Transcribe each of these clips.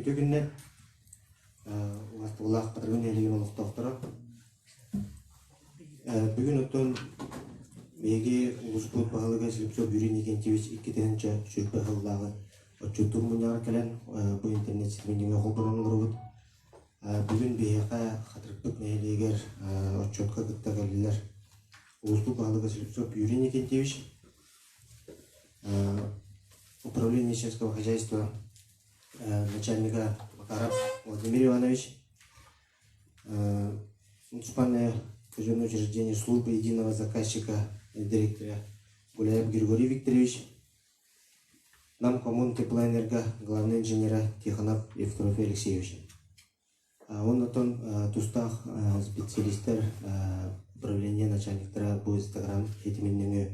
Үтүө күннэр Убастыбылаах Хатыргы нэһилиэгин олохтоохторо. Бүгүн оттон биһиги улууспут баһылыга Слепцов Юрий Никентьевич 2020 сыллааҕы отчуттуур мунньаҕар кэлэн бу интернет ситимин холбонон олоробут. Бүгүн биһиэхэ Хатырыкпыт нэһилиэгэр отчуотка кытта кэллилэр улууспут баһылыга Слепцов Юрий Никентьевич, Управление сельского хозяйства начальника Макаров Владимир Иванович, муниципальное казенное учреждение службы единого заказчика директора Гуляев Григорий Викторович, Намкоммун теплоэнерго главный инженера Тихонов Евтрофий Алексеевич. Оннотон тустаах специалистар управление начальниктара бу Инстаграм ситимин нөҥүө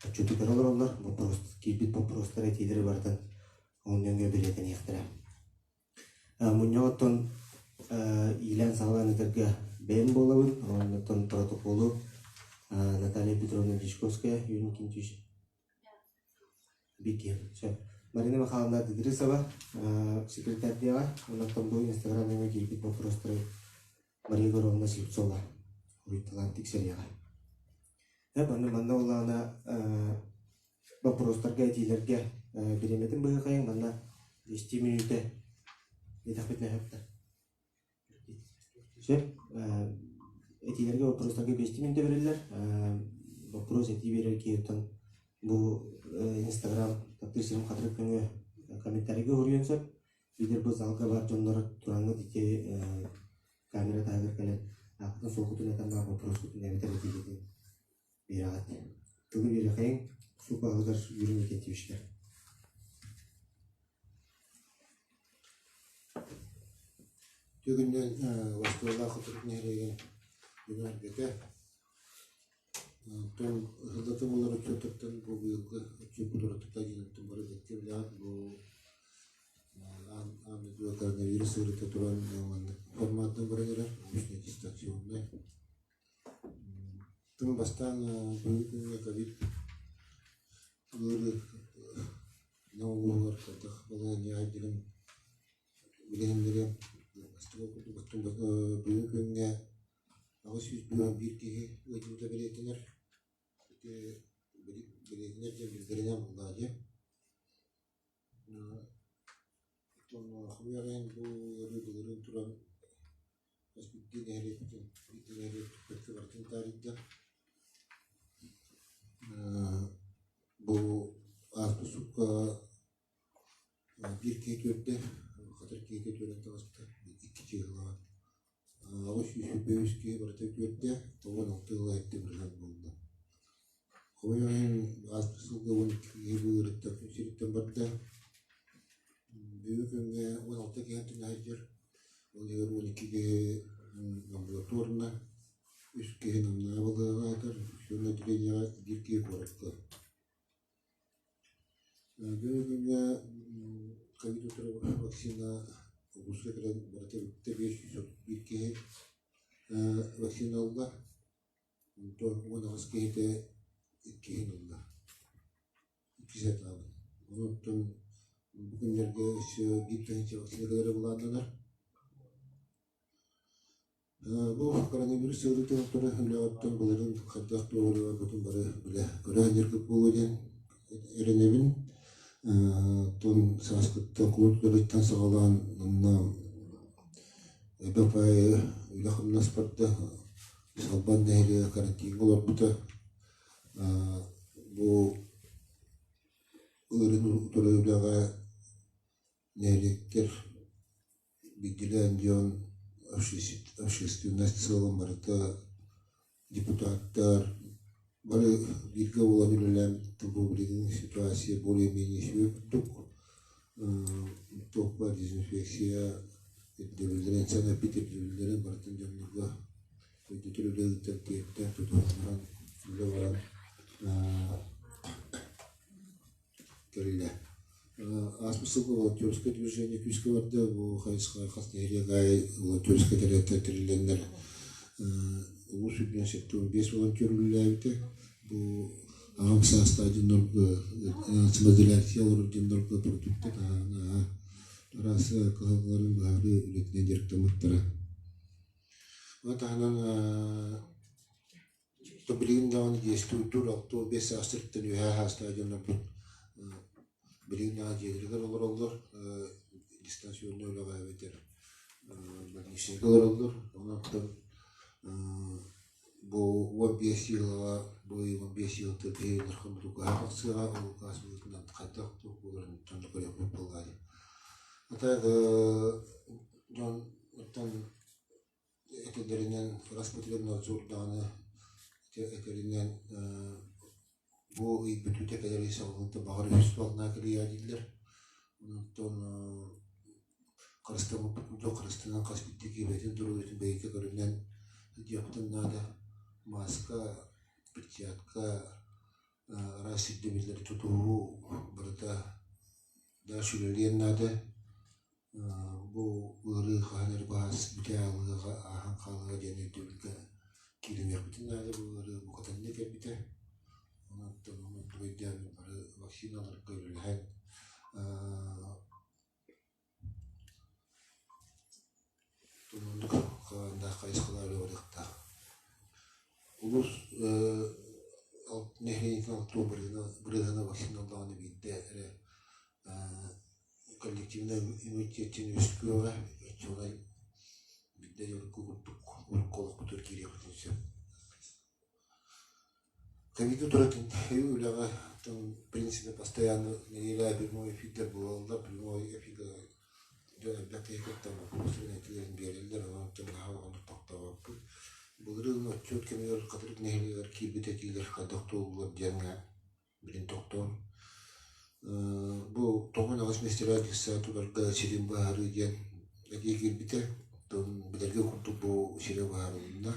отчуотугар олороллор. Вопрос, киирбит боппуруостар этиилэри барытын ол нөҥүө бэлиэтэниэхтэрэ. Мунньах оттон иилээн-саҕалаан ыытарга бэйэм буолабын. Оннуттан протоколу Наталья Петровна Дьячковская, Юрий Никитич Бики. Сөп. Марина Михайловна Дыдрысова секретарь Оннуттан бу Инстаграм нөҥүө киирбит боппуруостары Мария Егоровна Слепцова уруйталаан тиксэриэҕэ. Манна манна улаана боппуруостарга, этиилэргэ бириэмэтин быһыахайыҥ. Манна 10 мүнүүтэ диэтэхпитинэ сөптөр. Сөп. Этиилэргэ, боппуруостарга 5 мүнүүтэ бэриллэр. Боппуруос этии биэрэр киһи оттон бу Инстаграм таптыыр сирим хатырык көҥү комментарийга уруйуон сөп. Биитэр бу залга баар дьоннор тураҥҥыт ити камера таһыгар кэлэн ааккытын суолгутун этэн баар боппуруоскутун эбэтэр этиигитин биэрэҕит. Тылы биэрэхэйиҥ, суут баһылыгар Юрий Никитичка. Бүгүннэн Востуолаах Хотугу нэһилиэгин дьоно-сэргэтэ Оттон ыһыллата буолар отчуоттартан бу быйылгы отчуоппут уратыта диэн бары бэркэ билэҕит бу аан аан дойдуга коронавирус ыарыыта туран маннык форматынан баран эрэр обычно дистанционнай. Тым бастаан бүгүҥҥү күҥҥэ ковид ыарыы улууһугар хайдах балаһыанньа айдыгын билиһиннэриэм. Бастакы курдук бүгүҥҥү күҥҥэ. 851 киһи ыалдьыбыта бэлиэтэнэр. Ити бэлиэтэнэр диэн биллэринэн буоллаҕа дии. Оттон хомуйаҕын бу ыарыы былырыын туран хас биирдии нэһилиэктэн биирдии нэһилиэк барытын таарыйда. Бу ааспыт суукка биир киһи түөрдэ, хатыр киһитэ түөрэн таҕыста, икки чыыһылаҕа. 823 киһи барыта түөрдэ, 96 ыла эрдэ бырыһыан буолла. Хомойуох иһин, ааспыт сылга 12 киһи бу ыарыыттан күн сириттэн барда. Бүгүҥҥү күҥҥэ 16 киһи сылдьар, ол иһигэр 12 киһи амбулаторно, үс киһи Намнааҕы балыыһаҕа сытар, инфекционнай отделениеҕа биир киһи куоракка. Бүгүҥҥү күҥҥэ ковид утары вакцина улууска кэлэн барыта бүттэ 531 киһи вакцина ылла. Онтон 18 киһитэ иккиһин ылла. Иккис этабын. Онтон бу күннэргэ өссө биир тыһыынча вакцина кэлэрэ былааннанар. Бу коронавирус ыарыытын туран үлэҕиттэн былырыын хайдах туоһулуу барбытын бары билэ көрө сылдьаргыт буолуо диэн эрэнэбин. Оттон сааскыттан кулун тутарыттан саҕалаан манна элбэх баайы үлэ-хамнас барда. Салбан нэһилиэгэ карантиҥҥа олорбута. Бу ыарыыны утары үлэҕэ нэһилиэктэр биирдиилээн дьон общественность сыалын барыта депутаттар бары бииргэ буолан үлэлээн бу билигин ситуация более-менее үчүгэй курдук. Туох баар дезинфекция ирдэбиллэрин санаппыт ирдэбиллэрин барытын дьоннорго өйдөтөр үлэ ыытар тиэрдэн тутуһан баран үлэ баран кэллэ. Ааспыт сылга волонтерское движение күүскэ барда. Бу хайысха хас нэһилиэк аайы волонтерскай тэрилтэ тэриллэннэр улуус үрдүнэн 75 волонтер үлэлээбитэ. Бу аҕам саастаах дьоннорго самоизоляция олорор дьоннорго продукта таһаана араас кыһалҕаларын быһаарыы үлэтинэн дьарыктаммыттара. Ону таһынан Билигин даҕаны действуйдуур 65 саастарыттан үөһээ саастаах дьоннорбут билигин даҕаны дьиэлэригэр олороллор, дистанционнай үлэҕэ эбэтэр больничнайга олороллор. Онон бу 15 сыалаҕа бу 15 сыалтан биһиги бутукаһа тахсыаҕа, ол укаас быһыытынан хайдах туох буоларын дьон көрүөхпүт буоллаҕа дии. А так дьон оттон этэллэринэн Роспотребнадзор даҕаны этэринэн бу ый бүтүүтэ кэлэр ый саҕаланыыта баҕар үһүс волна кэлиэ дииллэр. Онтон харыстаммыппыт курдук харыстанан хас биирдии киһи бэйэтин доруобуйатын бэйэтэ көрүнэн сылдьыахпытын наада. Мааска, перчатка, араас ирдэбиллэри тутуһуу барыта дальше үлэлиэн наада. Бу ыарыы хаһан эрэ баас бүтэ аалыаҕа, ааһан хаалыаҕа диэн өйдөбүлгэ кииримиэхпитин наада. Бу ыарыы букатыннык кэлбитэ. Онон онтуга өйдөөн бары вакциналарга үлэлэһэн оннук хааннаах хайысхалаах үлэ барыахтаах. Улуус нэһилиэнньэтин алтыа бырыһыана вакциналааҕына биирдэ эрэ коллективнай иммунитеттин үөскүөҕэ, оччоҕуна биирдэ урукку курдук урукку олохпутугар киириэхпитин сөп. Ковиду туратын үлэҕэ в принципе постоянно нэдиэлэ прямой эфирдэр буолаллар, прямой эфиргэ дьон элбэх киһи кыттан боппуруостарын этиилэрин биэрэллэр, онон наһаа улаханнык тохтообоппут. Былырыын отчуот кэмигэр Хатырык нэһилиэгэр киирбит этиилэр хайдах туоллулар диэҥҥэ билин тохтоон бу 98 миэстэлээх детсад тутарга сирин быһаарыы диэн этии киирбитэ. Билэргэ курдук бу сирэ быһаарылынна.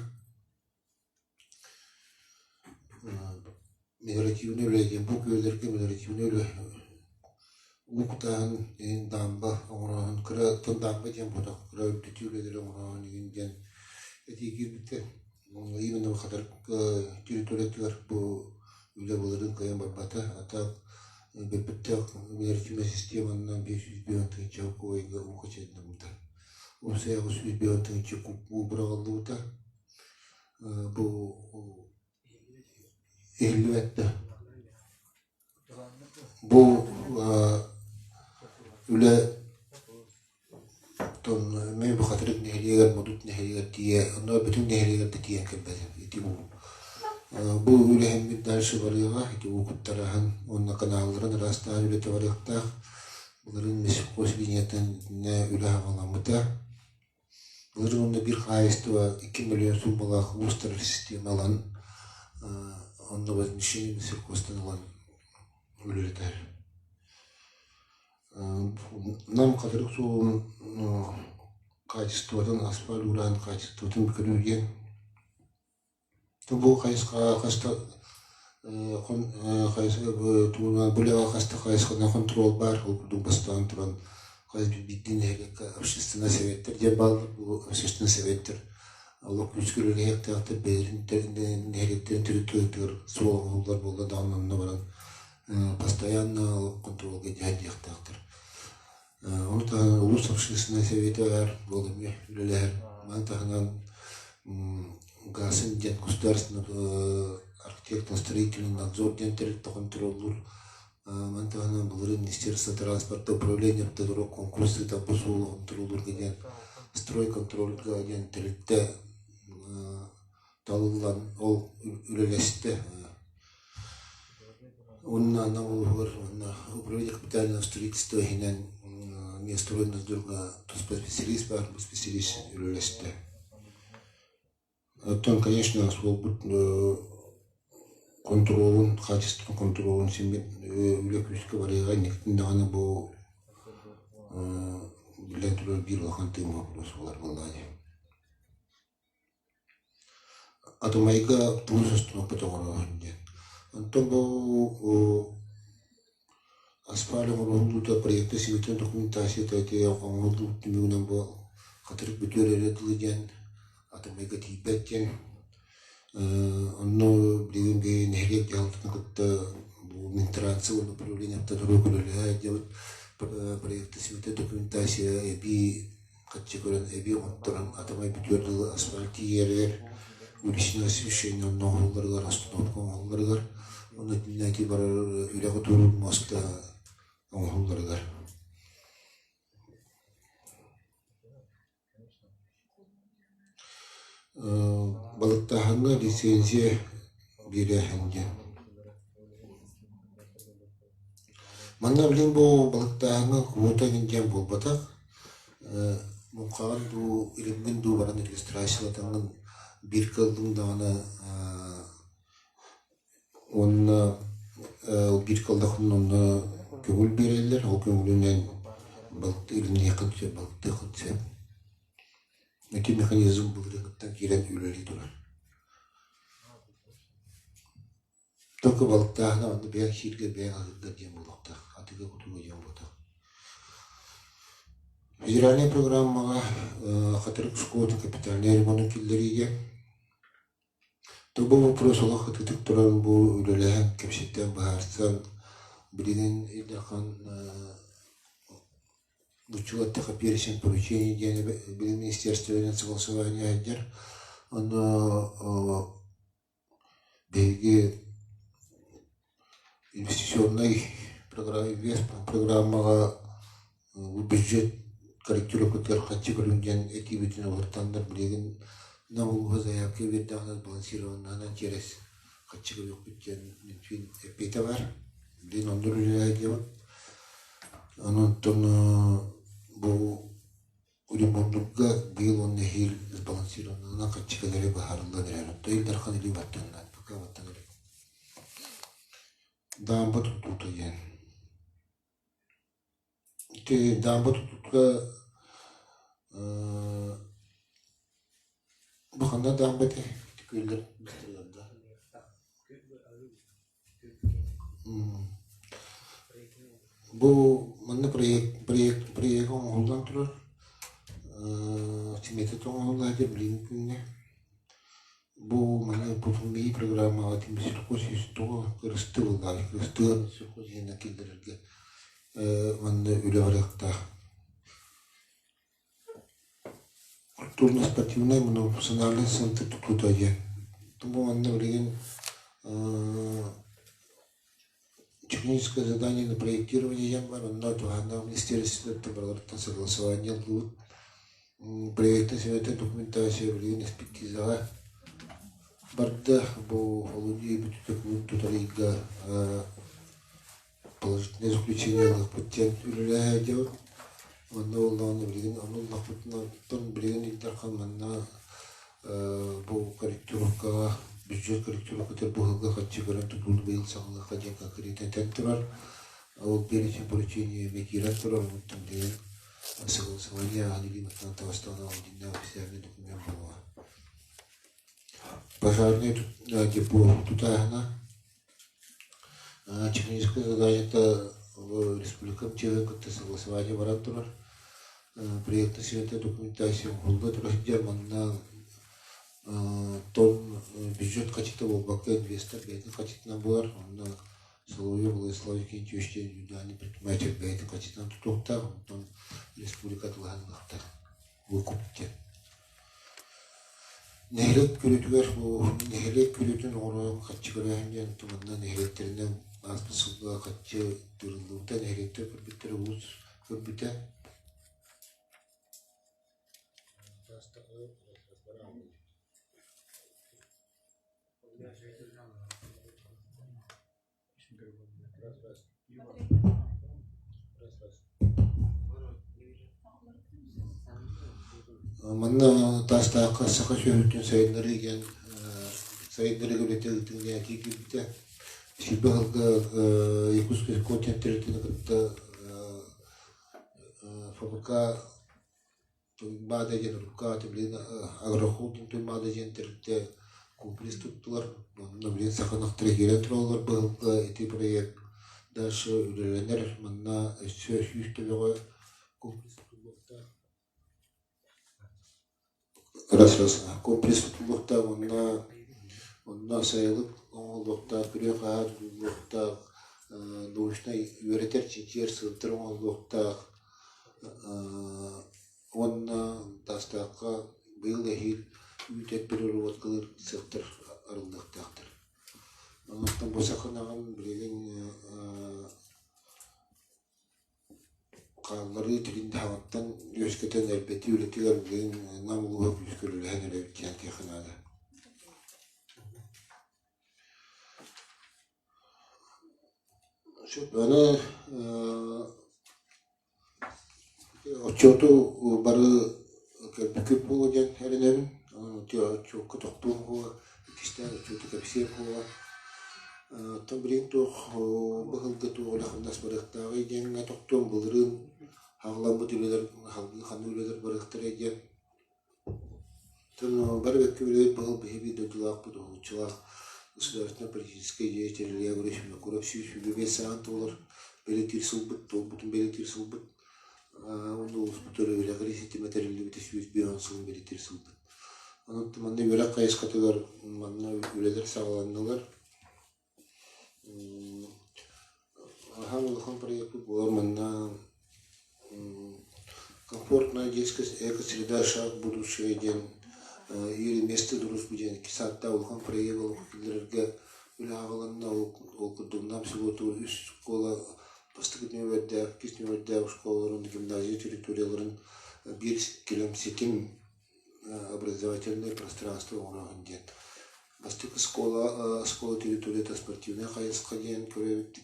Мелиоративнай үлэ диэн бу күөллэргэ мелиоративнай үлэ уу кутааһын иһин даамба оҥорооһун кыра даамба диэн буотах кыра үрдэтии үлэлэри оҥорооһун иһин диэн этии киирбитэ. Именно Хатырык территориятыгар бу үлэ былырыын кыайан барбата. А так бүппүттээх мелиоративнай системанан 550 тыһыынча кубойга уу качайданабыта. Уопсайа 350 тыһыынча куб уу быраҕыллыбыта. Бу иһиллибэт да. Бу үлэ эмиэ бу Хатырык нэһилиэгэр, Модут нэһилиэгэр тиийэ, онно бүтүн нэһилиэгэр да тиийэн кэлбэтим. Ити бу үлэһиммит дальше барыаҕа, ити уу куттараһын уонна каналларын ыраастаан үлэтэ барыахтаах. Былырыын Месхоз линиятын үлэ саҕаламмыта. Былырыын уонна биир хаһаайыстыба 2 миллион суумалаах уустарар система ылан, онно возмещение сельхозтан ылан үлэлэтэр. Нам Хатырык суолун качествотын, асфальт уураһын качествотын көрүү диэн. Бу хайысхаҕа хаста тугунан бу хаста хайысханан хонтуруол баар, ол курдук бастаан туран хас биирдии нэһилиэккэ общественнай советтар диэн бааллар. Бу общественнай советтар олох күүскэ үлэлэһиэхтээхтэр, бэйэлэрин нэһилиэктэрин территориятыгар суол оҥоһуллар буолла даҕаны онно баран постоянно хонтуруолга дьаһайдыахтаахтар. Ону таһынан улуус общественнай сэбиэтэ баар, буол эмиэ үлэлэһэр. Маны таһынан ГАСН диэн государственный архитектурно-строительный надзор диэн тэрилтэ хонтуруоллуур. Маны таһынан былырыын Министерство транспорта управление автодорог конкурс ыытан бу суолу хонтуруоллуурга диэн стройконтрольга диэн тэрилтэ талыллан ол үлэлэстэ. Уонна анал улууһугар уонна управление капитального строительства иһинэн Минстройнадзорга туспа специалист баар, бу специалист үлэлэстэ. Оттон, конечно, суолбут контролун, качество контролун син үлэ күүскэ барыаҕа, инникитин даҕаны бу биллэн турар биир улахан тыын боппуруос буолар буоллаҕа дии. Атымайга тугу состубаппыт оҥороһун диэн. Онтон бу асфальт оҥоһуллуута проекта симэтин документацията ити оҥоһуллубут түмүгүнэн бу хатырык бүтүөр эрэ дылы диэн Атымайга тиийбэт диэн. Онно билигин биһиги нэһилиэк дьаһалтатын кытта бу Минтрансы уонна управление автодорог үлэлэһэ сылдьабыт. Проекта симэтэ документация эбии хаччы көрөн эбии оҥотторон атамай бүтүөр дылы асфальт тиийэригэр уличное освещение онно оҥоһулларыгар остановка оҥоһулларыгар уонна итиннэ барар үрэҕи туоруур муоста оҥоһулларыгар. Балыктааһыҥҥа лицензия биэрээһин диэн. Манна билигин бу балыктааһыҥҥа квота эҥин диэн буолбатах. Муҥхаҕын дуу, илимҥин дуу баран регистрациялатаҥҥын биир кыаллыҥ даҕаны уонна биир кыаллаххына онно көҥүл биэрэллэр. Ол көҥүлүнэн балыктыы илимниэххин сөп, балыктыаххын сөп. Ити механизм былырыыҥҥыттан киирэн үлэлии турар. Только балыктааһына онно бэйэҥ сииргэр, бэйэҥ аһыыргар диэн буолуохтаах, атыыга-кутууга диэн буолбатах. Федеральнай программаҕа Хатырык школатын капитальнай ремонун киллэриигэ бу боппуруос олох ытытык туран бу үлэлэһэн, кэпсэтэн, быһаарсан билигин Ил Дархан Учуоттаха перечень поручений диэн билим министерствотынан согласование сылдьар. Онно биһиги инвестиционнай программаҕа бюджет корректировкатыгар харчы көрүҥ диэн этиибитин олортоннор билигин Нам улууһа заявка биэрдэҕинэ сбалансированнаһынан через харчы көрүөхпүт диэн Минфин эппиэтэ баар. Билигин онно үлэлэһэ диэбит. Онон бу ремоннурга быйыл уонна эһиил сбалансированнаһынан харчы кэлэрэ быһаарыллан эрэр. Оттон Ил Дархан илии баттанна, пока баттана илик. Даамба тутуута диэн. Ити даамба тутуута бу ханна даамба этэй? Ити күөллэр быстылар да. Бу манна проект проект проект оҥоһуллан турар. Симиэтэ оҥоһуллар билиҥҥи күҥҥэ. Бу манна ПФМИ программаҕа сельхоз кырысты буллаҕай кырыстыан сельхоз иһинэн киллэрэргэ манна үлэ барыахтаах. Культурно-спортивнай многофункциональный центр тутуута диэн. Бу манна билигин техническое задание на проектирование диэн бар, онно туһааннаах министиэристибэттэн барыларыттан согласование ыллыбыт. Проектнай сүбэтэ документация билигин экспертизаҕа барда. Бу олунньу бүтүүтэ кулун тутар ыйга положительное заключение ылыахпыт диэн үлэлэһэ сылдьабыт. Онно буоллаҕына билигин ону ыллахпытына оттон билигин Ил Дархан манна бу корректировкаҕа бюджет корректировкатыгар бу сылга харчы көрөн тутууну быйыл саҕалыахха диэн конкретно этэн турар. Ол перечень поручение эмиэ киирэн турар, онтон билигин согласование ааһан илии баттаан таҕыстаҕына ол дьиҥнээх официальный документ буолуоҕа. Пожарный депо тутааһына Техническое задание республикам чиэһин кытта согласование баран турар. Проектный совета документация оҥоһулла тура сылдьар. Манна тон бюджет хачыта буолбакка инвестор бэйэтин хачытынан буолар. Онно Соловьев Владислав Викентьевич диэн индивидуальный предприниматель бэйэтин хачытынан тутуохтаах, онтон республика атылаһан ылыахтаах. Выкуп диэн. Нэһилиэк күрүтүгэр бу нэһилиэк күрүтүн оҥорон харчы көрөөһүн диэн манна нэһилиэктэринэн ааспыт сылга харчы тыырыллыбыта, нэһилиэктэр көрбүттэрэ, улуус көрбүтэ. Манна Таастаахха саха сүөһүтүн сайыннарыы диэн сайыннарыы үлэтэ ыытыллыа этии киирбитэ. Сүүрбэ сылга Якутский континент тэрилтэни кытта ФБК Туймаада диэн урукку аата билигин Агрохолдинг Туймаада диэн тэрилтэ комплекс туттулар. Онно билигин саха ынахтара киирэн тураллар быһылга ити проект дальше үлэлэнэр. Манна өссө 100 төбөҕө комплекс тутуллуохтаах. Раз раз комплекс тутуллуохтаах уонна онно сайылык оҥоһуллуохтаах, күрүө-хаһаа тутуллуохтаах, научнай үөрэтэр, чинчийэр сыалтар оҥоһуллуохтаах. Уонна Таастаахха быйыл эһиил үүт эт переработкалыыр сыахтар арыллыахтаахтар. Онтон бу саханаҕын билигин хаалларыы тилиндаһаҕыттан үөскэтэн элбэтии үлэтигэр билигин Нам улууһа күүскэ үлэлэһэн эрэбит диэн этиэххэ наада. Сөп, аны Отчуоту бары көрбүккүт буолуо диэн эрэнэбин. Отчуокка тохтуом буола, иккистээн отчуоту кэпсиэм буола. Оттон билигин туох быһылга туох үлэ-хамнас барыахтааҕый диэҥҥэ тохтуом. Былырыын хаҕыламмыт үлэлэр салгыы ханнык үлэлэр барыахтарай диэн. Оттон бары бэккэ билэбит быһыл биһи биир дойдулаахпыт уһулуччулаах государственнай-политическай деятель Илья Григорьевич Винокуров 125 сааһын туолар бэлиэтиир сылбыт, туолбутун бэлиэтиир сылбыт. Уонна улууспут үөрэҕирии ситимэ тэриллибитэ 150 сылын бэлиэтиир сылбыт. Онон манна үөрэх хайысхатыгар манна үлэлэр саҕаланнылар. Аһаан улахан проекпыт буолар манна комфортная детская эко-среда шаг будущее диэн или место дружбы диэн икки сааттаах улахан проект олоххо киллэрэргэ үлэ аҕаланна. Ол курдук Нам селотугар үс школа бастакы нүөмэрдээх, иккис нүөмэрдээх школаларын, гимназия территорияларын биир кэлим ситим образовательное пространство оҥороһун диэн. Бастакы школа, школа территорията спортивнай хайысха диэн көрөбүт.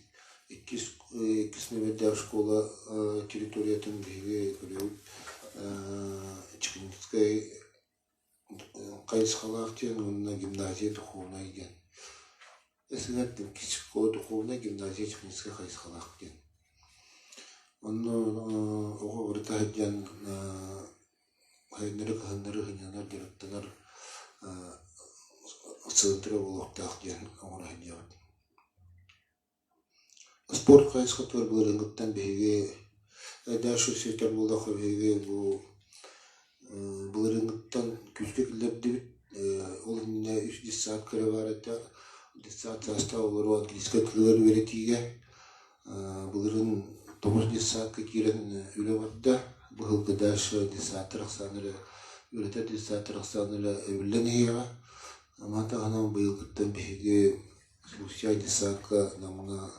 Иккис, иккис нүөмэрдээх школа территориятын биһиги көрөбүт. Чекинскай хайысхалаах диэн уонна гимназия духовнай диэн. Эсэһэр школа духовнай, гимназия техническай хайысхалаах диэн. Онно оҕо барыта сылдьан Сайыннары-кыһыннары сынньанар, дьарыктанар центра буолуохтаах диэн оҥоро сылдьабыт. Спорт хайысхатыгар былырыыҥҥыттан биһиги дальше сүүтэр буоллахха биһиги бу былырыыҥҥыттан күүскэ киллэрдибит. Ол иннинэ үс детсад кыра баар этэ. Детсад саастаах оҕолору английскай тылыгар үөрэтиигэ Былырыын тоҕус детсадка киирэн үлэ барда. Быһылгы дальше детсадтар ахсааннара, үлэтэр детсадтар ахсааннара эбиллэн иһиэҕэ. Маны таһынан быйылгыттан биһиги Случай десантка Намҥа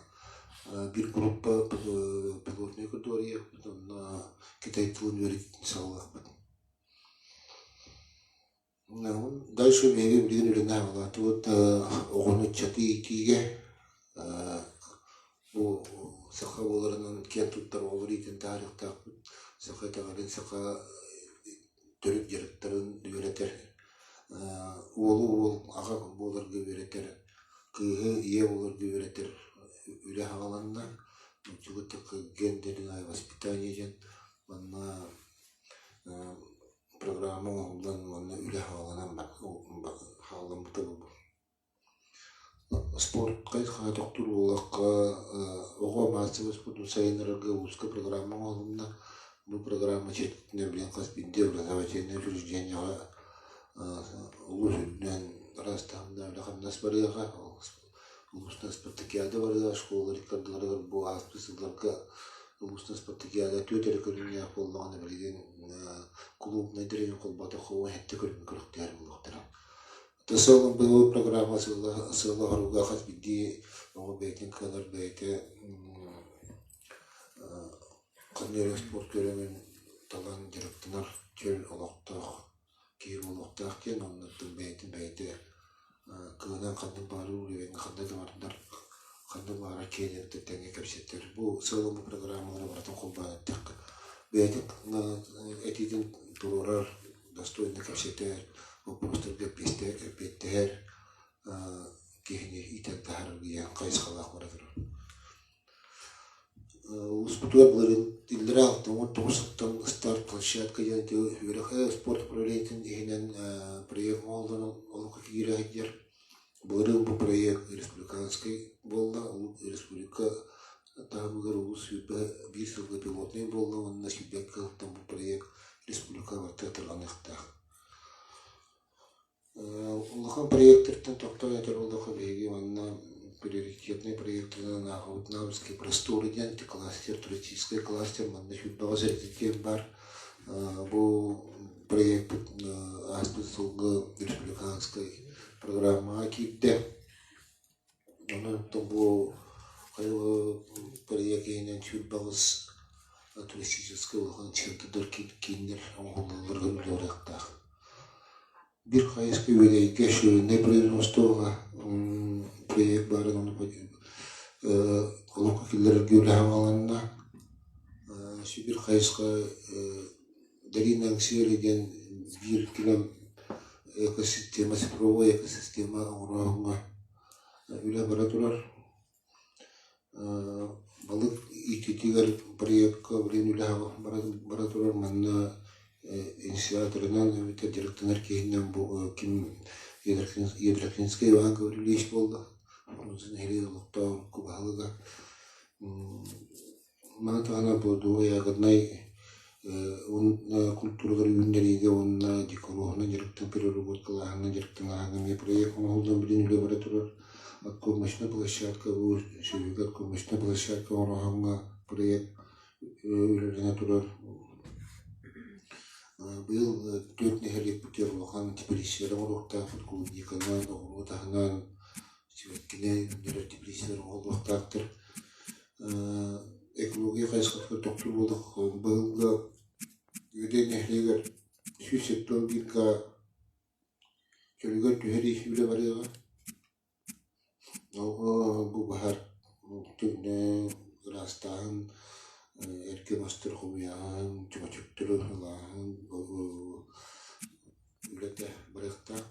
биир группа пилотнай категорияппыт онно китай тылын үөрэтиитин саҕалыахпыт. Дальше биһиги билигин үлэни аҕалаатыбыт оҕону ыччаты иитиигэ бу саха буоларынан киэн туттар оҕолор иитэн таһаарыахтаахпыт. Саха итэҕэлин, саха төрүт дьарыктарын үөрэтэр, уолу уол аҕа буоларга үөрэтэр, кыыһы ийэ буоларга үөрэтэр үлэ саҕаланна. Гендерное воспитание диэн манна программа оҥоһуллан уонна үлэ саҕаланан хаалламмыта буолуо. Спорт хайысхаҕа тохтуур буоллахха, оҕо маассабай спордун сайыннарарга улууска программа оҥоһулунна. Бу программа чэрчитинэн билигин хас биирдии образовательнай учреждениеҕа улуус үрдүнэн араас таһымнаах үлэ-хамнас барыаҕа. Улуустан спартакиада барыаҕа, школа рекордаларыгар бу ааспыт сылларга улуустан спартакиада түөрт эрэ көрүҥнээх буоллаҕына, билигин клубнайдар эҥин холбоотоххо 17 көрүҥү күрэхтэһэр буолуохтара. Сыалым быйыл программа сыала-соруга хас биирдии оҕо бэйэтин кыанар бэйэтэ ханна эрэ спорт көрүҥүн талан дьарыктанар чөл олохтоох киһи буолуохтаах диэн оннуттан бэйэтин бэйэтэ кыанан ханнык баҕарар уровеҥҥа ханна да бардар ханна баҕарар киэҥ тэҥҥэ кэпсэтэр. Бу сыалым бу программалары барытын холбоон эттэххэ бэйэтин этиитин туруорар достойно кэпсэтэр, боппуруостарга эппиэттэһэр киһини иитэн таһаарар диэн хайысхалаах бара турар. Улууспутугар былырыын иллэрээ 69 сылтан старт площадка диэн үөрэх спорт управлениетын иһинэн проект оҥоһуллан олоххо киирэ сылдьар. Былырыын бу проект республиканскай буолла, республика таһымыгар улуус 21 сылга пилотнай буолла уонна 22 сылтан бу проект республика барыта тарҕаныахтаах. Улахан проектартан тохтоон этэр буоллахха, биһиги манна приоритетнай проектарынан ааҕабыт Навские просторы диэн кластер, туристическай кластер, манна сүүрбэҕэ сэртитиэн баар. Бу проекпыт ааспыт сылга республиканскай программаҕа киирдэ. Онон бу проект иһинэн 28 туристическай улахан центрдар кииннэр оҥоһуллалларыгар үлэлиэхтээх. Биир хайысха үөдэйгэ шириннэй производствоҕа проект баарын ону олоххо киллэрэргэ үлэ саҕаланна. Сибиир хайысха Долина Аҥсыары диэн биир килэм экосистема, цифровой экосистема оҥорооһуҥҥа үлэ бара турар. Балык иитиитигэр проекка билигин үлэ бара турар. Манна инициаторынан эбэтэр дьарыктанар киһинэн бу ким Ядрахинскай Иван Гаврильевич буолла. Фрунзе нэһилиэгин олохтоох баһылыга. Маны таһынан плодовой-ягоднай культуралары үүннэриигэ уонна декоруоһунан дьарыктан переработкалааһыҥҥа дьарыктанааһыҥҥа эмиэ проект оҥоһуллан билигин үлэ бара турар. Откормочная площадка бу сүөһүгэ откормочная площадка оҥороһуҥҥа проект үлэлэнэ турар. Быйыл түөрт нэһилиэкпитигэр улахан теплицалары оҥоруохтаахпыт клубниканан, оҕуруот аһынан, сибэккинэн үүннэрэр теплицалары оҥоһуллуохтаахтар. Экология хайысхатыгар тохтуур буоллахха, быйылгы Үөдэй нэһилиэгэр 171 га чөлүгэр түһэрии үлэ барыаҕа. Бу баһаар ыраастааһын, эргэ мастары хомуйааһын, чөмөчөктөрү ылааһын үлэтэ барыахтаах.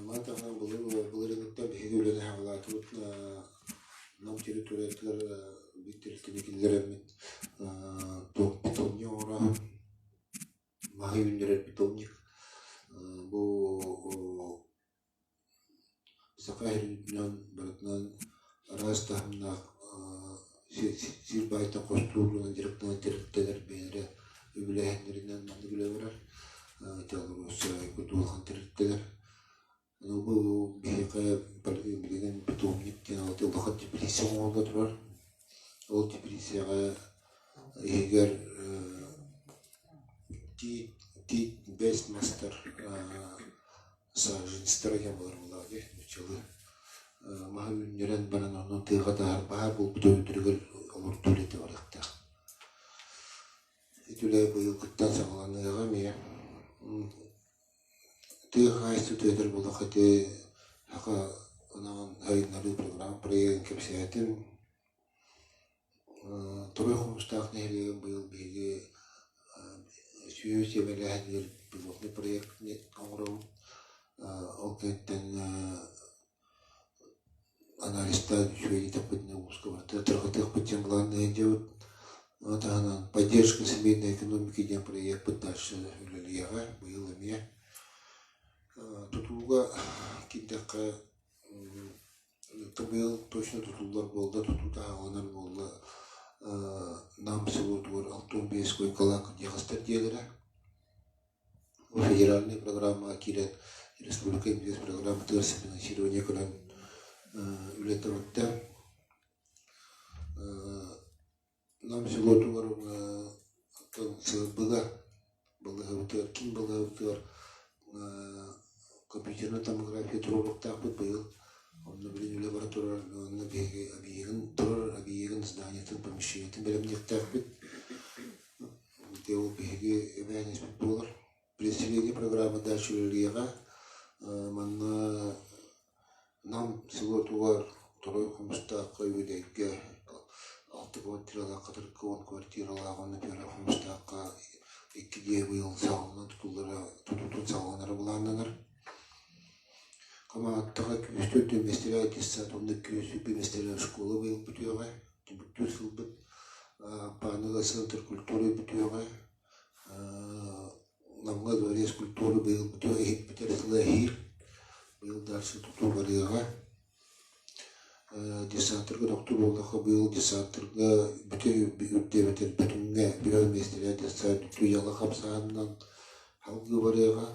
Маны таһынан былырыыҥҥыттан биһиги үлэни саҕалаатыбыт. Нам территориятыгар биир тэрилтэни киллэрэммит питомник оҥороон, маһы үүннэрэр питомник. Бу саха сиринэн барытынан араас таһымнаах сир баайтан хостуулунан дьарыктанар тэрилтэлэр бэйэлэрэ үбүлээһиннэринэн маннык үлэ барар. Улахан тэрилтэлэр. Бу биһиэхэ билигин питомник диэн улахан теплица оҥоһулла турар. Ол теплицаҕа иһигэр тиит, бэс Бэс мастар саженецтара диэн буолар буоллаҕа дии нууччалыы. Маһы үүннэрэн баран онно тыаҕа таһар баһаар буолбут өйдөрүгэр олордуу үлэтэ барыахтаах. Ити үлэ быйылгыттан саҕаланыаҕа эмиэ. Тыа хаһаайыстыбатыгар буоллахха ити саха ынаҕын сайыннарыы программа проегын кэпсээтим. Туруй Хомустаах нэһилиэгин быйыл биһиги сүөһү сиэмэлээһинигэр пилотный проект оҥоробут. Ол кэнниттэн анализтаан үчүгэй диэтэхпитинэ улууска барыта тарҕатыахпыт диэн былааннаан сылдьабыт. Ону таһынан «Поддержка семейной экономики» диэн проекпыт дальше үлэлиэҕэ быйыл эмиэ. Тутууга киирдэххэ быйыл точно тутуллар буолла, тутуута аҕаланар буолла Нам селотугар 65 куойкалаах кырдьаҕастар дьиэлэрэ. Бу федеральнай программаҕа киирэн республика инвестпрограмматыгар софинансирование көрөн үлэ барда. Нам селотугар сылбыга балыыһабытыгар, киин балыыһабытыгар компьютернай томография туруоруохтаахпыт быйыл. Онно билигин үлэ бара турар, онно биһиги объегын турар, объегын зданиетын, помещениетын бэлэмниэхтээхпит. Ити ол биһиги эбээһинэспит буолар. Переселение программа дальше үлэлиэҕэ. Манна Нам селотугар Торуй Хомустаахха Үөдэйгэ алта квартиралаах Хатырыкка уон квартиралаах уонна Петр Хомустаахха икки дьиэ быйыл саҕаланан тутуллара тутуутун саҕаланара былааннанар. Хамаҕаттаҕа күүстүр миэстэлээх детсад уонна күүс миэстэлээх школа быйыл бүтүөҕэ, түмүктүүр сылбыт. Пааныга центр культуры бүтүөҕэ. Намҥа дворец культуры быйыл бүтэр сыла эһиил. Быйыл дальше тутуу барыаҕа. Десанттарга тохтуур буоллахха быйыл десанттарга бүтэ үрдээбитэр Бөтүҥҥэ биир миэстэлээх десант дьыала хамсааһынынан салгыы барыаҕа.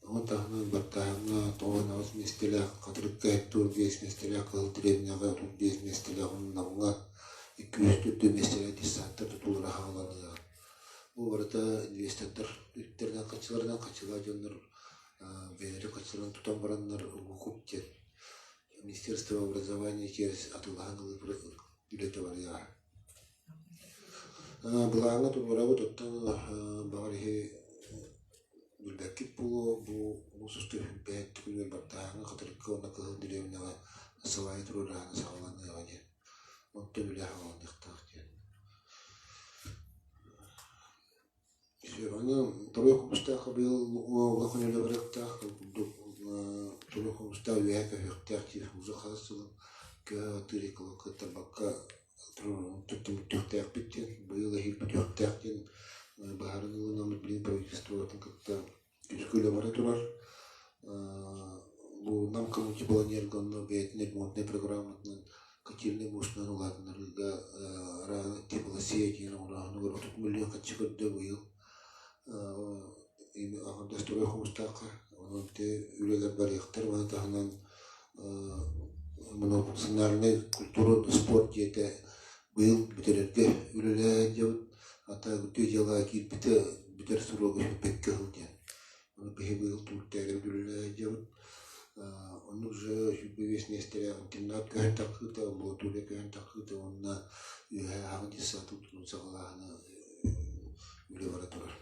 Ону таһынан баттааһыҥҥа 98 миэстэлээх, Хатырыкка 75 миэстэлээх, Кыһыл Дэриэбинэҕэ 35 миэстэлээх, Намҥа 204 миэстэлээх десанттар тутуулара саҕаланыаҕа. Бу барыта инвестордар үптэринэн хаччыларынан хаччылаах дьоннор бэйэлэрин хаччыларын тутан бараннар укуп диэн Министерство образования через атыылаһан ылыы үлэтэ барыаҕа. Былааҥҥа туруорабыт, оттон баҕар иһи билбэккит буолуо, бу муус устар сүүрбэһит күнүгэр баттааһыҥҥа Хатырыкка уонна Кыһыл Дэриэбинэҕэ свая туруорааһына саҕаланыаҕа диэн. Онтон үлэ саҕаланыахтаах диэн. Аны Торуой Хомустаахха быйыл улахан үлэ барыахтаах, ол курдук Торуой Хомустаах үөһэ көһүөхтээх диир уже хас сылын көһө сатыыр кыттарбакка түмүктүөхтээхпит диэн, быйыл эһиил бүтүөхтээх диэн быһааран ылынаммыт билигин правительствотын кытта күүскэ үлэ бара турар. Бу Нам коммунтеплоэнерго онно бэйэтин ремонтнай программатынан котельнай мощнан улаатыннарыыга теплосеть диэн оҥорооһунугар 30 миллион харчы көрдө быйыл аҥардас Хомустаахха. Онон ити үлэлэр барыахтар. Маны таһынан многофункциональнай культура спорт дьиэтэ быйыл бүтэрэргэ үлэлээн дьабыт. Ата үтүө дьыалаҕа киирбитэ бүтэр срога бүппэккэ сылдьан. Ону биһи быйыл түмүктээри үлэлээн дьабыт. Оннук же 25 миэстэлээх интернат көһөн тахсыыта, амбулатория көһөн тахсыыта уонна үөһээ аһаҕас детсад тутуутун саҕалааһына үлэ бара турар.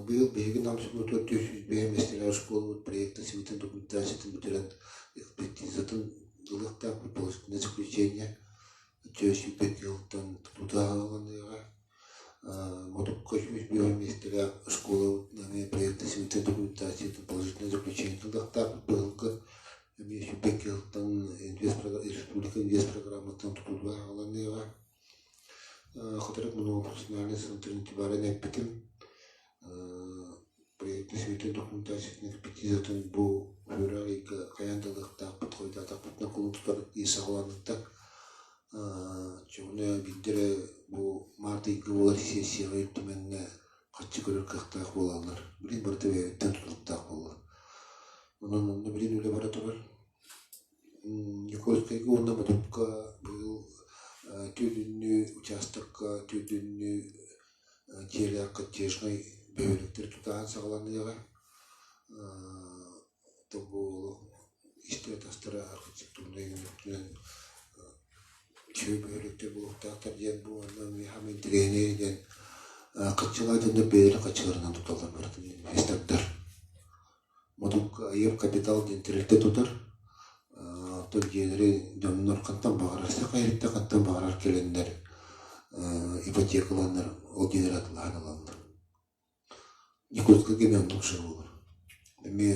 Быйыл биһиги Нам селотугар 405 миэстэлээх школабыт проектын сибитин документациятын бүтэрэн экспертизатын ылыахтаахпыт положительное заключение 405 сылтан тутуута саҕаланыаҕа. Мутукка 105 миэстэлээх школабыт эмиэ проектын сибитин документациятын положительное заключение ылыахтаахпыт быйылгы эмиэ 105 сылтан республика инвестпрограмматтан тутуута саҕаланыаҕа. Хатырык многофункциональный центрын баран эппитим. Проектный светин документациятын экспертизатын бу февраль ыйга хайаан да ылыахтаахпыт, хойутаатахпытына кулун тутар ый саҕаланыыта. Чугуна биирдэрэ бу март ыйга буолар сессияҕа Ил Түмэҥҥэ харчы көрөр кыахтаах буолаллар. Билигин барыта бэйэбиттэн тутулуктаах буолла. Онон онно билигин үлэ бара турар. Никольскайга уонна Мутукка быйыл түөтүннүү учаастакка түөтүннүү Дьиэлээх коттеджнай бөһүөлэктэри тутааһын саҕаланыаҕа. Бу олох истэрэ-тастара архитектурнай өттүнэн үчүгэй бөһүөлэктэр буолуохтаахтар диэн бу уонна миэхэ интэриэһинэй диэн хаччылаах дьоннор бэйэлэрин хаччыларынан туталлар барытын инвестордар. Модукка айар капитал диэн тэрилтэ тутар. Оттон дьиэлэри дьоннор хантан баҕарар саха иһиттэн хантан баҕарар кэлэннэр ипотекаланнар ол дьиэлэри атылаһан ылаллар. Якутскайга эмиэ оннук буолар. Эмиэ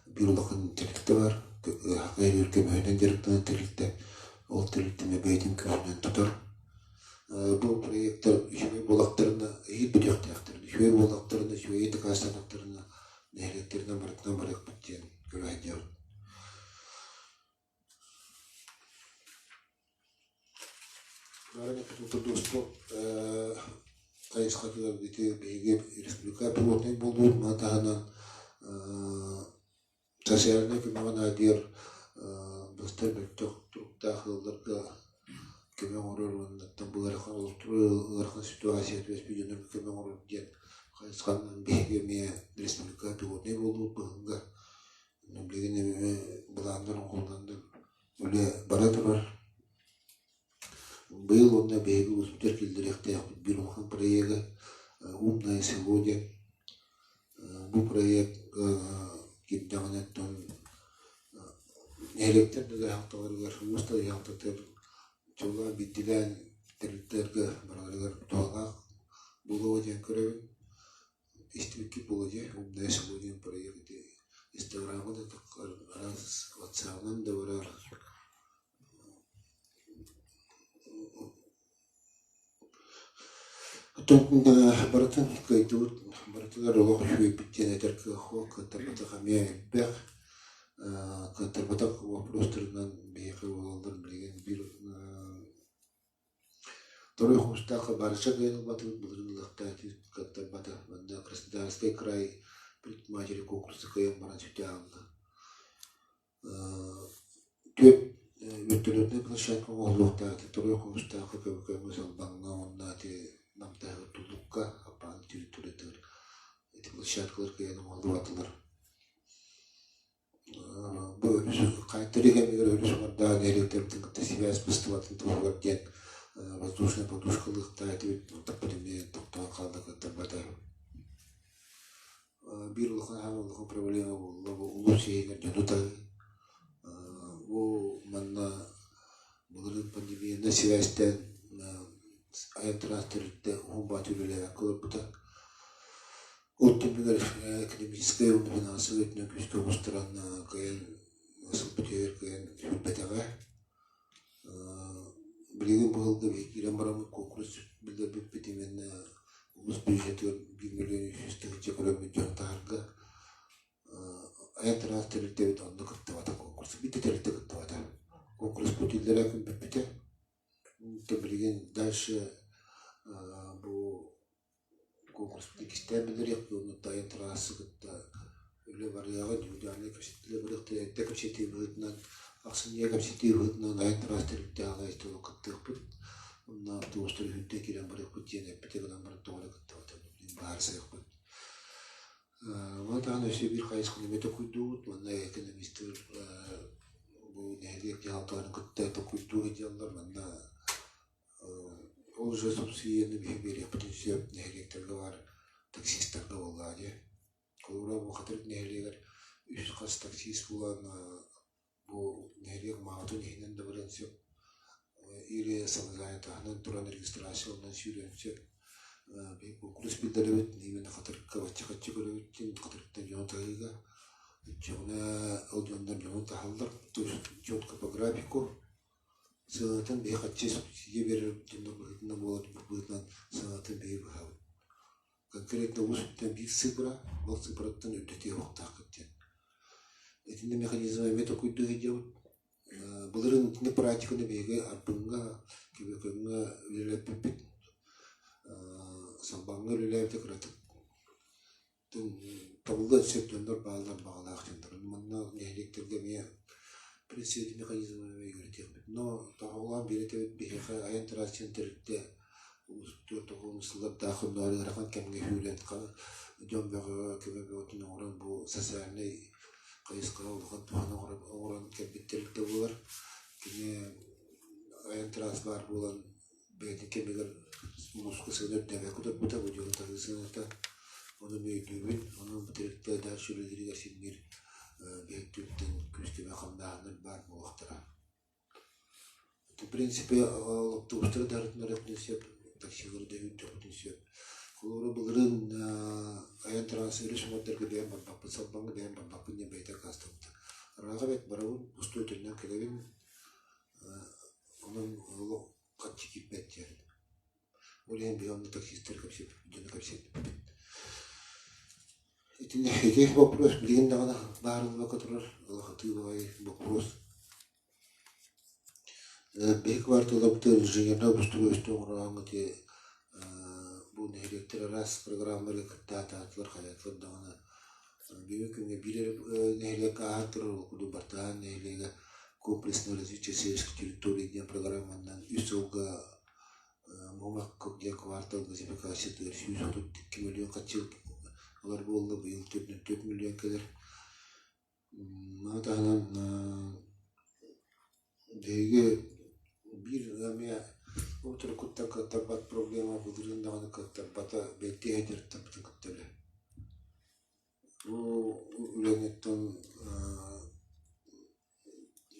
биир улахан тэрилтэ баар, саха иһигэр көмөһүнэн дьарыктанар тэрилтэ. Ол тэрилтэ эмиэ бэйэтин көмөһүнэн тутар. Бу проектар үчүгэй буоллахтарына иһит бүтүөхтээхтэр. Үчүгэй буоллахтарына, үчүгэйи дакаастаннахтарына нэһилиэктэринэн барытынан барыахпыт диэн көрө сылдьабыт. Бары Тутурдуспут хайысхатыгар ити биһиги республика пилотнай буолбут маны таһынан социальнай көмөҕө наадыйар быстар мөлтөх туруктаах ыалларга көмө оҥорор уонна бу ыарахан ыарахан ситуация түбэспит дьоннорго көмө оҥорор диэн хайысханан биһиги эмиэ республика пилотнай буолбут быһыыга билигин эмиэ былааннар оҥоһулланнар үлэ бара турар. Быйыл уонна биһиги улууспутугар киллэриэхтээхпит биир улахан проега «Умное село» диэн. Бу проект киирдэҕинэ оттон нэһилиэктэр да дьаһалталарыгар, улуус да дьаһалтатыгар чулаан биирдиилээн тэрилтэлэргэ барыларыгар туһалаах буолуо диэн көрөбүн. Истибиккит буолуо дии, «Умное село» диэн проект ити Инстаграмҥа да таххар, араас ватсабынан да барар. Оттон барытын кыайдыбыт, барытыгар олох үчүгэйбит диэн этэр кыах суох, кыаттарбатах эмиэ элбэх. Кыаттарбатах боппуруостарынан биһиэхэ буолаллар билигин биир Второй хомустаахха барыша кыайан ылбатыбыт, былырыын ылыахтаах этибит, кыаттарбата. Манна Краснодарскай край предприниматели конкурса кыайан баран сүтэ хаалла. Түөрт вертолетнай площадка оҥоһуллуохтаах этэ. Торуй Хомустаахха, Көбөкөҥҥө, Салбаҥҥа уонна ити Намтаһыгар Туллукка, Аппааны территориятыгар ити площадкалар кыайан оҥоһуллубатылар. Бу өрүс хайдары кэмигэр өрүс уҥуордаах нэһилиэктэрбитин кытта сибээс быстыбатын туһугар диэн воздушная подушка ылыахтаах этибит, онтукпут эмиэ тохтоон хаалла кыаттарбата. Биир улахан аһаҕас улахан проблема буолла бу улуус иһигэр дьону таһыы. Бу манна былырыын пандемиянан сибээстээн айан тыраас тэрилтэ уһун баҕайы үлэлээбэккэ олорбута. Ол түмүгэр экономическай уонна финансовай өттүнэн күүскэ оҕустаран кыайан сыл бүтүөр кыайан сүрбэтэҕэ. Билигин бу сылга биһиги киирэн бараммыт куонкурус биллэрбиппит именно улуус бюджетыгар 1 300 000 көрөммүт дьон таһарга айан тыраас тэрилтэбит онно кыттыбата конкурс биир тэрилтэ кыттыбата. Конкурспут иллэрээ күн бүппүтэ. Билигин дальше бу конкурспут иккистээн биллэриэхпит уонна айан тыраассы кытта үлэ барыаҕа, индивидуальнай кэпсэтиилэр барыахтара, эрдэ кэпсэтии быһыытынан, ахсынньыга кэпсэтии быһыытынан айан тыраас тэрилтэҕэ хаһаайыстыба кыттыахпыт. Онно автобустар үһүнтэн киирэн барыахпыт диэн эппитэ гынан баран тоҕо эрэ кыттыбатым, билигин быһаарсыахпыт. Ону таһынан өссө биир хайысханы эмиэ толкуйдуубут уонна экономистар бу нэһилиэк дьаһалталарын кытта толкуйдуу сылдьаллар. Манна ол уже субсидияны биһиги биэриэхпитин сөп нэһилиэктэргэ баар таксистарга буоллаҕа дии. Холобура, бу Хатырык нэһилиэгэр үс хас таксист буолан бу нэһилиэк маҕатын иһинэн да барыан сөп или самозанятоһынан туран регистрация ылынан сүүрүөн сөп. Биһиги куонкурус биллэрэбит, именно Хатырыкка бачча-хачча көрөбүт диэн Хатырыктан дьону таһыыга. Оччоҕуна ол дьоннор дьону таһаллар, то есть четко по графику. Сыанатын биһи хаччы субсидия биэрэр дьоннор быһыытынан буолар быһыытынан сыанатын биһи быһабыт. Конкретно улуус үрдүнэн биир цифра, ол цифраттан үрдэтиэ уохтааххыт диэн. Итиннэ механизм эмиэ толкуйдуу сылдьабыт. Былырыын итинник практиканы биһиги Арбыҥҥа, Кебекөҥҥө үлэлэппиппит. Салбаҥҥа үлэлээбитэ кыратык табыллыан сөп дьоннор бааллар баҕалаах дьоннор. Манна нэһилиэктэргэ эмиэ председатель механизмы эмиэ үөрэтиэхпит. Но тоһоҕолоон биэрэтэбит биһиэхэ айан тырааччыны тэрилтэ 40 сыллардаах оннооҕор ыарахан кэмҥэ сүүрэн дьон бөҕө көмө бөҕөтүн оҥорон бу социальнай хайысхаҕа улахан туһаны оҥорон кэлбит тэрилтэ буолар. Кини айан транс баар буолан бэйэтин кэмигэр улууска сыана үрдээбэккэ турбута, бу дьону таһыы сыаната. Ону өйдүүбүн. Онон бу тэрилтэ дальше үлэлииригэр син биир биһиктириттэн күүстээх хамнааһыннар баар буолуохтара. В принципе, автобустары да арытынарыахпытын сөп, таксилары да үүрдүөхпүтүн сөп. Холобура, былырыын айан трасса өрүс уҥуордарга бэйэм барбаппын, Салбаҥҥа бэйэм барбаппын диэн бэйэтэ аккаастаммыта. Ырааҕа бэрт барабын, устуо төннөн кэлэбин, онон олох харчы киирбэт диэн. Ол иһин биһи онно таксистары кэпсэппиппит, дьону кэпсэппиппит. Итини ити боппуруос билигин даҕаны баарыллыбакка турар улахатыы баҕайы боппуруос. Биһи кварталабытыгар инженернэй обустуруойство оҥороһоҥҥо ити бу нэһилиэктэр араас программаларга кытта сатаатылар, хайаатылар даҕаны бүгүн күҥҥэ биир эрэ нэһилиэккэ ааһан турар, ол курдук Бартыһаан нэһилиэгэ комплексное развитие сельской территории диэн программанан үс сылга Муҥах диэн квартал газификациятыгар 132 миллион харчы ылар буолла, быйыл 4,4 миллион кэлэр. Маны таһынан биһиги биир эмиэ уруккуттан кыаттарбат проблема былырыын даҕаны кыаттарбата бэйэтэ дьарыктаммытын кытта үлэ. Бу үлэниттэн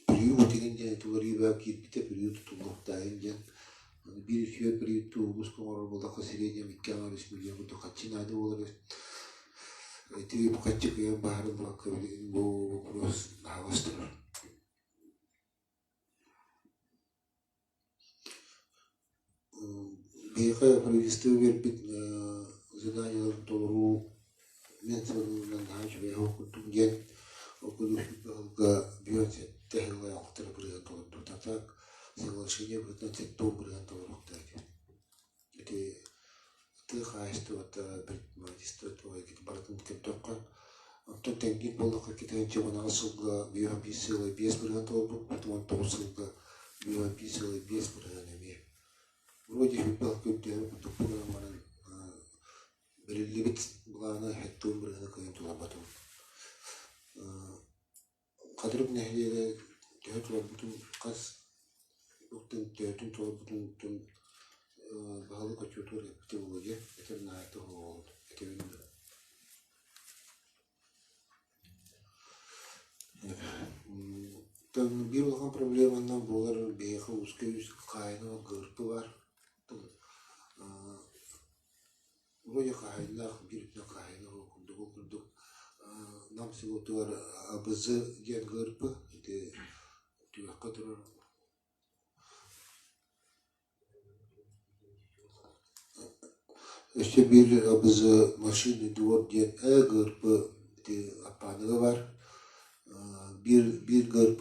приют игин диэн уларыйыыга киирбитэ приют тутуллуохтааҕын диэн. Аны биир үчүгэй приюту улууска оҥорор буоллахха сириэдийэм икки аҥаар үс миллион курдук харчы наада буолар эбит. Ити харчы кыайан баһаарыллыбакка билигин бу боппуруос аһаҕас турар. Биһиэхэ правительство биэрбит заданиеларын толоруу мин саныырынан наһаа үчүгэй оһох курдук диэн ол курдук сүүрбэ сылга бүөн сэттэ сыл айахтара бырыһыан толордубут. А так соглашение быһыытынан 70 бырыһыан толоруохтаах этибит. Ити тыа хаһаайыстыбата, предпринимательство барытын көрдөххө, оттон тэҥниир буоллахха 2018 сылга 51,5% толорбуппут, 19 сылга 51,5% эмиэ. Вроде элбэх көрдөһөр курдук гынан баран бэриллибит былааны 70 бырыһыаны кыайан толорботум. Хатырык нэһилиэгэ төһө толорбутун хас уктан төһөтүн толорбутун баһылык отчуотугар эппитэ буолуо дии, этэр наада буолуо этэбин да. Биир улахан проблеманан буолар биһиэхэ узкай үс хаайыны ГРП баар. Вроде хаһаайыннаах биир өттүнэн хаһаайына курдук ол курдук Нам селотугар АБЗ диэн ГРП ити түгэххэ турар Өссө биир АБЗ машинный двор диэн ЭГРП ити Аппааныга баар. Биир биир ГРП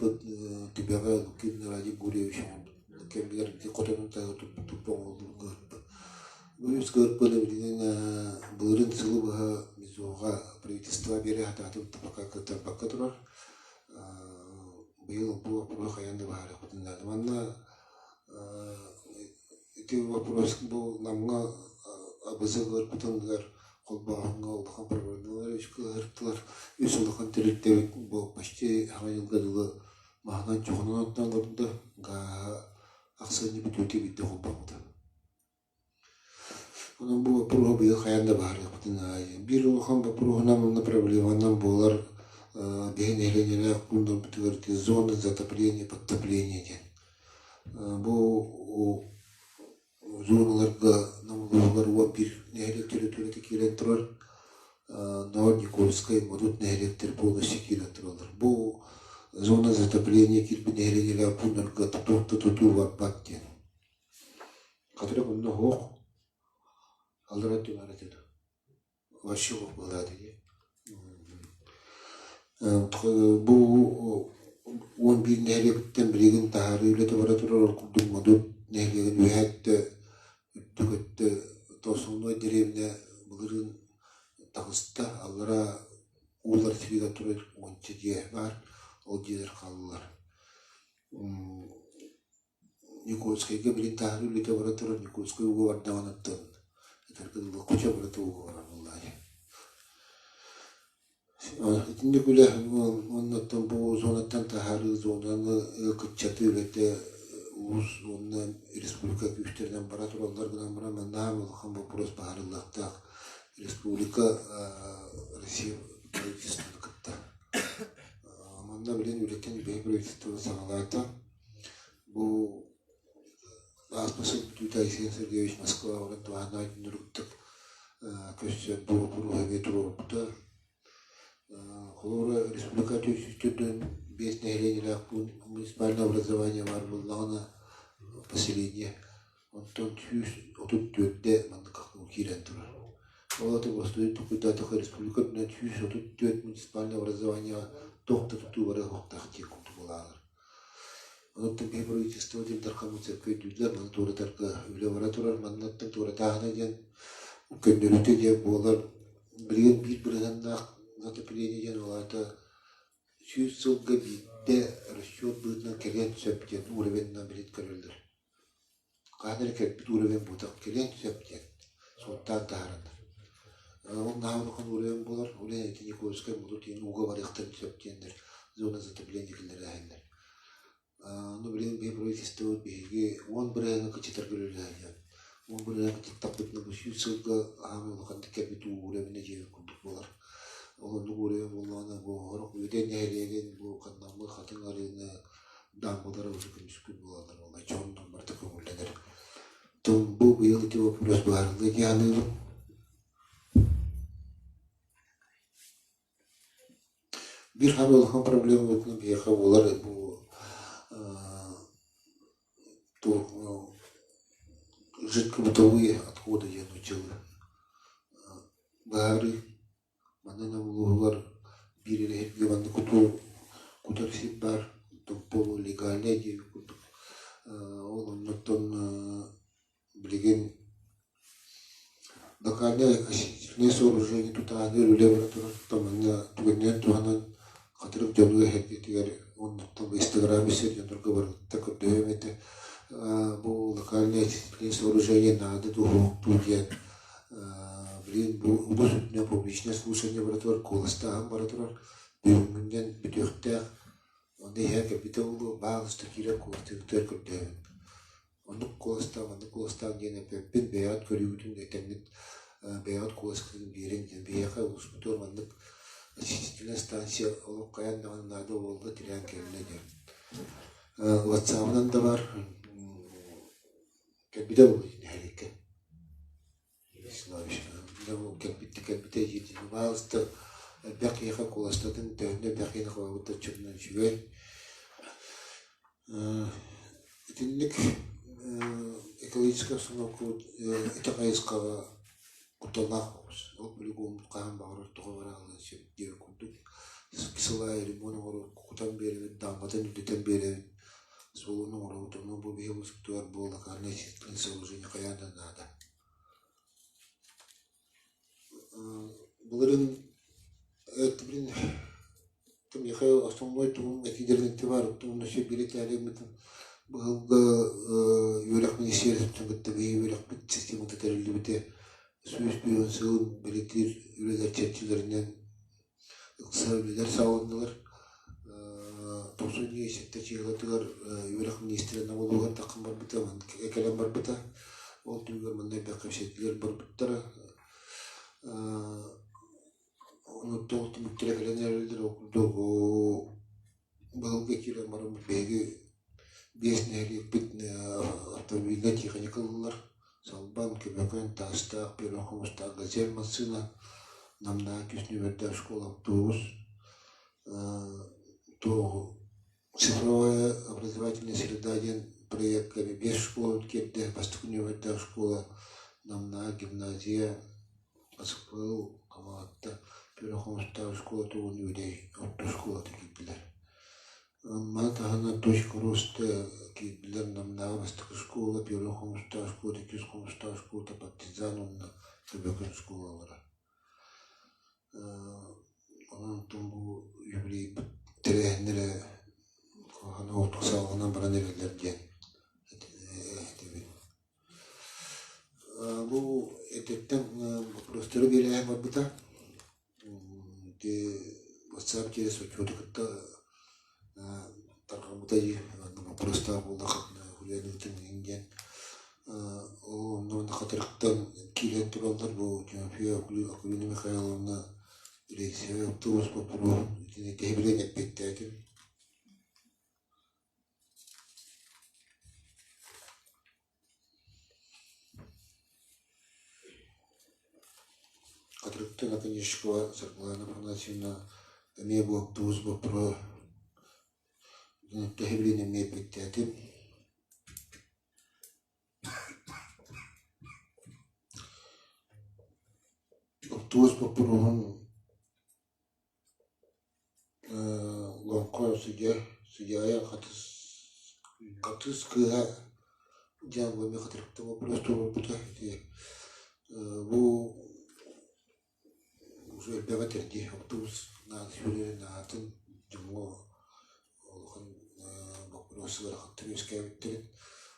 Түбэҕэ Лукин Радик Гурьевич кэмигэр ити хотонун таһыгар турбут оҥоһуллубут ГРП. Бу үс ГРП-ны билигин былырыын сылы быһа МИЗО-ҕа правительство биэрэ сатаатыбыт да пока кыттарбакка турар. Быйыл бу боппуруоһу хайаан да быһаарыахпытын наада. Манна ити вопрос бу Намҥа АБЗ ыларбытыгар холбооһуҥҥа улахан проблемалар үөскэһэртилэр. Үс улахан тэрилтэбит бу почти саҥа дьылга дылы маһынан чоҕунан оттоон олордо. Гааһа ахсынньы бүтүүтэ биирдэ холбоммута. Онон бу боппуруоһу быйыл хайаан да быһаарыахпытын наада. Биир улахан боппуруоһунан уонна проблеманан буолар биһи нэһилиэнньэлээх пууннарбытыгар ити зона затопления, подтопления диэн. Бу зоналарга Нам улууһугар 11 нэһилиэк территорията киирэн турар. Новоникольскай, Модут нэһилиэктэр полностью киирэн тураллар. Бу зона затопления киирбит нэһилиэнньэлээх пууннарга тутуу тутуу барбат диэн. Хатырык онно суох, аллара өттүгэр этэ дуо? Вообще суох буолаат ини. Бу 11 нэһилиэктэн билигин таһаарыы үлэтэ бара турар, ол курдук Модут нэһилиэгин үөһээ өттө, үрдүк өттө Тоосуҥнуой дэриэбинэ былырыын таҕыста, аллара уулар сиригэр турар уонча дьиэ баар, ол дьиэлэр хааллылар. Никольскайга билин таһар үлэтэ бара турар, Никольскай ууга бардаҕына оттон этэргэ дылы хочо барыта ууга барар буоллаҕа дии. Итинник үлэ уонна бу зонаттан таһаарыы зонаны кыччатыы үлэтэ улуус уонна республика күүстэринэн бара тураллар гынан баран манна улахан боппуруос быһаарыллыахтаах республика Россия правительствоны кытта. Манна билин үлэтин бэйэ правительство саҕалаата. Бу ааспыт сыл бүтүүтэ Айсен Сергеевич Москваҕа баран туһааннаах дьоннору көрсөн бу боппуруоһу эмиэ туруорбута. Холобура, республика 445 нэһилиэнньэлээх пуун муниципальное образование баар буоллаҕына поселение, онтон 134-дэ маннык киирэн турар. Ол аата боростуой толкуйдаатахха республика үрдүнэн 134 муниципальное образованиеҕа туох да тутуу барыа суохтаах диэн курдук буолаалар. Онон биһи правительство диэн Дархаммыт сөпкө өйдүүллэр, маны туоратарга үлэ бара турар. Маннаттан туоратааһына диэн көннөрүүтэ диэн буолар. Билигин биир бырыһыаннаах затопление диэн ол аата 100 сылга биирдэ расчет быһыытынан кэлиэн сөп диэн уровенынан билин көрөллөр. Хаһан эрэ кэлбит уровень буотах кэлиэн сөп диэн суоттаан таһаараннар. Ол наһаа улахан уровень буолар. Ол иһин ити Никольскай модут иһин ууга барыахтарын сөп диэннэр зона затопления киллэрээһиннэр. Ну билигин биһи правительствобыт биһиги 10 бырыһыаҥҥа кыччатарга үлэлэһэллэр. 10 бырыһыаҥҥа кыччаттахпытына бу 100 сылга аһаан улаханнык кэлбит уу уровена дьиэ курдук буолар. Ол оннук уровень буоллаҕына бу сорох Үөдэй нэһилиэгин бу ханнаммыт Хатыҥ Арыыны даамбалара уже көмүскүүр буолаллар буолла дьоннор барыта көҥүллэнэр. Бу быйыл ити боппуруос быһаарыллыа дии саныыбын. Биир саамай улахан проблемабытынан биһиэхэ буолар бу туох жидкобытовые отходы диэн нууччалыы быһаарыы. Манна улууһугар биир эрэ сиргэ манна кутуу кутар сир баар, оттон полулегальнай диэбит курдук. Ол оннуттан билигин локальное очистительное сооружение тутааны үлэ бара турар. Манна түгэнинэн туһанан хатырык дьону эһэргитигэр оннуттан Инстаграм сир дьоннорго барыта көрдөһүөм этэ. Бу локальное очистительное сооружение наада дуоһуохтуу диэн билигин бу улуус үрдүнэн публичное слушание бара турар, куоластааһын бара турар. Бүгүҥҥүнэн бүтүөхтээх. Онно иһэ кэлбитэ буолуо, баалыста киирэр куоластыыргытыгар көрдөһөбүн. Оннук куоластаах, маннык куоластаах диэн эппэппин, бэйэҕит көрүүгүтүн этэҥҥит, бэйэҕит куоласкытын биэриҥ диэн. Биһиэхэ улууспутугар маннык очистительная станция олох хайаан даҕаны наада буолла, тирээн кэллэ диэн. Ватсабынан да бар, кэлбитэ буолуо нэһилиэккэ. Вячеславович, кэлбитте кэлбитэ диир баалыста элбэх киһиэхэ куоластатын төһөннө элбэх киһини холобурда чугунан үчүгэй. Итинник экологическай обстановкабыт ити хайысхаҕа кутталлаах оҕус. Ол полигоммут хаһан баҕарар тоҕо бараалыан сөп диэбит курдук сылаа ремонт оҥорор кутан биэрэбит, даамбатын үрдэтэн биэрэбит, суолун оҥоробут. Онон бу биһиги улууспутугар бу локальнай сооружение хайаан да наада. Былырыын блин Михаил основной тугун этиилэрин бар уонна сөбүлэтээлиммитин быһылга үөрэх министиэристибэтин кытта биһиги үөрэхпит системата тэриллибитэ 150 сылын бэлиэтиир үлэлэр чэрчилэринэн ыкса үлэлэр саҕаланнылар. 97 чыһыатыгар үөрэх миниистирэ Нам улууһугар таххан барбыта, кэлэн барбыта. Ол түмүгэр манна элбэх кэпсэтиилэр барбыттара. Онуттан түмүктэрэ кэлэн эрэллэр. Ол курдук быһылга киирэн бараммыт биһиги биэс нэһилиэкпит автомобильнай техника ыллылар. Салбан, Көбөкөн, Таастаах, Первый Хомустаах «Газель» массыына, Намнааҕы үс нүөмэрдээх школа автобус, цифровая образовательная среда диэн проекка биэс школа киирдэ. Бастакы нүөмэрдээх школа Намнааҕы гимназия, СПЛ, Хамаҕатта, Первый Хомустаах школата уонна Үөдэй орто школата киирдилэр. Маны таһынан Точка роста киирдилэр Намнааҕы бастакы школа, Первый Хомустаах школата, Иккис Хомустаах школата, Партизан уонна Көбөкөн школалара. Онон бу юбилейбыт тэрээһиннэрэ куһаҕан олохтук салҕанан баран эрэллэр диэн Ити WhatsApp через отчуоту кытта тарҕаммыта дии, манна боппуруостаах буоллаххытына Ульяна ыытыҥ диэн. Ол онно хатырыктан киирэн тураллар бу Тимофея Акулина Михайловна рейсовай автобус боппуруоһун итини тэһи билэн эппиэттээтим. Хатырыктан Оконешникова Саргылана Афанасьевна эмиэ бу автобус боппуруоһа тэһи билэн эмиэ эппиэттээтим. Автобус боппуруоһун Лоҥхо судья судьяйа хатыс хатыс кыыһа диэн эмиэ хатырыктан боппуруос туруорбута ити бу уже элбэҕи этэр дии автобус сүүрэрин аатын дьоҥҥо улахан боппуруос ыарахаттар үөскээбиттэрин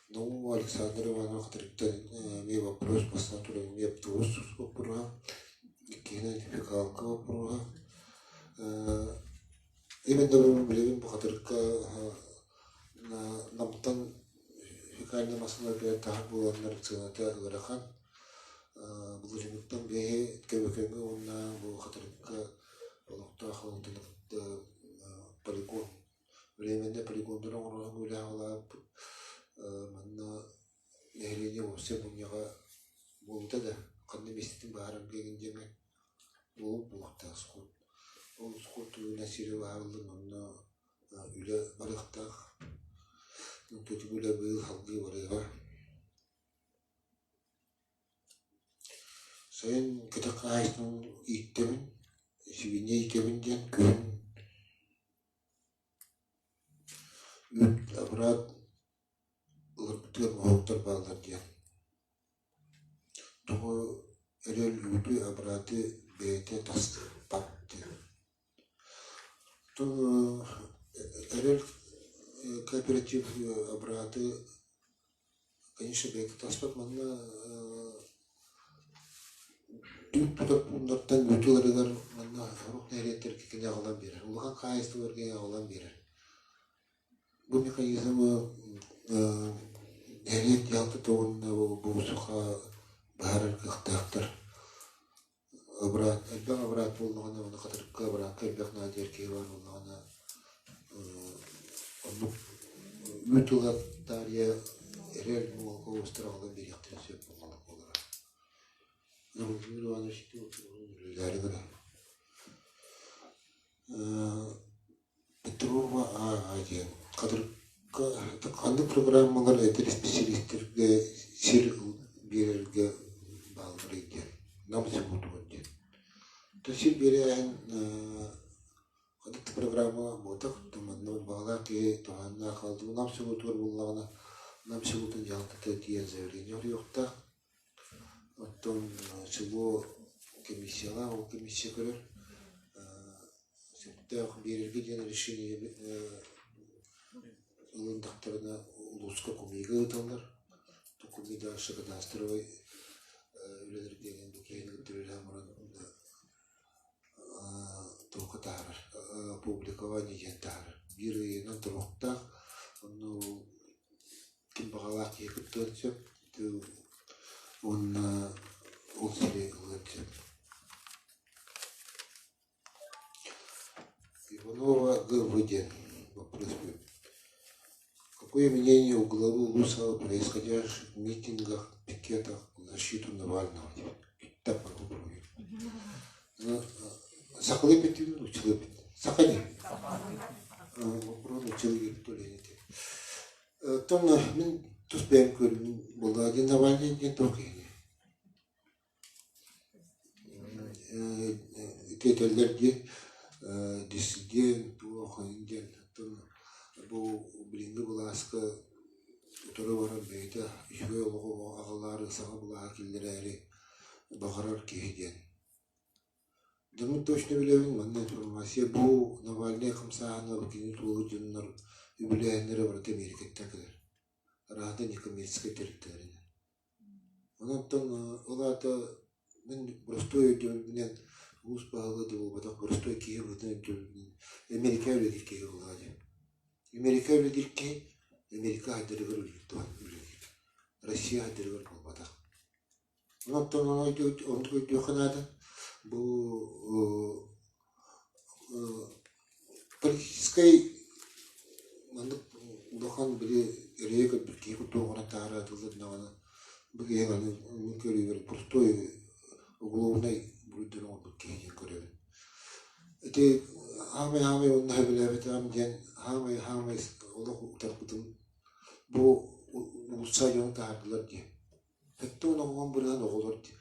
Наумова Александр Иванова хатырыктан эмиэ боппуруос бастаан туран эмиэ автобус боппуруоһа иккиһинэн фекалка боппуруоһа Именно билигин бу хатырыкка Намтан фекальнай массыыналар таһар буоланнар сыаната ыарахан. Былырыыҥҥыттан биһи Көбөкөҥҥө уонна бу Хатырыкка олохтоох халыҥтаны кытта полигон временный полигоннары оҥорон үлэҕэ Манна нэһилиэнньэ уопсай мунньаҕа буолбута да ханна миэстэтин быһаарарга игин диэҥҥэ буолук буолуохтаах сход. Ол сход туһунан сири быһаарыллан онно үлэ барыахтаах. Онтон үлэ быйыл салгыы барыаҕа. Сайын кэтэх хаһаайыстыбаны ииттэбин, сибиинньэ иитэбин диэн күһүн үүт абыраат ыларбытыгар моһуоктар бааллар диэн. Тоҕо эрэл үүтү абырааты бэйэтэ таспат диэн. Эрэл кооператив абырааты конечно бэйэтэ таспат манна үүт тутар пууннартан үүтү ыларыгар манна сорох нэһилиэктэргэ кини аҕалан биэрэр. Улахан хаһаайыстыбаларга аҕалан биэрэр. Бу механизмы нэһилиэк дьаһалтата уонна буусуха быһаарар кыахтаахтар. Абыраат элбэх абыраат буоллаҕына уонна хатырыкка абыраакка элбэх наадыйар киһи баар буоллаҕына оннук үүт ыла таарыйа эрэл уолга аҕалан биэриэхтэрин сөп буолара. Владимир Иванович үлэлээри гына. Петрова А диэн хатырыкка ханнык программалар эдэр исписэлиистэргэ сир биэрэргэ баалларый диэн Нам селотугар диэн. То сир биэрээһин ханнык да программа буотах манна баҕалаах киһи туһааннаах хаалдыбы Нам селотугар буоллаҕына Нам селотун дьаһалтата тиийэн заявление оруйуохтаах. Оттон село комиссиялаах, ол комиссия көрөр сөптөөх биэрэргэ диэн решение ылындахтарына улууска кумига ыыталлар. Куми дальше кадастровай үлэлэргэ бу киһини кытта үлэлээн баран туохха таһаарар опубликование диэн таһаарар. Биир ыйынан туруохтаах. Онно ким баҕалаах киһи кыттыан сөп уонна ол сири ылыан сөп. Иванова Г.В. диэн боппуруос Какое мнение у главы Лусова о происходящих митингах, пикетах в защиту Навального? Так попробую. Сахалыы битин, училы бит. Саха не? Вопрос училы бит Оттон мин тус бэйэм көрүүм буолла диэн Навальный диэн туох киһини Ити этэллэр дии диссидент туох диэн оттон бу билиҥҥи былааска утары баран бэйэтэ үчүгэй олоҕу аҕалаары саҥа былааһы киллэрээри баҕарар киһи диэн. Дьоммут точно билэбин, манна информация бу Навальнай хамсааһына бу кини туолу дьоннор үбүлээһиннэрэ барыта Эмиэрикэттэн кэлэр. Арааһата некоммерческай тэрилтэлэринэн. Онон ол аата мин боростуой өйдөбүлбүнэн Улуус баһылыга да буолбатах, боростуой киһи быһыытынан өйдөбүлүнэн Эмиэрикэ үлэлиир киһи буоллаҕа дии. Эмиэрикэ үлэлиир киһи Америка хайдарыгар үлэлиир үлэлиир. Россия хайдарыгар буолбатах. Онтон оннук өйдүөххэ наада. Бу политическай маннык улахан били эрэйи көрбүт киһи курдук оҥорон таһаара тылланнаҕына бу киһи аны мин көрүүбэр простой уголовнай буруйдары оҥорбут киһи диэн көрөбүн. Ити хаамай-хаамай уонна сөбүлээбэтэҕим диэн хаамай-хаамай олох утарбытым бу уулусса дьону таһаардылар дии. 70 бырыһан оҕолор дии.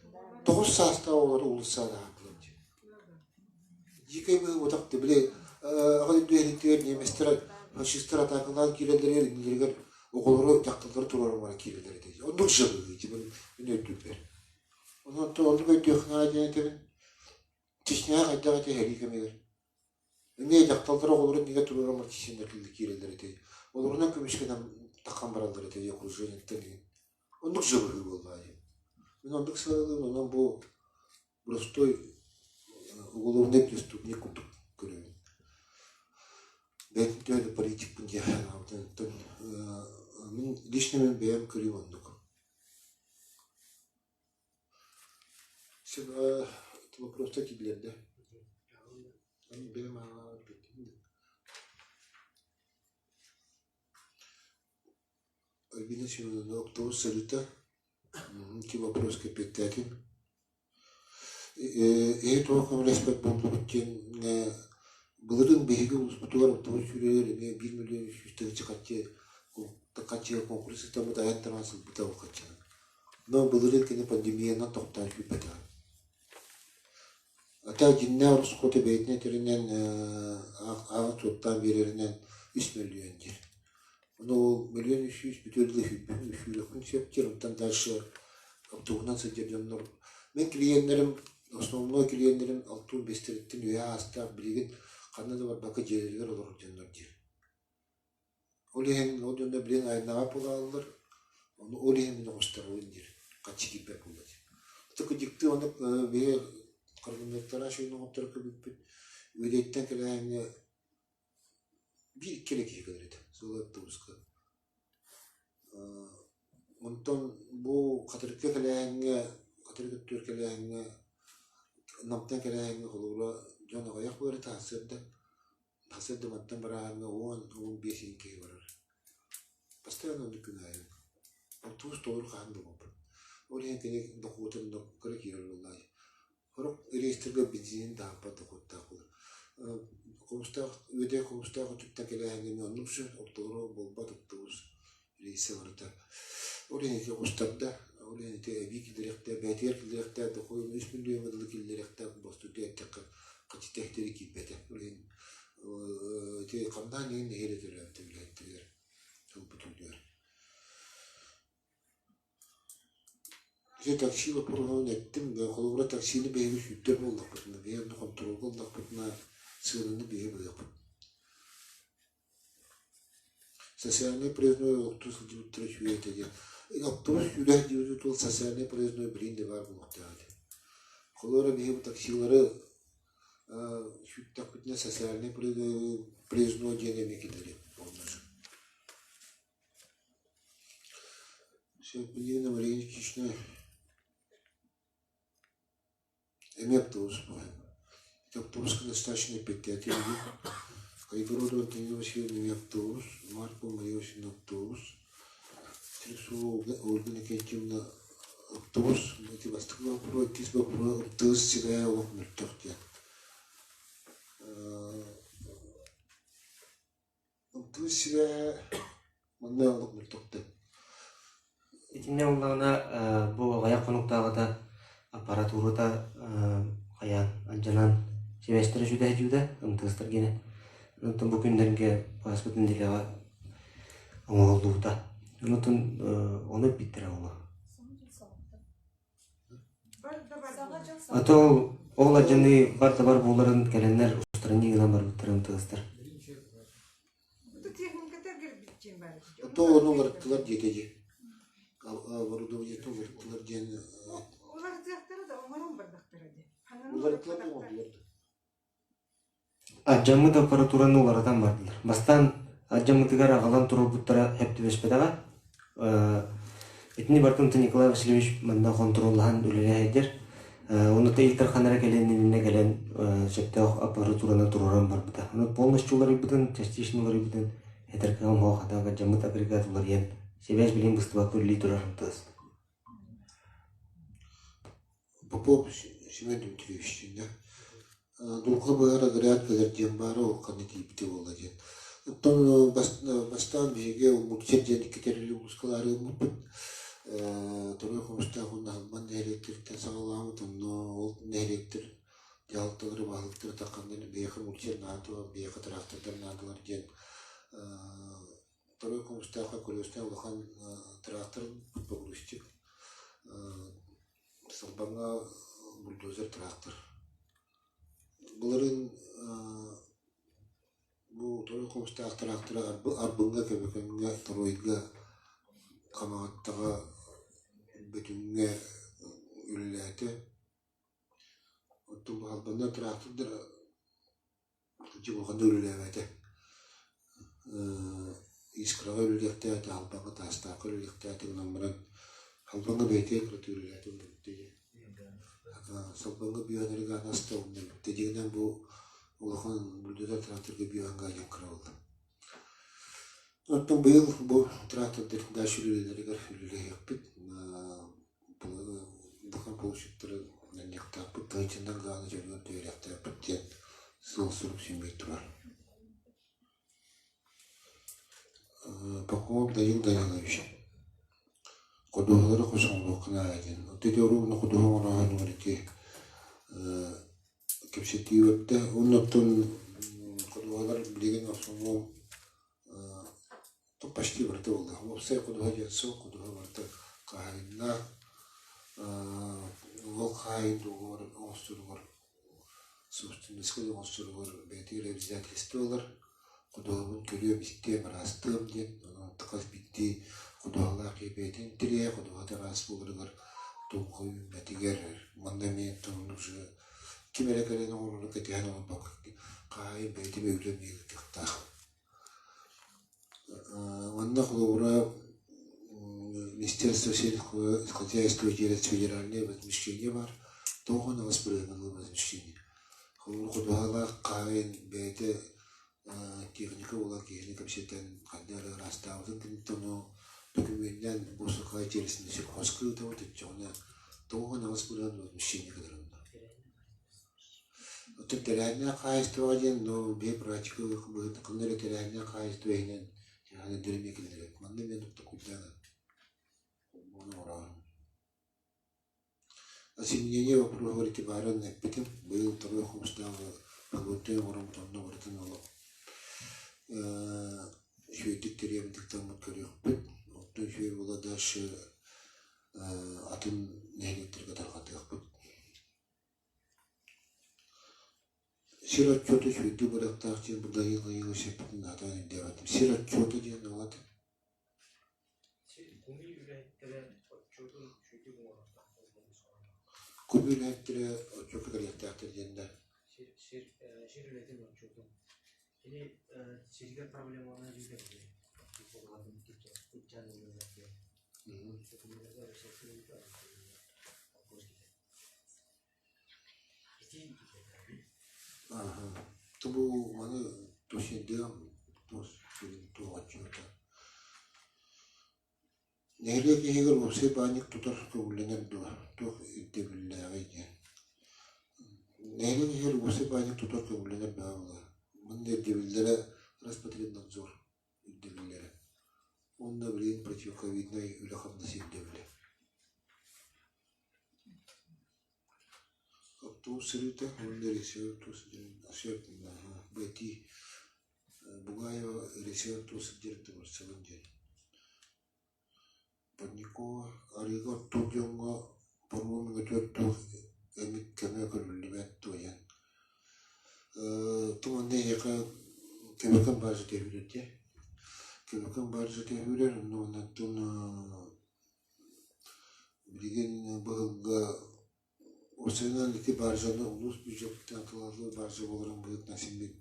9 саастаах оҕолор уулуссаҕа таһаардылар дии. Дьиикэй быһыы ты били аҕа дойду иһиттигэр немецтэр фашистар атаакалаан киирэллэригэр иннилэригэр оҕолору дьахталлары туруоран баран киирэллэр этэ. Оннук же быһыы дии мин өйдүүрбэр. Онон оннук өйдүөх наада диэн этэбин. Чечняҕа хайдах этэ сэрии кэмигэр? Эмиэ дьахталлар оҕолорун иннигэр туруоран чеченнэр киирэллэр этэй. Олорунан көмүскэнэн таххан бараллар этэй окружениеттан иһин. Оннук же быһыы буоллаҕа дии. Мин оннук сыаналыыбын, онон бу простой уголовный преступник курдук көрөбүн. Бэйэтин төһө да политикпын диэн санаабытын мин лично мин бэйэм көрүүм оннук. Вопрос-то киллэрдэ. Бэйэм Альбина Семеновна автобус салюта. Ити вопроска эппиэттээтим. Эһи туох көмөлөспөт буоллубут диэн былырыын биһиги улууспутугар автобус сүүрэригэр эмиэ 1 300 000 харчы харчыга конкурс ыытаммыт айан таҥан сылбыта ол харчынан. Но былырыын кини пандемиянан тохтоон сүүрбэтэҕэ. Ата дьиҥнээх ороскуота бэйэтин этэринэн ааҕан суоттаан биэрэринэн 3 мөлүйүөн диир. Ону ол 1 300 000 бүтүөр дылы сүүрүөхпүн сөп диир, онтон дальше автобуһунан сылдьар дьоннор мин клиеннэрим основной клиеннэрим 65-тэриттэн үөһэ аастаах билигин ханна да барбакка дьиэлэригэр олорор дьоннор диир. Ол иһин ол дьоннор билигин айаннаҕа буолаллар, ону ол иһин мин оҕустарабын диир, хаччы киирбэт буолла диир. Ытык дьикти оннук биһи хронометраж оҥотторо көбүппүт үөдэйтэн кэлээҥҥэ биир икки эрэ киһи кэлэр этэ сылы автобуска. Онтон бу Хатырыкка кэлээҥҥэ, Хатырык өттүгэр кэлээҥҥэ, Намтан кэлээҥҥэ холобура дьон аҕыйах буолар этэ сарсыарда. Сарсыарда мантан барааҥҥа 10-15 иһин киһи барар. Постоянно оннук күн аайы. Автобус толору хаһан да буолбат. Ол иһин кини дохуотун кыра киирэр буоллаҕа. Сорох рейстэргэ бензинин да аһаппат дохуоттаах буолар. Хомустаах Үөдэй Хомустаах өттүттэн кэлээһиҥҥэ эмиэ оннук сөп, ортолоро буолбат автобус рейсэ барыта. Ол иһин ити оҕустарда, ол иһин ити эбии киллэриэхтээх, бэйэтигэр киллэриэхтээх дохуотун 3 миллиоҥҥа дылы киллэриэхтээх бостуйда эттэххэ, хаччыта иһтэри киирбэтэ. Ол иһин ити хамнаан иһин нэһиилэ төлөөбүтэ үлэһиттэригэр ылбыт үрдүгэр. Ити такси боппуруоһун эттим, холобура таксины биһиги сүүрдэр буоллахпытына, биһиги онно хонтуруолга ыллахпытына, сыананы биһиги быһыахпыт. Социальнай проездной олохтуу сылдьыбыттара үчүгэй этэ диэн. Автобус сүүрэ сылдьыбыт ол социальнай проездной билигин да баар буолуохтаах этэ. Холобура биһиги бу таксилары сүүртэхпитинэ социальнай проездной диэн эмиэ киллэриэхпит Нина Мария Никитична эмиэ автобус баһын. Ити автобуска достаточно эппиэттээтэ дии. Кайгородова Антонина Васильевна эмиэ автобус, Маркова Мария Васильевна автобус, Трусова Ольга Иннокентьевна автобус. Ити бастакы боппуруос, иккис боппуруос автобус сибээһэ олох мөлтөх диэн. Автобус сибээһэ манна олох мөлтөхтөр. Итиннэ ыллаҕына бу аҕыйах хонуктааҕыта аппаратурата хайаан алдьанан сибээстэрэ сүтэһдьиибитэ МТС-тар гиэнэ. Онтон бу күннэргэ ааспыт нэдиэлэҕэ оҥоһуллубута. Онтон ону эппиттэрэ буолуо. А то ол алдьаныы бар да бар буоларын кэлэннэр устарын гынан барбыттарын МТС-тар. То ону уларыттылар диэтэ дии. Оборудованиетын уларыттылар диэн. Уларытыахтара да оҥорон бардахтара дии. Уларыттылар да оҥордулар да. Алдьаммыт аппаратураны уларытан бардылар. Бастаан алдьаммытыгар аҕалан туруорбуттара сөп түбэспэтэҕэ. Итини барытын Николай Васильевич манна хонтуруоллаһан үлэлэһэйдэр. Онно Ил Дархан эрэ кэлэн иннинэ кэлэн сөптөөх аппаратураны туруоран барбыта. Ону полностью уларыйбытын, частично уларыйбытын этэр кыаҕым суох, хата алдьаммыт агрегат уларыйан, сибээс билигин быстыбакка үлэлии турар тыас. Попов Семен Дмитриевич да дулҕа быар агрегат кэлэр диэн баара ол ханна тиийбитэ буолла диэн. Оттон бастаан биһиги мультсер диэн икки тэрили улуускалаары гыммыппыт. Торуой Хомустаах уонна Халбан нэһилиэктэриттэн саҕалаабыт. Онно ол нэһилиэктэр дьаһалталары, баһылыктары тахханнар биһиэхэ мультсер наада, биһиэхэ тыраахтардар наадалар диэн Второй Хомустаахха колесная улахан трактор погрузчик Салбаҥҥа бульдозер трактор. Былырыын бу Торуй Хомустаах трактора Арбыҥҥа, Көбөкөҥҥө, Торуйга, Хамаҕаттаҕа, Бөтүҥҥэ үлэлээтэ. Оттон бу Албаннар трактордар Дьэ улаханнык үлэлээбэтэ. Искраҕа үлэлиэхтээх Албаҥҥа Таастаахха үлэлиэхтээх гынан баран Албаҥҥа бэйэтигэр кыратык үлэлээтэ уонна бүттэ дии. Салбаҥҥа бүөһэнэргэ анаста уонна бүттэ. Дьиҥинэн бу улахан бульдозер тракторга бүөһэнгэ айан кыра буолла. Оттон быйыл бу трактордар дальше үлэлэригэр үлэлэһиэхпит. Улахан получиттары нанньыахтаахпыт, тыһыынчаннан гааны дьөлүгэр түһэриэхтээхпит диэн сыал-сорук син турар. Пахом Данил Данилович ходуһалары хос оҥоруохха наада диэн. Ити оруобуна ходуһа оҥороһунугар ити кэпсэтии барда. Уонна оттон ходуһалар билигин основном почти барыта буолла. Уопсай ходуһа диэн суох, ходуһа барыта хаһаайыннаах. Ол хаһаайын договор оҥосторугар, собственноска оҥосторугар бэйэтигэр обязательство ылар. Ходуһабын көрүөм, истиэм, ыраастыам диэн. Онон хас биирдии ходуһалаах киһи бэйэтин тириэ, ходуһата ыраас буоларыгар туохха үүммэтигэр манна эмиэ уже ким эрэ кэлэн оҥорорун кэтэһэн олорбокко хаһаайын бэйэтэ үлэ эмиэ ыытыахтаах. Манна холобура Министерство сельского хозяйства делает федеральное возмещение баар, тоҕо аҕыс бырыһыаннаах возмещение. Холобура ходуһалаах хаһаайын бэйэтэ техника буолан киһини кэпсэтэн хайдах эрэ ыраастаабытын кэнниттэн ону докумуоннаан бу саха тиэрсинэ сельхозка ыытабыт оччоҕуна тоҕо аҕыс бырыһыан возмещение кытарынна. Оттон тэрээһиннээх хаһаайыстыбаҕа диэн, ну, биһи практика быһыытынан ханна эрэ тэрээһиннээх хаһаайыстыба иһинэн тэрээһиннэри эмиэ киллэрэбит. Манна эмиэ толкуйдаан ону оҥороору. Осеменение вопроһугар ити баарын эппитим. Быйыл Торуой Хомустааҕы погоднай оҥороммут онно барытын олох үчүгэйдик тэрийэммит ыктаммыт көрүөхпүт. Оттон үчүгэй буола дальше атын нэһилиэктэргэ тарҕатыахпыт. Сир отчуота үчүгэйдик барыахтаах диэн бу Данил Данилович эппитин сатаан өйдөөбөтүм. Сир отчуота диэн ол аты Куми үлэһиттэрэ отчуокка кэлиэхтээхтэр диэн да. Ааһа, бу маны тус тус сирин туох отчуота. Нэһилиэк иһигэр уопсай баанньык тутар көҥүллэнэр дуо? Туох ирдэбиллээҕий диэн. Нэһилиэк иһигэр уопсай баанньык тутар көҥүллэнэр баа буолар. Манна ирдэбиллэрэ Роспотребнадзор ирдэбиллэрэ. Уонна билигин противоковиднай үлэ-хамнас ирдэбилэ. Оптуобус сырыыта уонна Ресион тус бэтии Бугаева Ресион тус сылдьар диэн Парникова арыыга оттуур дьоҥҥо паром өтөр туох эмит көмө көрүллүбэт дуойан Туманна эйиэхэ Көмөкөн баар түһүүрэр дии Көмөкөн баар түһүүрэр онно онтон билигин быһылга Уопсайынан ити баржаны улуус бюджеттан атыылаһыллыбыт баржа буоларын быһыытынан син биир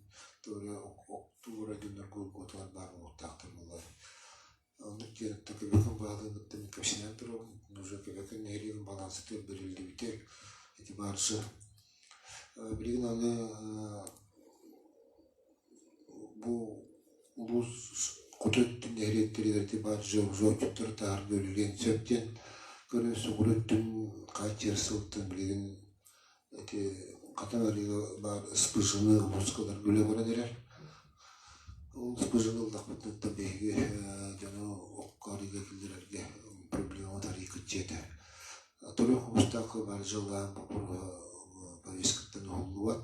октуура дьоннорго куоталар баар буолуохтаахтар буоллар. Оннук диэн Көбөкөн баһылыгын кытта мин кэпсэнэн турабын. Уже Көбөкөн нэһилиэгин балаансатыгар бэриллибитэ ити баржа. Билигин аны бу улуус хоту өттүн нэһилиэктэригэр ити баржа уже отчуттары таһарга үлэлиэн сөп диэн көрө соҕуруу өттүн хааччыйар сылтан билигин ити Хатан арыыга баар СПЖ-ны улууска ыларга үлэ баран эрэр. Ол СПЖ-ны ыллахпытына биһиги дьону окко арыыга киллэрэргэ проблема арыый кыччыа этэ. Төрүөх хомустаахха баржа ылаан боппуруоһа повесткаттан уһуллубат.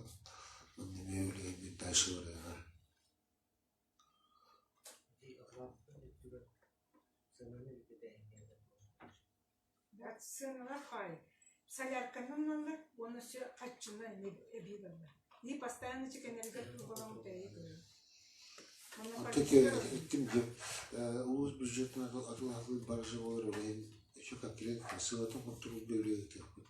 Онно эмиэ үлэһиммит дальше барыаҕа. Сыаналар хай солярканан ылаллар уонна өссө хаччына эбии ылаллар. И постоянно чекэнэригэр туһаламмыт эйи көрөр. Эттим дьэ улуус бюджетын атылаһылыыр баржа буолар ол иһин еще как кэлэн сыалатын хонтуруолга үлэлэтиэхпит.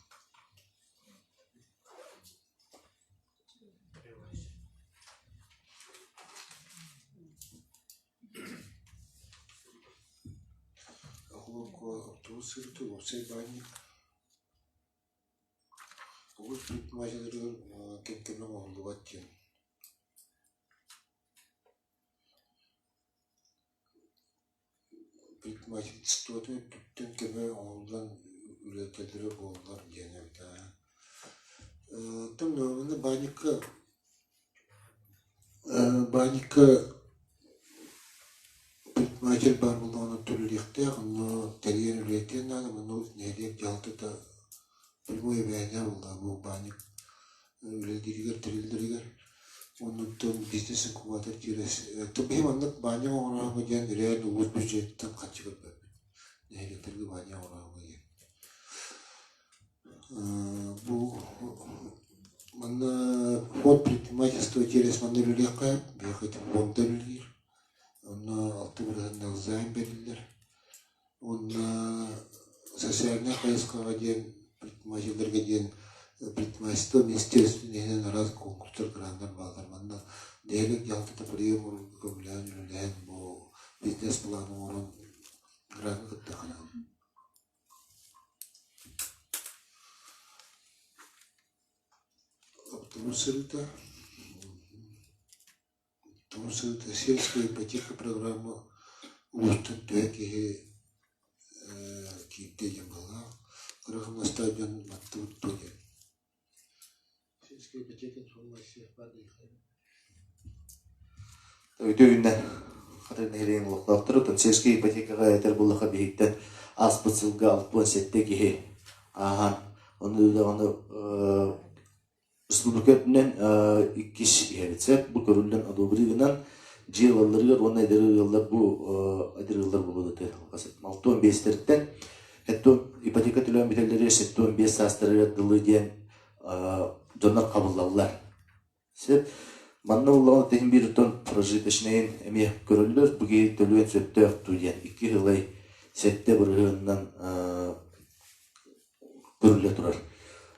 Оҕолорго автобус сырыыта уопсай баанньык Улуус предпринимателлэригэр кэм-кэмэ оҥоһуллубат диэн Предпринимательствотын өттүттэн көмө оҥоһуллан үлэлэтэллэрэ буоллар диэн эбит аа. Оттон манна баанньыкка баанньыкка предприниматель баар буоллаҕына төлүлүөхтээх, онно тэрийэн үлэлэтиэн наада, манна нэһилиэк дьаһалтата прямой эбээһинэ буолла бу баанньык үлэлииригэр, тэриллэригэр. Оннуттан бизнес-инкубатор киирэ биһи маннык баанньык оҥороһуҥҥа диэн реально улуус бюджетыттан харчы көрбөппүт. Нэһилиэктэргэ баанньык оҥороһуҥҥа диэн. Бу манна фонд предпринимательства через манна үлэлиэххэ биһиэхэ ити фонда үлэлиир. Онно алта бырыһыаннаах займ бэриллэр. Уонна социальнай хайысхаҕа диэн предпринимателлэргэ диэн предпринимательство министерствотын иһинэн араас конкурстар, граннар бааллар. Манна нэһилиэк дьаһалтата прием оҥорорго көмөлөһөн үлэлэһэн бу бизнес-план оҥорон граҥҥа кыттыахха Автобус сырыыта, автобус сырыыта сельская ипотека программа улуустан төһө киһи киирдэ диэн быһыылаах. Кыра хамнастаах дьон маттыбыт дуо диэн. Сельская ипотека информация баар Үтүө күннэр Хатырык нэһилиэгин олохтоохторо сельскэй ипотекаҕа этэр буоллахха биһиттэн ааспыт сылга 67 киһи ааһан ону даҕаны республика үрдүнэн иккис иһэбит сөп бу көрүллэн одобригынан дьиэ ылалларыгар уонна эдэр ыаллар бу эдэр ыаллар буолуо 65-тэриттэн ипотека төлөөн бүтэллэригэр 75 саастарыгар дылы диэн дьоннор хабыллаллар. Сөп. Манна буоллаҕына тиһин биир оттон прожиточнайын эмиэ көрөллөр. Бу киһи төлүөн сөптөөх дуу диэн икки сылай сэттэ бырыһыанынан көрүллэ турар.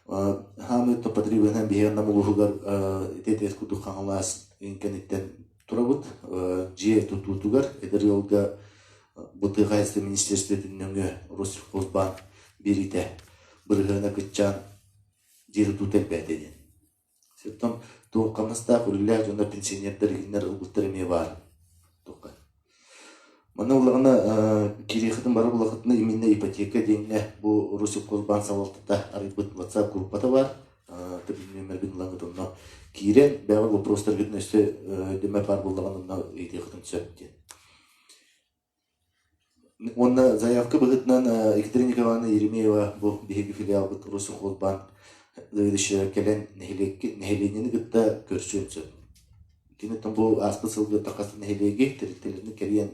Хаамыы потребностан биһиги Нам улууһугар ити курдук Хаҥалас кэнниттэн турабыт. Дьиэ тутуутугар эдэр ыалга бу тыа хаһаайыстыба министерствотын нөҥүө Россельхозбанк биэриитэ бырыһыана кыччаан дьиэ тутуута элбээтэ диэн. Оттон туох хамнастаах үлэлээх дьоннор пенсионердар иһиннэр ылбыттар эмиэ баар. Туохха. Манна ыллаҕына кириэхитин бары булахытына именно ипотека диэҥҥэ бу Россельхозбанк салалтата арыйбыт WhatsApp группата баар. Тыбын нүөмэргин ылаҥҥыт онно киирэн бэйэҕит вопростаргытын өссө өйдөмөр баар буоллаҕына онно ыйытыаххытын сөп диэн. Уонна заявка быһыытынан Екатерина Николаевна Еремеева бу биһиги филиалбыт Россельхозбанк заведующайа кэлэн нэһилиэнньэни кытта көрсүөн сөп. Киниттэн бу ааспыт сылга хас нэһилиэги тэрилтэлэрин кэрийэн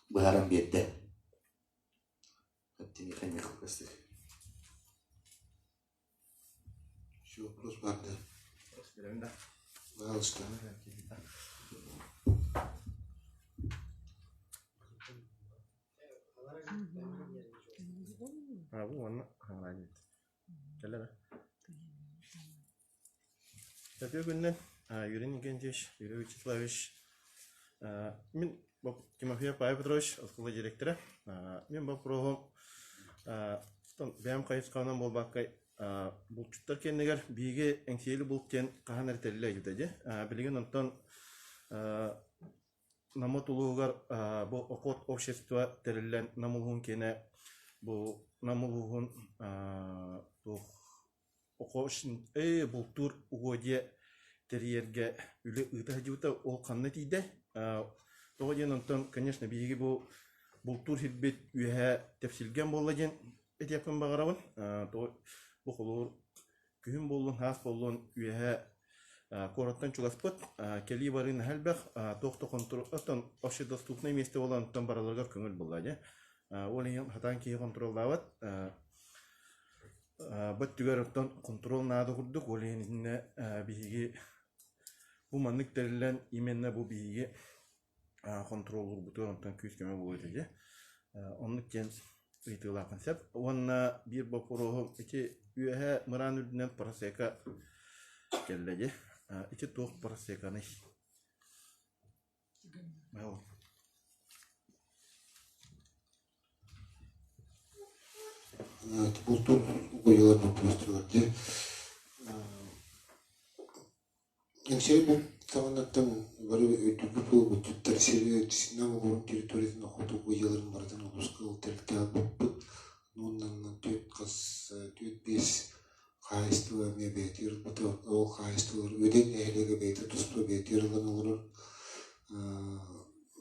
быһааран биэрдэ. Еще вопрос бар да? Пожалуйста. А, бу уонна хаҥалаан. Кэлэ Үтүө күнүнэн, Юрий Никентьевич, Юрий Вячеславович. Мин Тимофеев Павел Петрович, оскуола директора. Мин боппуруоһум бэйэм хайысханан буолбакка булчуттар кэннигэр биһиги Эҥсиэли булт диэн хаһан эрэ тэриллэ илдьэ дии. Билигин онтон Наммыт улууһугар бу Охот общество тэриллэн Нам улууһун киэнэ бу Нам улууһун туох бултуур угодья тэрийэргэ үлэ ыыта сылдьыбыта ол ханна тиийдэ? Тоҕо диэн онтон, конечно, биһиги бу бултуур сирбит үөһэ тэпсилгэн буолла диэн этиэхпин баҕарабын. Бу холобур күһүн буоллун, саас буоллун үөһэ куораттан чугаспыт, кэлии барыы наһаа элбэх, туох да хонтуруол оттон общедоступное миэстэ буолан оттон барыларыгар көҥүл буолла дии. Ол иһин сатаан киһи хонтуруоллаабат. Бу өттүгэр оттон хонтуруол наада курдук, ол иһин итиннэ биһиги бу маннык тэриллэн именно бу биһиги хонтуруоллуурбутугар онтон күүс-көмө буолуо этэ дии. Оннук диэн ыйытыылаахпын сөп. Уонна биир боппуруоһум ити үөһэ мыраан үрдүнэн просека кэллэ дии. Ити туох просеканый? Бултуур угуйалар боппуруостарыгар дии. Эҥсиэли булт саҕанаттан бары үрдүкү буолбуттар сири Нам улууһун территориятын хоту угуйаларын барытын улууска ол тэрилтэҕэ булпут. Уонна түөрт хас түөрт биэс хаһаайыстыба эмиэ бэйэтигэр ылбыта. Ол хаһаайыстыбалар Үөдэй нэһилиэгэ бэйэтэ туспа бэйэтигэр ылан олорор.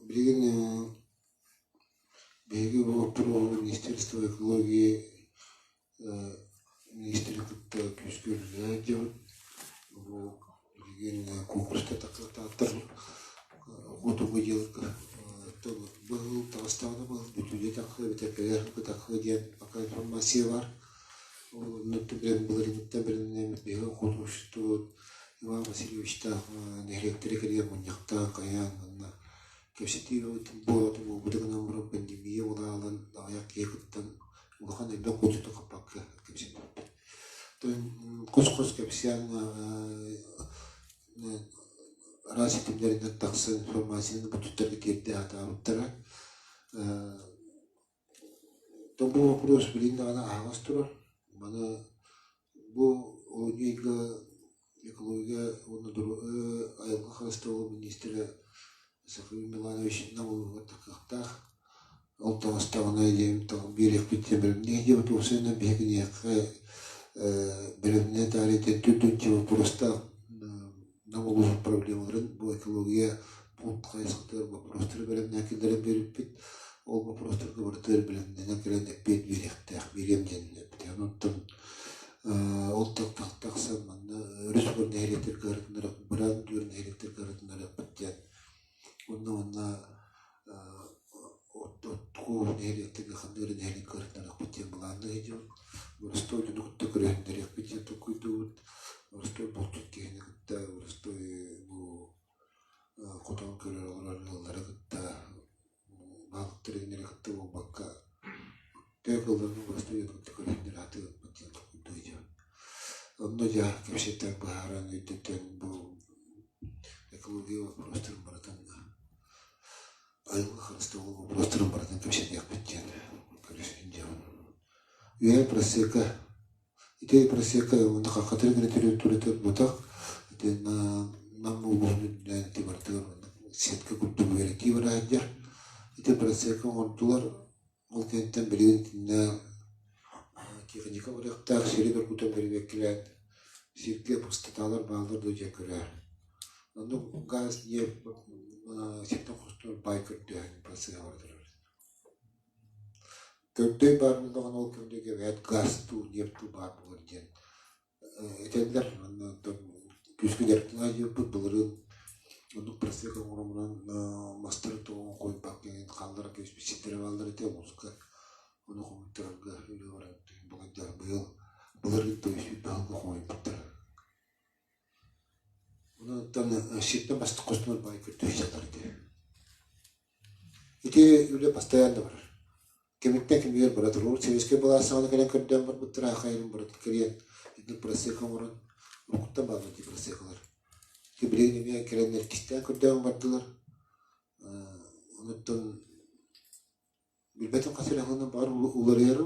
Билигин биһиги боппуруоһу Министерство экологии миниистири кытта күүскэ үлэлээн дьабыт. Бу билигин куонкуруска тахсыахтаахтар хотугу дьылга быһыл таҕыстаҕына быһыл бүтүүгэ тахсыа эбэтэр кэлэр тахсыа диэн пока информация баар. Ол оннуттан былырыыҥҥыттан бэлэмнэммит биһиги хотугу Иван Васильевичтаах нэһилиэктэри кэрийэн мунньахтаан хайаан манна кэпсэтии буолатын буолбута гынан баран пандемия улаалан аҕыйах киһи кыттан улахан элбэх куотута хаппакка кэпсэппиппит. Хос-хос кэпсээн араас ситимнэринэн тахсан информацияны бутуттарга тиэрдэ сатаабыттара. Бу боппуруос билигин даҕаны аһаҕас турар. Маны бу олунньу экология уонна айылҕа харыстабылын миниистирэ Сахамин Миланович Нам улууһугар тахсыахтаах. Ол таҕыстаҕына диэн биэриэхпит диэн бэлэмниэ диэбит уопсайынан биһиги киниэхэ бэлэмнээ таарыйа төрдүнчэ боппуруостаах Нам улууһун проблемаларын бу экология пункт хайысхатыгар боппуруостары бэлэмнээн киллэрэн биэрбиппит. Ол боппуруостарга барытыгар бэлэмнэнэн кэлэн эппиэт биэриэхтээх, биэриэм диэн эппитэ. Онтон ол тахсан манна өрүс угар нэһилиэктэргэ ырытыннарыах, быраан дүөр нэһилиэктэргэ ырытыннарыахпыт диэн. Онно манна Оттуу нэһилиэктэргэ ханнык эрэ нэһилиэккэ ырытыннарыахпыт диэн былаанныы сылдьабыт. Боростуой дьону кытта көрүһүннэриэхпит диэн толкуйдуубут. Боростуой булчут киһини кытта, боростуой бу хотон көрөр олорор ыаллары кытта, баһылыктары кинилэри кытта буолбакка, төһө кыалларынан боростуой дьону кытта көрүһүннэрэ сатыахпыт диэн толкуйдуу сылдьабыт. Онно дьэ кэпсэтэн быһааран өйдөтөн бу экология боппуруостарын барытын айылҕа харыстабыл боппуруостарын барытын кэпсэтиэхпит диэн көрүс дьон. Үөһэ просека ити просека уонна хаххатыры гына төрүт бутах итиннэ Нам улууһун үрдүнэн ити барытыгар сетка курдук үөрэтии бара сылдьар. Ити просека оҥордулар ол кэнниттэн билигин итиннэ техника барыахтаах сири доргутан бэрэбиэркэлээн сиргэ пустоталар бааллар дуо диэн көрөөр. Оннук газ ньиэп сиртэн хостуур баай көрдөөһүн процеһа бара турар. Көрдөй баар буоллаҕына ол кэмнэргэ эбээт газ дуу, ньиэп дуу баар буолар диэн этэллэр. Онно оттон күүскэ дьарыктана сылдьыбыппыт былырыын оннук просека оҥороммунан мастары тоҕон хойбакка иҥин хаалларан кэбиспит сирдэрэ бааллар этэ улууска. Ону хомуйтарарга үлэ баран балайда быйыл былырыын да үс баһылга хомуйбуттара. Онон сиртэн бастакы хостонор баай көрдөһө сатар этэ. Ити үлэ постоянно барар. Кэмиттэн кэмигэр бара турар. Сэбиэскэй былаас саҕана кэлэн көрдөөн барбыттара, хайарын барытын кэрийэн итинник просека оҥорон, уруккуттан бааллар дии просекалар. Билигин эмиэ кэлэннэр кистээн көрдөөн бардылар. Онуттан билбэтим хас эрэ сылынан баҕар уларыйара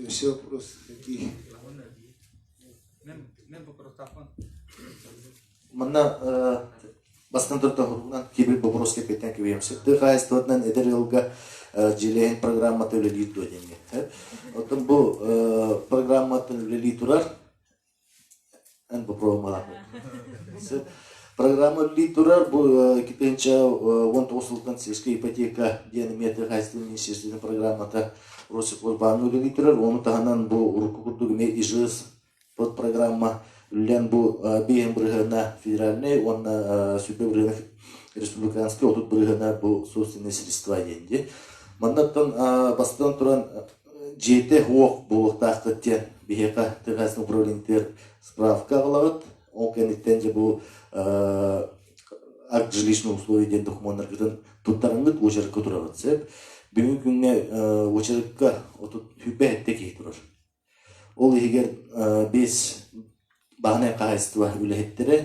Все вопрос какие? Манна бастан туртаһынан кибер вопрос кэппиттэн кибиэм сөп. Тыа хаһаайыстыбатынан эдэр ыалга дьиэлээһин программата үлэлиир дуо диэҥҥэ. Оттон бу программаттан үлэлии турар эн попробуй Программа үлэлии турар бу 2019 сылтан сельская ипотека диэн эмиэ тыа хаһаайыстыбатын министерствотын программата Россельхозбааҥҥа үлэлии турар. Ону таһынан бу урукку курдук эмиэ ИЖС под программа үлэлээн бу биэһин бырыһыана федеральнай уонна сүбэ бырыһыана республиканский 30 бырыһыана бу собственные средства диэн дии. Маннаттан бастатан туран дьиэтэ суох буолуохтааххыт диэн биһиэхэ тыа управлениетыгар справка аҕалаҕыт. Ол кэнниттэн дьэ бу акт жилищных условий диэн докумуоннаргытын туттарыҥҥыт уочаракка тураҕыт сөп. Бүгүҥҥү күҥҥэ уочаракка 37 киһи турар. Ол иһигэр биэс бааһынай хаһаайыстыба үлэһиттэрэ,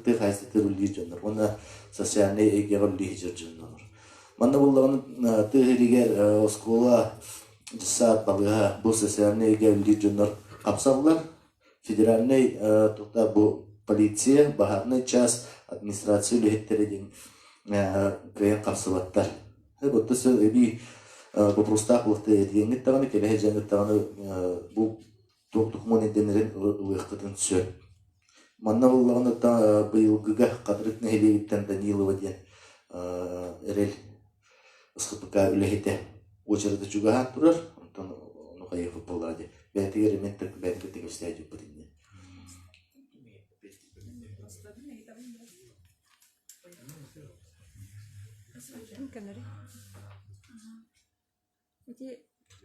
тыа хаһаайыстыбатыгар үлэлиир дьоннор уонна социальнай эйгэҕэ үлэлии сылдьар дьоннор. Манна буоллаҕына тыа сиригэр оскуола, дьыссаат, балыыһа бу социальнай эйгэ үлэлиир дьоннор хапсаллар. Федеральнай тута бу полиция, баһаарынай чаас, администрация үлэһиттэрэ диэн кыайан хапсыбаттар. Оттон эбии боппуруостаах буолта этиэҥҥит даҕаны, кэлэһэ дьаҥҥыт даҕаны бу туох докумуон ирдэнэрин ылыаххытын сөп. Манна буоллаҕына быйылгыга Хатырык нэһилиэгиттэн Данилова диэн эрэл СХПК үлэһитэ уочарата чугаһаан турар, онтон ону хайыахпыт буоллаҕа дии. Бэйэтигэр эмиэ бэйэтигэр тэкэстээх дьуппут инньэ. Ити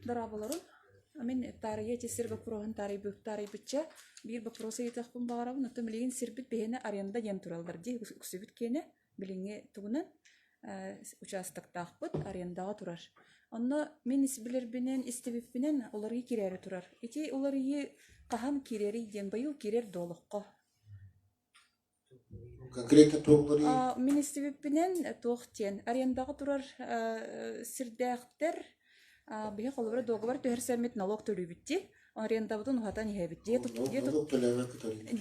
дорооболорун. Мин таарыйа ити сир боппуруоһун таарыйбычча биир боппуруосу ыйытыахпын баҕарабын. Оттон билигин сирбит биһиэнэ аренда диэн тураллар дии үксүбүт киэнэ билиҥҥи тугунан участоктаахпыт арендаҕа турар. Онно мин ис билэрбинэн, истибиппинэн уларыйыы киирээри турар. Ити уларыйыы хаһан киирэрий диэн быйыл киирэр дуо олоххо? Конкретно туох Мин истибиппинэн туох диэн арендаҕа турар сирдээхтэр биһи холобура дуогабар түһэрсэммит налог төлүүбүт дии арендабытын уһатан иһэбит дьиэ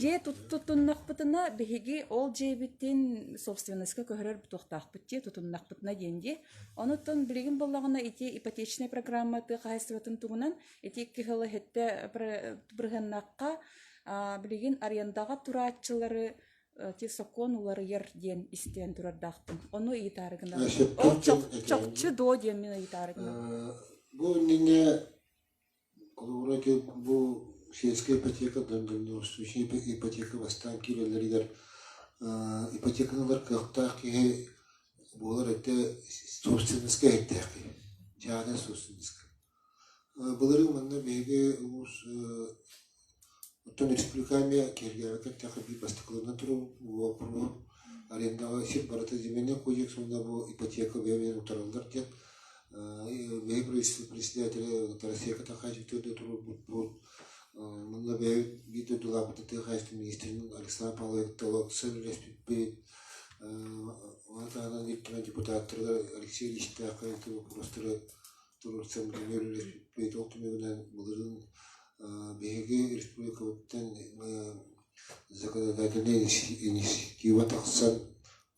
дьиэ тутуннахпытына биһиги ол дьиэбитин собственностька көһөрөр туохтаахпыт дии тутуннахпытына диэн дии онуттан билигин буоллаҕына ити ипотечнай программа тыа хаһаайыстыбатын туһунан ити икки сыл иһиттэ бырыһыаннахха Билигин арендаҕа турааччылары ти сокуон уларыйар диэн истэн турардаахпын. Ону ыйытаары гынабын. Ол чопчу дуо диэн мин ыйытаары гынабын. Бу иннинэ холобура ити бу сельская ипотека дальневосточная ипотека бастаан киирэллэригэр ипотеканы ылар кыахтаах киһи буолар этэ собственноска иһиттээх киһи чааһынай собственноска Былырыын манна биһиги улуус оттон республика эмиэ киһиргээбэккэ эттэххэ биир бастакыларынан турар арендаҕа сир барыта земельный кодекс уонна бу ипотека бэйэ-бэйэни утараллар диэн биһиги председателэ Тарасенко Тахаевич туруорбуппут. Манна бэйэбит биир дойдулаахпыт тыа хаһаайыстыбатын министрин Александр Павлович Толоксон үлэспиппит. Ону таһынан Ил Түмэн депутаттарыгар Алексей Ильичтээххэ ити боппуруостары туруорсан үлэлэспиппит. Ол түмүгүнэн былырыын биһиги республикабыттан законодательнай инициатива тахсан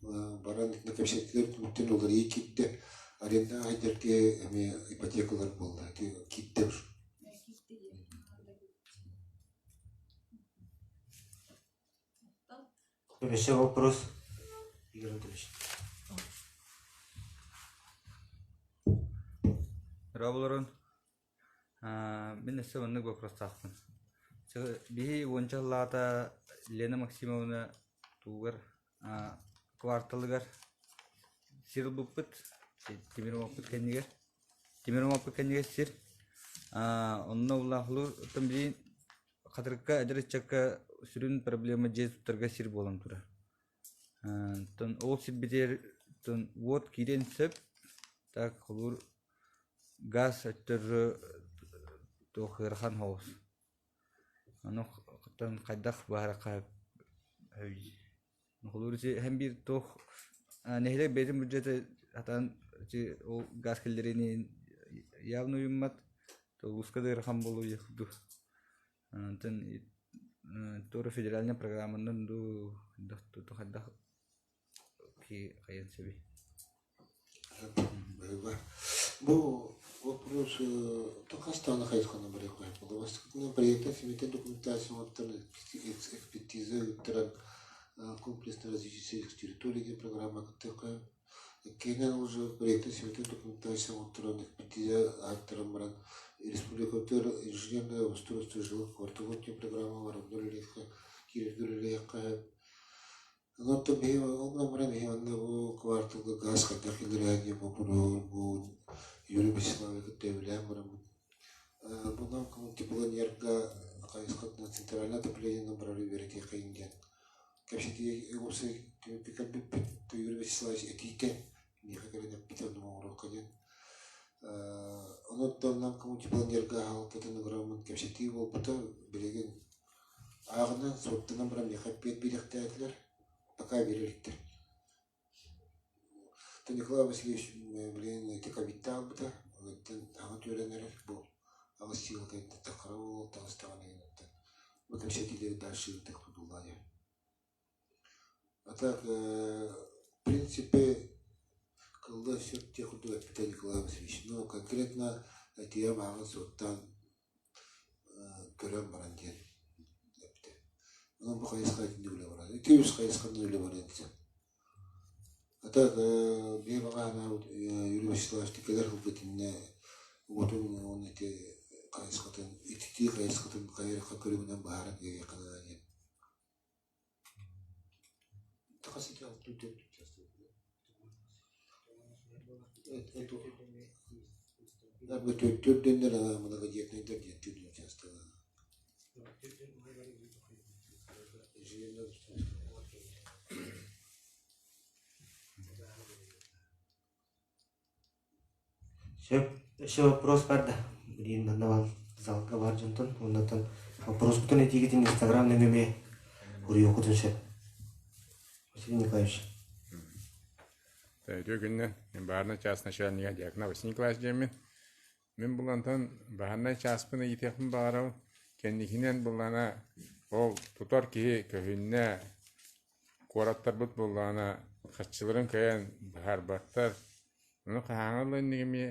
баран итиннэ кэпсэтиилэр түмүктэн уларыйыы киирдэ. Аренда айдарга эмиэ ипотекалар буолла. Ити киирдэ. Еще вопрос, Игорь Анатольевич. Дорооболорун. Мин өссө маннык боппуруостаахпын. Биһи уонча сыллааҕыта Лена Максимовна тугугар кварталыгар сир ылбыппыт, тимир уҥуохпут кэннигэр. Тимир уҥуохпут кэннигэр сир. Онно улаахлуур оттон билигин Хатырыкка эдэр ыччакка сүрүн проблема дьиэ туттарга сир буолан турар. Оттон ол сирбитигэр Оттон уот киириэн сөп, так холуур газ өттөрү туох ыарахан соҕус. Ону оттон хайдах быһаарыахха сөбүй? Холуур ити һэн биир туох нэһилиэк бэйэтин бюджета сатаан ити ол газ киллэриини явно уйуммат, улууска да ыарахан буолуо диэх курдук. Онтон туора федеральнай программанан дуу хайдах хайыан сөбүй? Бу вопрос хас даҕаны хайысханан барыахха сөп. Бастакытынан проектнай сметнай документация оҥортон экспертиза ыыттаран комплексно развитие сельских территорий диэн программа кыттыахха сөп. Иккиһинэн уже проектнай сметнай документация оҥотторон экспертиза ааттаран баран республикабытыгар инженерное обустройство жилых кварталов диэн программа баран үлэлиэххэ киирэргэ үлэлиэххэ сөп. Онтон биһи ол гынан баран биһи онно бу кварталга газ хайдах киллэрээһин диэн боппуруоһу бу Юрий Вячеславович кытта үлэлээн бараммыт Бунан теплоэнерго хайысхатынан центральное отоплениенан барары үөрэтиэххэйин диэн кэпсэтии уопсай түмүккэ кэлбиппит. Юрий Вячеславович этиитэ миэхэ кэлэн эппитэ онно оҥоруохха диэн. Онон теплоэнерго аһалтатын ыҥыраммын кэпсэтии буолбута. Билигин Ааҕынан, суоттанан баран миэхэ эппиэт биэриэхтээтилэр, пока биэрэ иликтэр. Николай Васильевич билигин ити ковидтаах ылбыта, оттон саҥа түөрэн эрэр бу аҕыс сыыла кэнниттэн хара буолуо таҕыстаҕына иһиниттэн бу кэпсэтиилэри дальше ыытыахпыт буоллаҕа дии. А так, в принципе, кылла сөп диэх курдук эппитэ Николай Васильевич. Но конкретно этиэм ааҕан суоттаан көрөн баран диэн эппитэ. Онон бу хайысха итинник үлэ барар. Ити үс хайысханан үлэ барыан сөп. А так биир баҕа санаабыт Юрий Вячеславович кэлэр сылга итиннэ уотун уонна ити хайысхатын ититии хайысхатын хайа эрэ көрүҥүнэн быһааран биэриэххэ наада диэн. Төрдүннэр многодетныйдар диэн түрдүн учаастага. Сөп, өссө вопрос бар да? Билигин манна баар залга баар дьонтон уоннаттан вопроскутун этиигитин Инстаграм нөҥүө эмиэ уруйуоххутун сөп. Василий Николаевич. Үтүө күннэн. Мин баһаарынай чаас начальнига Дьяконов Василий Николаевич диэммин. Мин булантан баһаарынай чааспын ыйытыахпын баҕарабын. Кэнникинэн буллана ол тутар киһи көһүннэ, куораттарбыт буоллаҕына хаччыларын кыайан быһаарбаттар. Ону хаһааҥҥы ыла инник эмиэ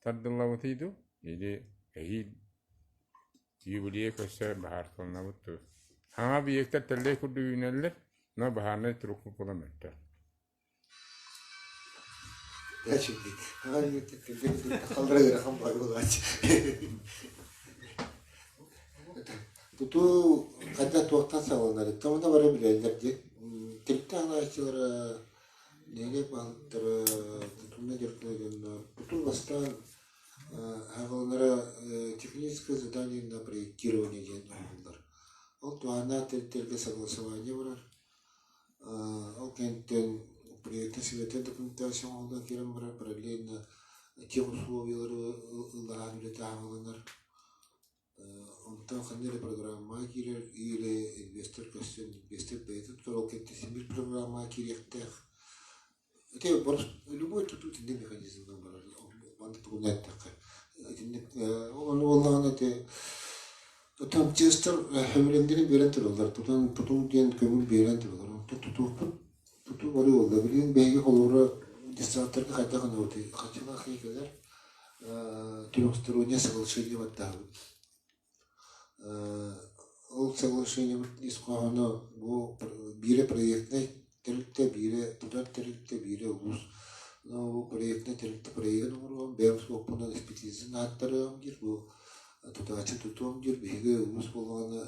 тардыллабытый дуу или эһиил юбилейы көрсө баһаарталанабыт дуу? Хаҥа объектар тэллэй курдук үүнэллэр, но баһаарынай турукпут буолан мөлтөх. Тутуу хайдах туохтан саҕаланарый? Тоҕо бары билэллэр дии. Тэрилтэ анааччылара нэһилиэк баһылыктара тутууну дьарыктанар тутуу бастаан аҕаланара техническое задание на проектирование диэн оҥоһуллар. Ол туһааннаах тэрилтэлэргэ согласование барар. Ол кэнниттэн проектнай сибэтэ документация оҥоһуллан киирэн барар, параллельно тех условиялары ыллаһан үлэтэ аҕаланар. Онтон ханна эрэ программаҕа киирэр или инвестор көстөн инвестор бэйэтин тутар ол кэнниттэн син биир программаҕа киириэхтээх. Ити любой тутуу итинник механизмынан барар. Манна тугунан эттэххэ итинник ол ону буоллаҕына ити оттон чыыстар сөбүлэҥнэрин биэрэн тураллар. Тутан тутуу диэн көҥүл биэрэн тураллар. Онтон тутуохпут тутуу бары буолла. Билигин биһиги холобура детсадтарга хайдах гынабытый? Хаччылаах киһи кэлэр трехстороннее соглашение баттаабыт. Ол соглашениебыт ис хоһооно бу биирэ проектнай тэрилтэ, биирэ тутар тэрилтэ, биирэ улуус. Бу проектнай тэрилтэ проегын оҥоруом, бэйэм суоппунан экспертизаны ааттарыам диир, бу тутааччы тутуом диир. Биһиги улуус буоллаҕына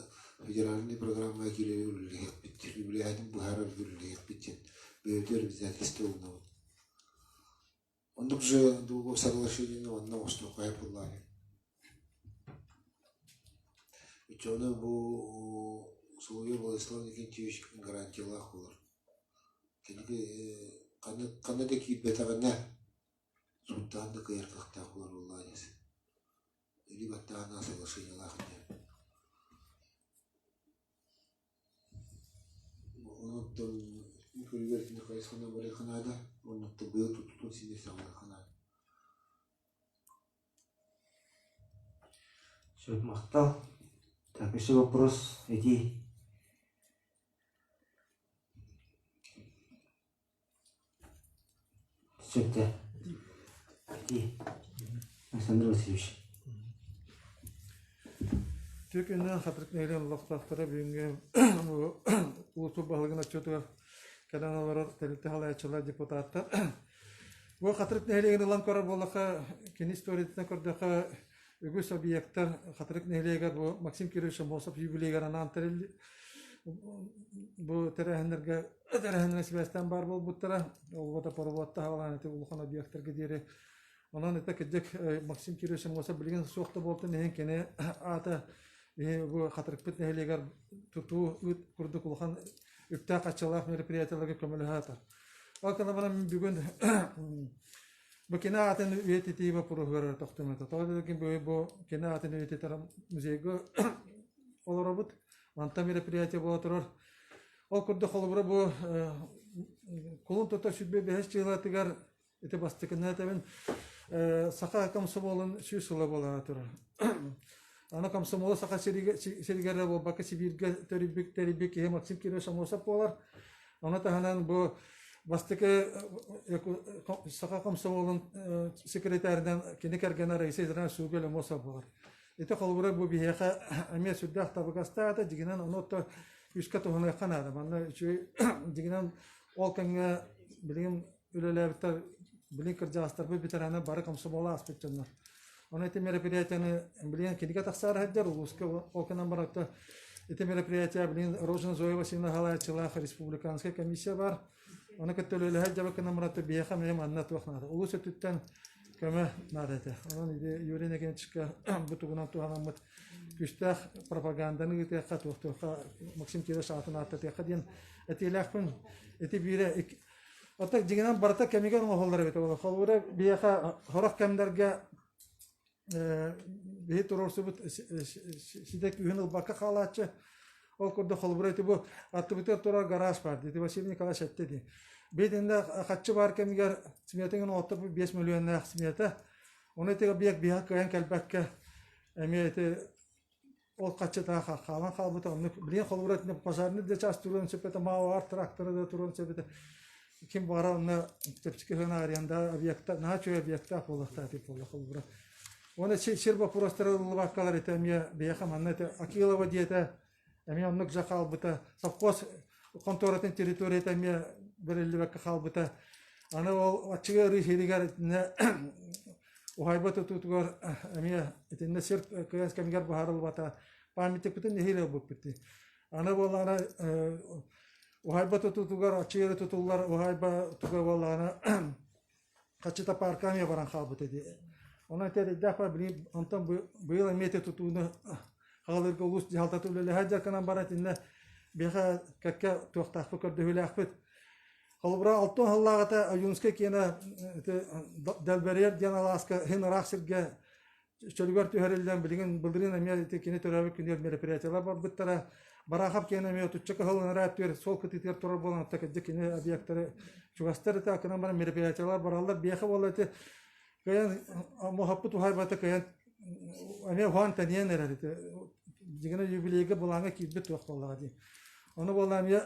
федеральнай программаҕа киирэри үлэлэһиэхпит, үбүлээһинин быһаарарга үлэлэһиэхпит диэн бэйэбитигэр обязательство ылынабыт. Оннук же договор соглашениены онно оҥостуохха буоллаҕа Оччоҕуна бу Соловьев Владислав Никитич гарантиялаах буолар. Кинигэ Ханна, ханна да киирбэтэҕинэ, сууттаан да кыайар кыахтаах буолар буоллаҕа дии. Илии баттаан соглашениелаах этэ. Онон көрүгэр итини хайысханан барыахха наада уонна быйыл тутуутун син саҕалыахха наада. Сөп, махтал. Так, еще вопрос этии. Сөп да. Этии. Александр Васильевич. Түкүннэн Хатырык нэһилиэгин олохтоохторо бүгүҥҥү улуус баһылыгын отчуотугар кэлэн олорор тэрилтэ салайааччылар, депутаттар. Бу Хатырык нэһилиэгин ылан көрөр буоллахха, кини историятынан көрдөххө, үгүс объектар Хатырык нэһилиэгэр бу Максим Кириллович Аммосов юбилейыгар анаан тэрилли бу тэрээһиннэргэ тэрээһиннэргэ сибээстээн баар буолбуттара. Ол водопроводта хаалаан ити улахан объектарга диэри Онон это кырдьык Максим Кириллович Аммосов билигин суох да буолтун иһин кини аата бу Хатырыкпыт нэһилиэгэр тутуу ыт курдук улахан үптээх-харчылаах мероприятиеларга көмөлөһө атар. Ол гынан баран бүгүн бу кини аатын үйэтитии боппуруоһугар тохтуммута. Тоҕо диэтэххэ бу бу кини аатын үйэтитэр музейга олоробут. Мантан мероприятие буола турар. Ол курдук холобура бу кулун тутар 25 чыылатыгар Ити бастакыны этэбин, саха комсомолун сүүс сыла буолара турар. Аны комсомолу саха сиригэр эрэ буолбакка Сибииргэ төрүйбүт тэрийбит киһи Максим Кириллович Аммосов буолар. Ону таһынан бу бастакы саха комсомолун секретарынан кини кэргэнэ Раиса Израилевна Сугель Аммосов буолар. Ити холобура бу биһиэхэ эмиэ сүрдээх табыгастаах этэ, дьиҥинэн ону отто үскэ туһаныахха наада. Манна үчүгэй дьиҥинэн ол кэмҥэ билигин үлэлээбиттэр билин кырдьаҕастарбыт ветераны бары комсомола ааспыт дьоннор. Ону ити мероприятияны билигин кинигэ тахсаары сылдьар улууска ол гынан баран ити мероприятие билигин Рожина Зоя Васильевна салайааччылаах республиканскай комиссия бар. Ону кытта үлэлэһэр дьабы гынан баран биһиэхэ эмиэ манна туох наада. Улуус өттүттэн көмө наада этэ. Онон Юрий Иннокентьевичка бу тугунан туһанаммыт күүстээх пропаганданы ыытыахха, туохтуохха Максим Кириллович аатын ааттатыахха диэн этиилээхпин. Ити биирэ Оттон дьиҥинэн барыта кэмигэр оҥоһуллар эбит. Холобура, биһиэхэ сорох кэмнэргэ биһи туруорсубут ситэ күүһүн ылбакка хаалааччы. Ол курдук холобура ити бу аттыбытыгар турар гараж баар дии. Василий Николаевич эттэ дии. Биитиннэ хаччы баар кэмигэр сметаҥын оҥотторбут 5 миллионнаах смета. Ону ити объект биһиэхэ кыайан кэлбэккэ эмиэ ити Ол хаччытаа хаалан хаалбыта оннук билигин холобура итиннэ пожарный да чаас туруон сөп этэ маоар трактора да туруон сөп этэ ким баҕарар онно чэпчэки сыана аренда объекта наһаа үчүгэй объектаах буолуохтаах дип буолла холобура уонна сир боппуруостара ылыллыбаккалар ити эмиэ биһиэхэ манна ити Акилова диэтэ эмиэ оннук дьэ хаалбыта совхоз хонтуоратын территорията эмиэ бэриллибэккэ хаалбыта аны ол аччыгый арыы сиригэр итиннэ Уһайба тутуутугар эмиэ итиннэ сир кыайан кэмигэр быһаарыллыбата. Памятникпытын нэһиилэ ылбыппыт дии. Аны буоллаҕына уһайба тутуутугар аччыгый тутуллар уһайба туга буоллаҕына хаччыта парка эмиэ баран хаалбыта дии. Онон ити эрдээх билигин онтон быйыл эмиэ ити тутууну хаалыырга улуус дьаһалтата үлэлэһэ дьарканан баран итиннэ биһиэхэ кэккэ туохтаахпыт көрдөһүүлээхпит. Холобура, алтан сыллааҕыта Ойуунскай киэнэ ити Дэлбэрийэр диэн алааска иһин ыраах сиргэ чөлүгэр түһэриллэн, билигин былырыын эмиэ ити кини төрөөбүт күнүгэр мероприятиелар барбыттара. Бараахап киэнэ эмиэ отучча кыһыл ынараа өттүгэр суол кытыытыгар турар буолан, оттон кырдьык кини объектары чугастар этэ, гынан баран мероприятиелар бараллар. Биэхэ буолла ити кыайан муоһаппыт уһаайбата кыайан эмиэ уһаан тэнийэн эрэр ити дьиҥинэ юбилейга былааҥҥа киирбит туох буоллаҕа дии. Ону буолла эмиэ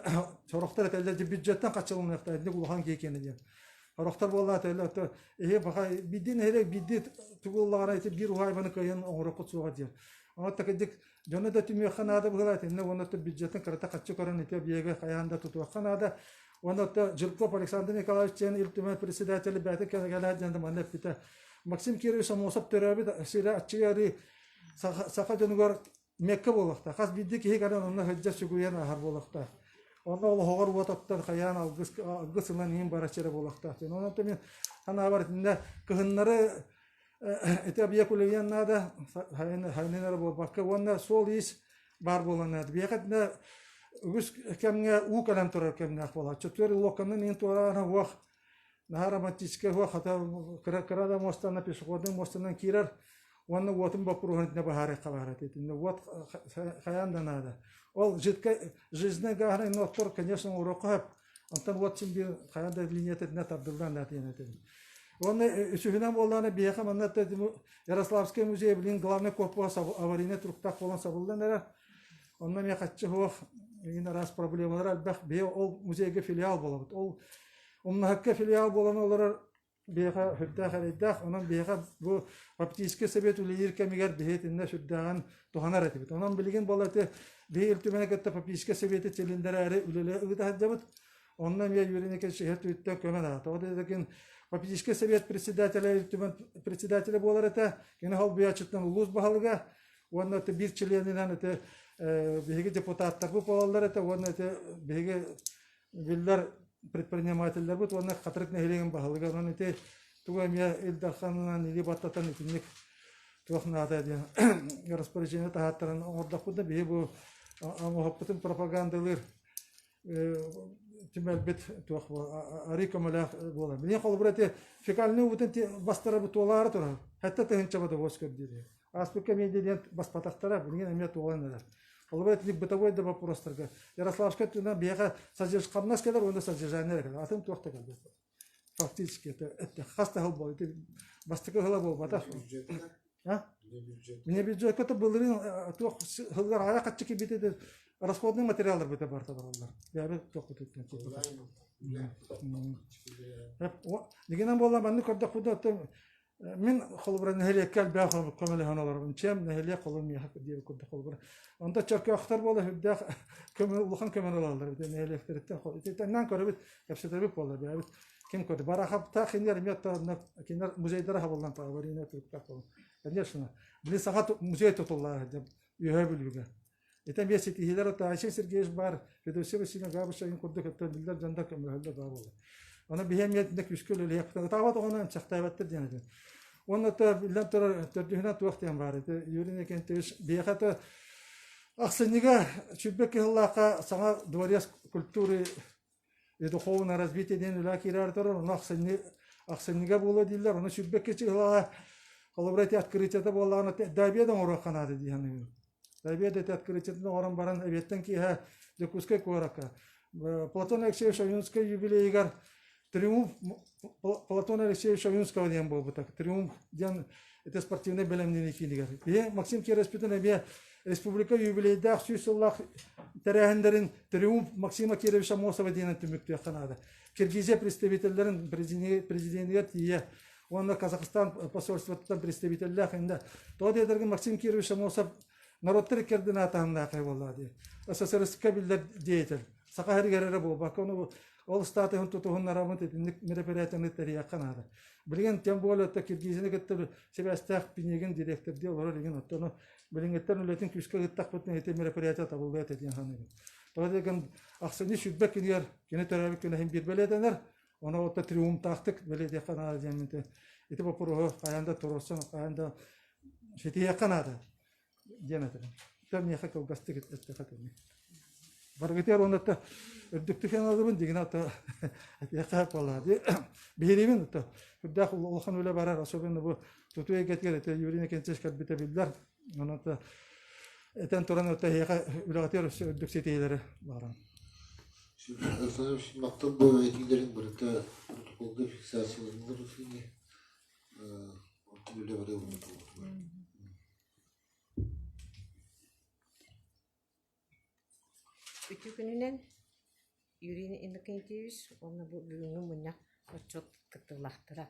сорохтор этэллэр дьэ бюджеттан хаччыланыахтаах итинник улахан киһи диэн. Сорохтор буолла этэллэр то эһи баха биирдии нэһилиэк биирдии тугу ыллаҕына ити биир уһаайбаны кыайан оҥоруоххут суоҕа диэн. Ону такыдык дьону да түмүөххэ наада быһыылаах итиннэ уонна бюджеттан кырата хаччы көрөн ити объега хайаан да тутуохха наада. Уонна то Жирков Александр Николаевич диэн Ил Түмэн председателэ бэйэтэ кэлээт диэн манна эппитэ. Максим Кирович Аммосов төрөөбүт сирэ аччыгый арыы саха дьонугар Мекка буолуохтаах. Хас биирдии киһи кэлэн онно сылдьар сүгүрүйэн ааһар буолуохтаах. Онно олоһоҕор уот оттон хайаан алгыс алгыс ылан иһин барар сирэ буолуохтаах диэн. Онон мин санаабар итиннэ кыһыннары ити объект үлэлиэн наада сайынын эрэ буолбакка уонна суол-иис баар буолан наада. Биһиэхэ итиннэ үгүс кэмҥэ уу кэлэн турар кэмнээх буолааччы. Түөр луокканан иһин туораан уох. Наһаа романтическай уо хата кыра кыра да муостанан пешеходный муостанан киирэр уонна уотун боппуруоһун итиннэ быһаарыахха баар этэ. Итиннэ уот хайаан да наада. Ол жидкай жизненный гааһын оттор, конечно, оҥоруохха сөп. Онтон уот син биир хайаан да линия итиннэ тардыллан да диэн этэбин. Уонна үсүһүнэн буоллаҕына биһиэхэ манна Ярославскай музей билигин главный корпуһа аварийнай туруктаах буолан сабыллан эрэр. Онно эмиэ хаччы суох игин араас проблемалар элбэх. Биһи ол музейга филиал буолабыт. Ол умнаһыкка филиал буолан олорор биһиэхэ сүрдээх эрэйдээх. Онон биһиэхэ бу Баптистскай совет үлэлиир кэмигэр биһи итиннэ сүрдээҕин туһанар этибит. Онон билигин буола ити биһи Ил Түмэни кытта Баптистскай советы чилиннэрээри үлэлээ ыыта сылдьабыт. Онно эмиэ Юрий Николаевич иһэр түһүттэн көмө наада. Тоҕо диэтэргин Баптистскай совет председателэ Ил Түмэн председателэ буолар этэ. Кини холбуйааччытынан улуус баһылыга уонна ити биир чилиэнинэн ити биһиги депутаттарбыт буолаллар этэ уонна ити биһиги биллэр предпринимателлэрбит уонна Хатырык нэһилиэгин баһылыга онон ити тугу эмиэ Ил Дарханынан илии баттатан итинник туох наада диэн распоряжение таһааттаран оҥордохпут да биһи бу оҥоһукпутун пропагандалыыр түмэлбит туох арый көмөлөөх буолар. Билигин холобура ити фекальный уутун бастара бу туолаары турар. Хэтте тыһынча бодобуос көрдүүр. Ааспыкка эмиэ диэн баспатахтара, билигин эмиэ туолан эрэр. Холобура итинник бытовой да вопростарга Ярославскай туһунан биһиэхэ хамнас кэлэр уонна содержание кэлэр. Атын туох да кэлбэт. Фактически это хас да сыл буолла. Бастакы сыла буолбатах. А? Мне бюджетка то былырыын туох сыллар аҕа хаччы киирбит расходный материаллар быта барта бараллар. Бэйэбит туох бутуттан Дигинэн буолла маннык көрдөхпүтүнэ Мин холобура нэһилиэккэ элбэх көмөлөһөн олоробун. Чем нэһилиэк холобур миэхэ диэбит курдук холобура. Онто чөркөөхтөр буола сүрдээх көмө улахан көмөнү ылаллар эбит нэһилиэктэриттэн. Итиннэн көрөбүт, кэпсэтэбит буолла бэйэбит. Ким көрдө? Барахаптаах кинилэр эмиэ кинилэр музейдара хабыллан аварийная туруктаах буолан. Конечно, били саха музей тутуллар Үөһээ Бүлүүгэ. Ити эмиэ ситиһиилэр ото Айсен Сергеевич баар, Федосия Васильевна Габышевин курдук өттөн биллэр дьоннор көмөлөһөллөр баар буолла. Ону биһи эмиэ итиннэ күүскэ үлэлиэхпит. Ытаабат оҕону эмсэхтээбэттэр диэн этим. Уонна то биллэн турар төрдүһүнэн туох диэн баар ити Юрий Никентьевич биһиэхэ то ахсынньыга 22 сыллаахха саҥа дворец культуры и духовное развитие диэн үлэ киирэр турар ону ахсынньы ахсынньыга буолуо дииллэр ону 22 чыһылаҕа холобура ити открытиета буоллаҕына до обеда оҥоруохха наада дии саныыбын до обеда ити открытиетын оҥорон баран эбиэттэн киэһэ Дьокуускай куоракка Платон Алексеевич Ойуунскай юбилейыгар Триумф Платон Алексеевич Ойуунского диэн буолбута. Триумф диэн это спортивнай бэлэмнэнии киинигэр. Биһи Максим Кировичпытын эмиэ республика юбилейдаах сүүс сыллаах тэрээһиннэрин Триумф Максима Кировича Аммосова диэнэн түмүктүөххэ наада. Киргизия представителлэрин президенигэр тиийэ уонна Казахстан посольствотыттан представителлээх иннэ. Тоҕо диэтэргин Максим Кирович Аммосов норуоттар иккэрдин аатаһыннаахай буоллаа дии. СССР-ка биллэр деятель. Саха сиригэр эрэ буолбакка, ону ол статуһун тутуһуннараммыт итинник мероприятияны тэрийиэххэ наада. Билигин тем более это Киргизияны кытта сибээстээх Пинигин директордии олорор игин оттон билиҥҥиттэн үлэтин күүскэ ыыттахпытына ити мероприятие табыллыа этэ диэн саныыбын. Тоҕо диэн ахсынньы 20 күнүгэр кини төрөөбүт күнэ иһин биир бэлиэтэнэр, ону отто триумфтаахтык бэлиэтиэххэ наада диэн ити боппуруоһу хайаан да туруорсан, хайаан да ситиһиэххэ наада диэн этэрим. Тэ миэхэ кылгастык эттэхэ этинник. Барыгытыгар уонна та үрдүктүк сыаналыыбын дигинэ ата этиэххэ буоллаа дии. Биһириибин ата үрдээх улахан үлэ барар, особенно бу тутуу эйгэтигэр ити Юрий Никитич кэлбитэ биллэр. Онон та этэн туран ата эһиэхэ үлэҕитигэр өссө үрдүк ситиһиилэри баҕарабын. Александрович махтал бу этиилэрин барыта протоколга фиксацияланылар ини онтон үлэ барыа буолуо. Үтүө күнүнэн Юрий Иннокентьевич уонна бу бүгүҥҥү мунньах отчуот кыттыылаахтара.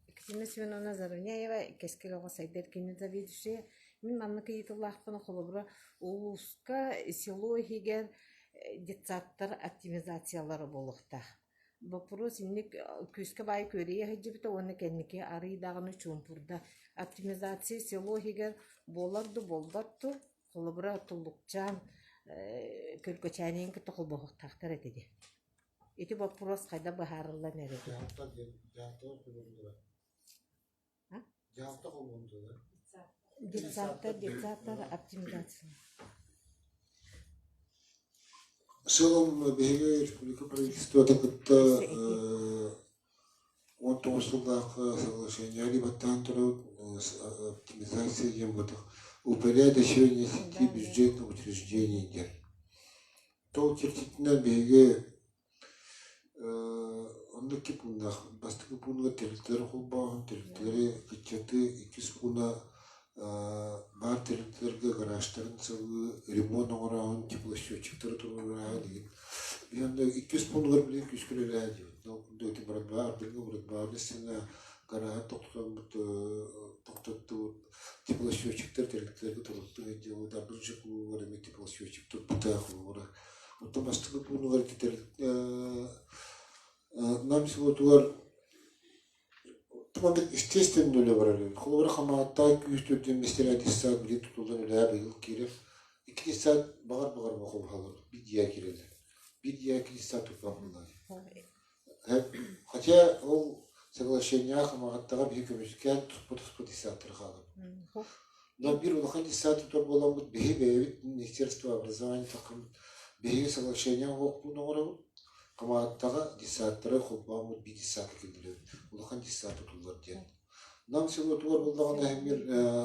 Екатерина Семеновна Заровняева Кэскил оҕо сайдар киинин заведующайа. Мин маннык ыйытыылаахпын холобура улууска село иһигэр детсадтар оптимизациялара буолуохтаах. Боппуруос инник күүскэ баай күөрэйэ сылдьыбыта уонна кэнники арыый даҕаны чуумпурда. Оптимизация село иһигэр буолар дуу, буолбат дуу, холобура Туллукчаан Көлгөчээниин кытта холбоһуохтаахтар этэ дии. Ити боппуруос хайдах быһаарыллан эрэр? Дьаһалта диэн дьаһалта холбоһуктара. Дьаһалта холбоһуктара. Детсадтар, детсадтар оптимизация. В целом биһиги республика правительствота кытта Өссө ити. 19 сыллаахха соглашение баттаан турабыт оптимизация диэн буотах упорядочивание сети бюджетных учреждений диэн. Тол чэрчитинэн биһиги оннук икки пууннаах. Бастакы пуунугар тэрилтэлэри холбооһун, тэрилтэлэри ыччаты, иккис пууна баар тэрилтэлэргэ гаражтарын сылыы, ремонт оҥорооһун, теплосчетчиктары туруорааһын игин. Биһи онно иккис пуунугар билигин күүскэ үлэлэһэ диибит. Ол курдук ити братва ардыҥҥы братваны сына гарааһын тохтотоммут тохтоттубут теплосчетчиктар тэрилтэлэргэ туруттук дьиэ Дарбынча кулуубар эмиэ теплосчетчик турбута холобура. Оттон бастакы пуунугар Нам селотугар маннык естественно үлэ барар эбит. Холобура Хамаҕаттаах күүс төрдүн миэстэлээх детсад билигин тутуллан үлэҕэ быйыл киирэр. Икки детсад баҕар-баҕар бохолуһалар биир дьиэ киирэллэр. Биир дьиэ икки детсад тутуллан буоллаҕа. Хотя ол соглашениеҕа Хамаҕаттаҕа биһи көмүскээн туспа-туспа детсадтары хаалабыт. Но биир улахан детсад тутар буоламмыт биһи бэйэбит Министерство образования таххаммыт биһиги соглашение оҥоһукпун оҥоробут. Хамаҕаттаҕа детсадтары холбооммут биир детсадка киллэрэбит. Улахан детсад тутуллар диэн. Нам селотугар буоллаҕына эмиэ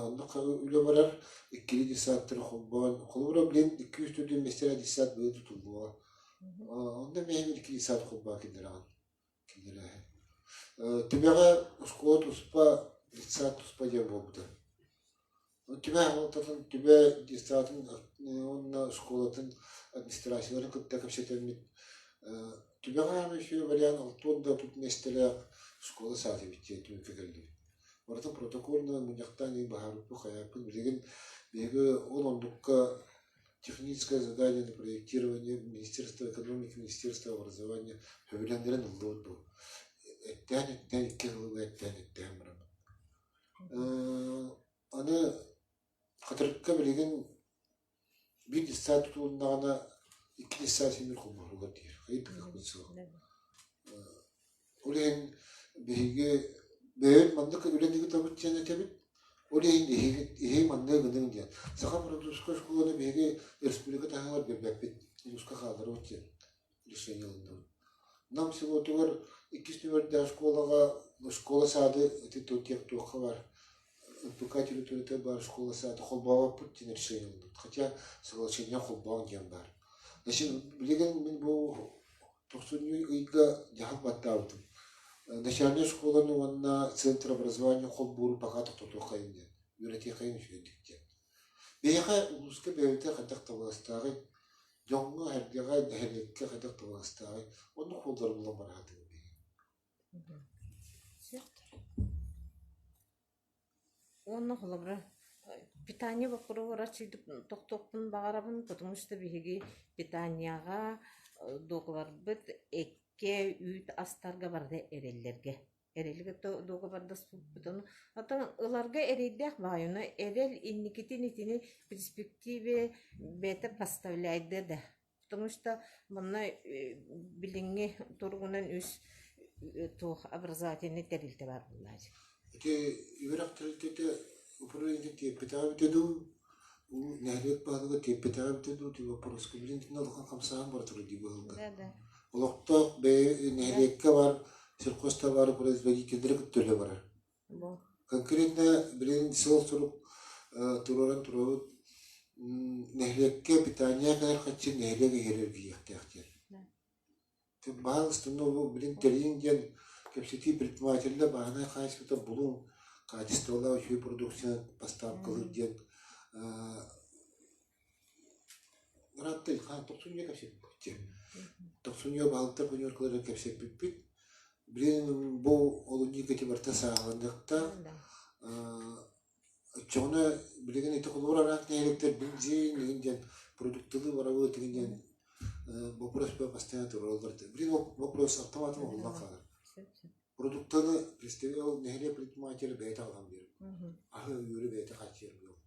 оннук үлэ барар. Иккили детсадтары холбоон, холобура билин 204 миэстэлээх детсад быйыл тутуллуоҕа. Онно эмиэ икки детсад холбоон киллэрэҕин. Киллэрээһин. Түбэҕэ оскуола туспа, детсад туспа диэн буолбута. Түбэ алтатын Түбэ детсадын уонна оскуолатын администрацияларын кытта кэпсэтэммит Түбэҕэ үчүгэй вариант алтыан да тут миэстэлээх школа саата эбит диэн түмүккэ кэллибит. Барытын протокольно мунньахтаан иһин быһаарбыппыт хайааппын билигин биһиги ол оннукка техническое задание на проектирование Министерство экономики, Министерство образования сөбүлэҥнэрин ыллыбыт бу. Эттээн эттээн икки сылы эттээн эттээн бараммыт. Аны Хатырыкка билигин биир детсад тутулуннаҕына икки детсад син холбоһуллар диир. Хайыр да кыахпыт суох. Ол иһин биһиги бэйэбит маннык үлэни ыытабыт диэн этэбит. Ол иһин эһиги маннык гыныҥ диэн. Саха французскай школаны биһиги республика таһыгар биэрбэппит. Улууска хаалларабыт диэн решение ылынныбыт. Нам селотугар иккис нүмердээх школаҕа школа саады ити туохха баар НПК территорията баар школа саады холбообоппут диэн решение ылынныбыт. Хотя соглашение холбоон диэн баар. Значит, билигин мин бу тохсунньу ыйга дьаһал баттаабытым. Начальнай школаны уонна центр образования холбууру пока тохтотуоххайын диэн, үөрэтиэххэйин үчүгэйдик диэн. Биһиэхэ улууска бэйэбитэ хайдах табыгастааҕый дьоҥҥо-сэргэҕэ, нэһилиэккэ хайдах табыгастааҕый оннук суоллары булан бараатыгын биһиги. Уонна холобура питание боппуруоһугар тохтуохпун баҕарабын, потому что биһиги питанияҕа дуогабарбыт эккэ, үүт астарга барыта эрэллэргэ. Эрэлгэ дуогабардаспыппытын оттон ыларга эрэйдээх баҕайыны эрэл инникитин итини перспективе бэйэтэ поставляйдыа да потому что манна билиҥҥи туругунан үс туох образовательнай тэрилтэ баар буоллаачы. Ити үөрэх тэрилтэтэ управление тиэппэтэҕэ эбитэ дуу, нэһилиэк баһылыга тиэппэтэҕэ эбитэ дуу, ти вопроска билин итиннэ улахан хамсааһын бара турар дии быһылга. Олохтоох бэйэ нэһилиэккэ бар сельхозтовары производителлэри кытта үлэ барар. Конкретно билигин сыал-сорук туруоран турабыт нэһилиэккэ питание кэлэр харчы нэһилиэк иһэр эргийиэхтээх диэн. Баһаалыста билин тэрийиҥ диэн кэпсэтии предпринимателлэр бааһынай хаһаайыстыбата булуҥ, качестволаах үчүгэй продукцияны поставкалыыр диэн Ыраатта хаан тохсунньу кэпсэппит. Тохсунньу баһылыктар планеркалары кэпсэппиппит. Билигин бу олунньу ити барыта сааһыланыахтаах. Оччоҕуна билигин ити холобур араак нэһилиэктэр бензин игин диэн продуктылыы барабыт игин диэн вопрос постоянно тураллар. Билигин вопрос автоматом оһоллон хаалар. Продуктаны представил нэһилиэк предпринимателя бэйэтэ аҕалан биэрэр. Аһы үөрү бэйэтэ хааччыйар буолар.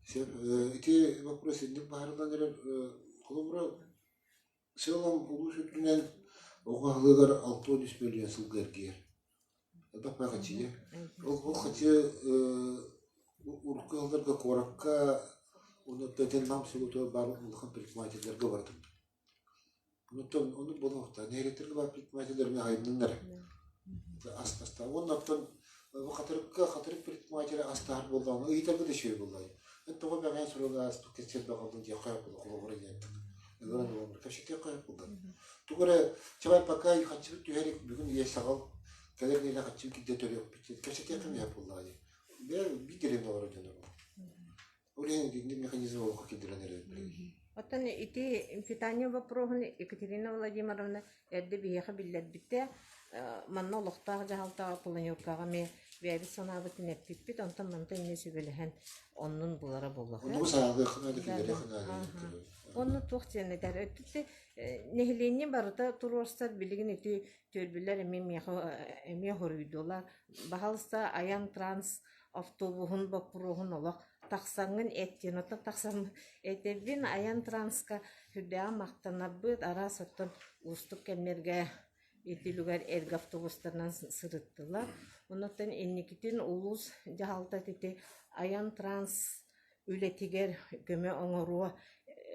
Сөп. Ити вопрос инник баһарыллан эрэр. Холобура, сыалам улуус үрдүнэн оҕо аһылыгар 63 мөлүйүөн сылга эргийэр. Элбэх баа хачыйа. Ол ол хачы урукку ыалларга куоракка уонна нам селотугар баар улахан предпринимателлэргэ барытын. Онуттан оннук буолуохтаах. Нэһилиэктэргэ баар предпринимателлэр эмиэ аһайдыннар. Ас тастаах. Уонна оттон бу хатырыкка хатырык предпринимателэ ас таһар буоллаҕына ыйытарга да үчүгэй буоллаҕа. Эн тоҕо бэҕэһээ суруга ааспыт кэпсэл бөҕөбүн диэххэ буолла холобура диэн ыгыран ылан кэпсэтиэххэ буолла. Тугу эрэ чабай пока хаччыбыт түһэр бүгүн ийэ саҕал кэлэр нэдиэлэ хаччыбыт кирдэ төрүөхпүт диэн кэпсэтиэххэ эмиэ буоллаҕа дии. Бэйэ биир дэриэбинэ олорор дьон Ол иһин итинник механизм олоххо киллэрэн эрэр билигин. Оттон ити питание боппуруоһун Екатерина Владимировна эрдэ биһиэхэ биллэрбитэ. Манна олохтоох дьаһалтаҕа планеркаҕа эмиэ бэйэбит санаабытын эппиппит, онтон мантан эмиэ сүбэлэһэн оннун булара буолуох. Оннугу сааһылыахха наада, киллэриэххэ наада. Онно туох диэн этэр? Өттүттэ нэһилиэнньэ барыта туруорсар билигин ити түөлбүлэр эмиэ миэхэ эмиэ хоруйдулар. Баһалыста айан транс автобуһун боппуруоһун олох тахсаҥҥын эт диэн оттон тахсан этэбин айан транска сүрдээҕин махтанарбыт араас оттон уустук кэмнэргэ ити үлүгэр эргэ автобустарынан сырыттылар оннуттан инникитин улуус дьаһалтата ити айан транс үлэтигэр көмө оҥоруо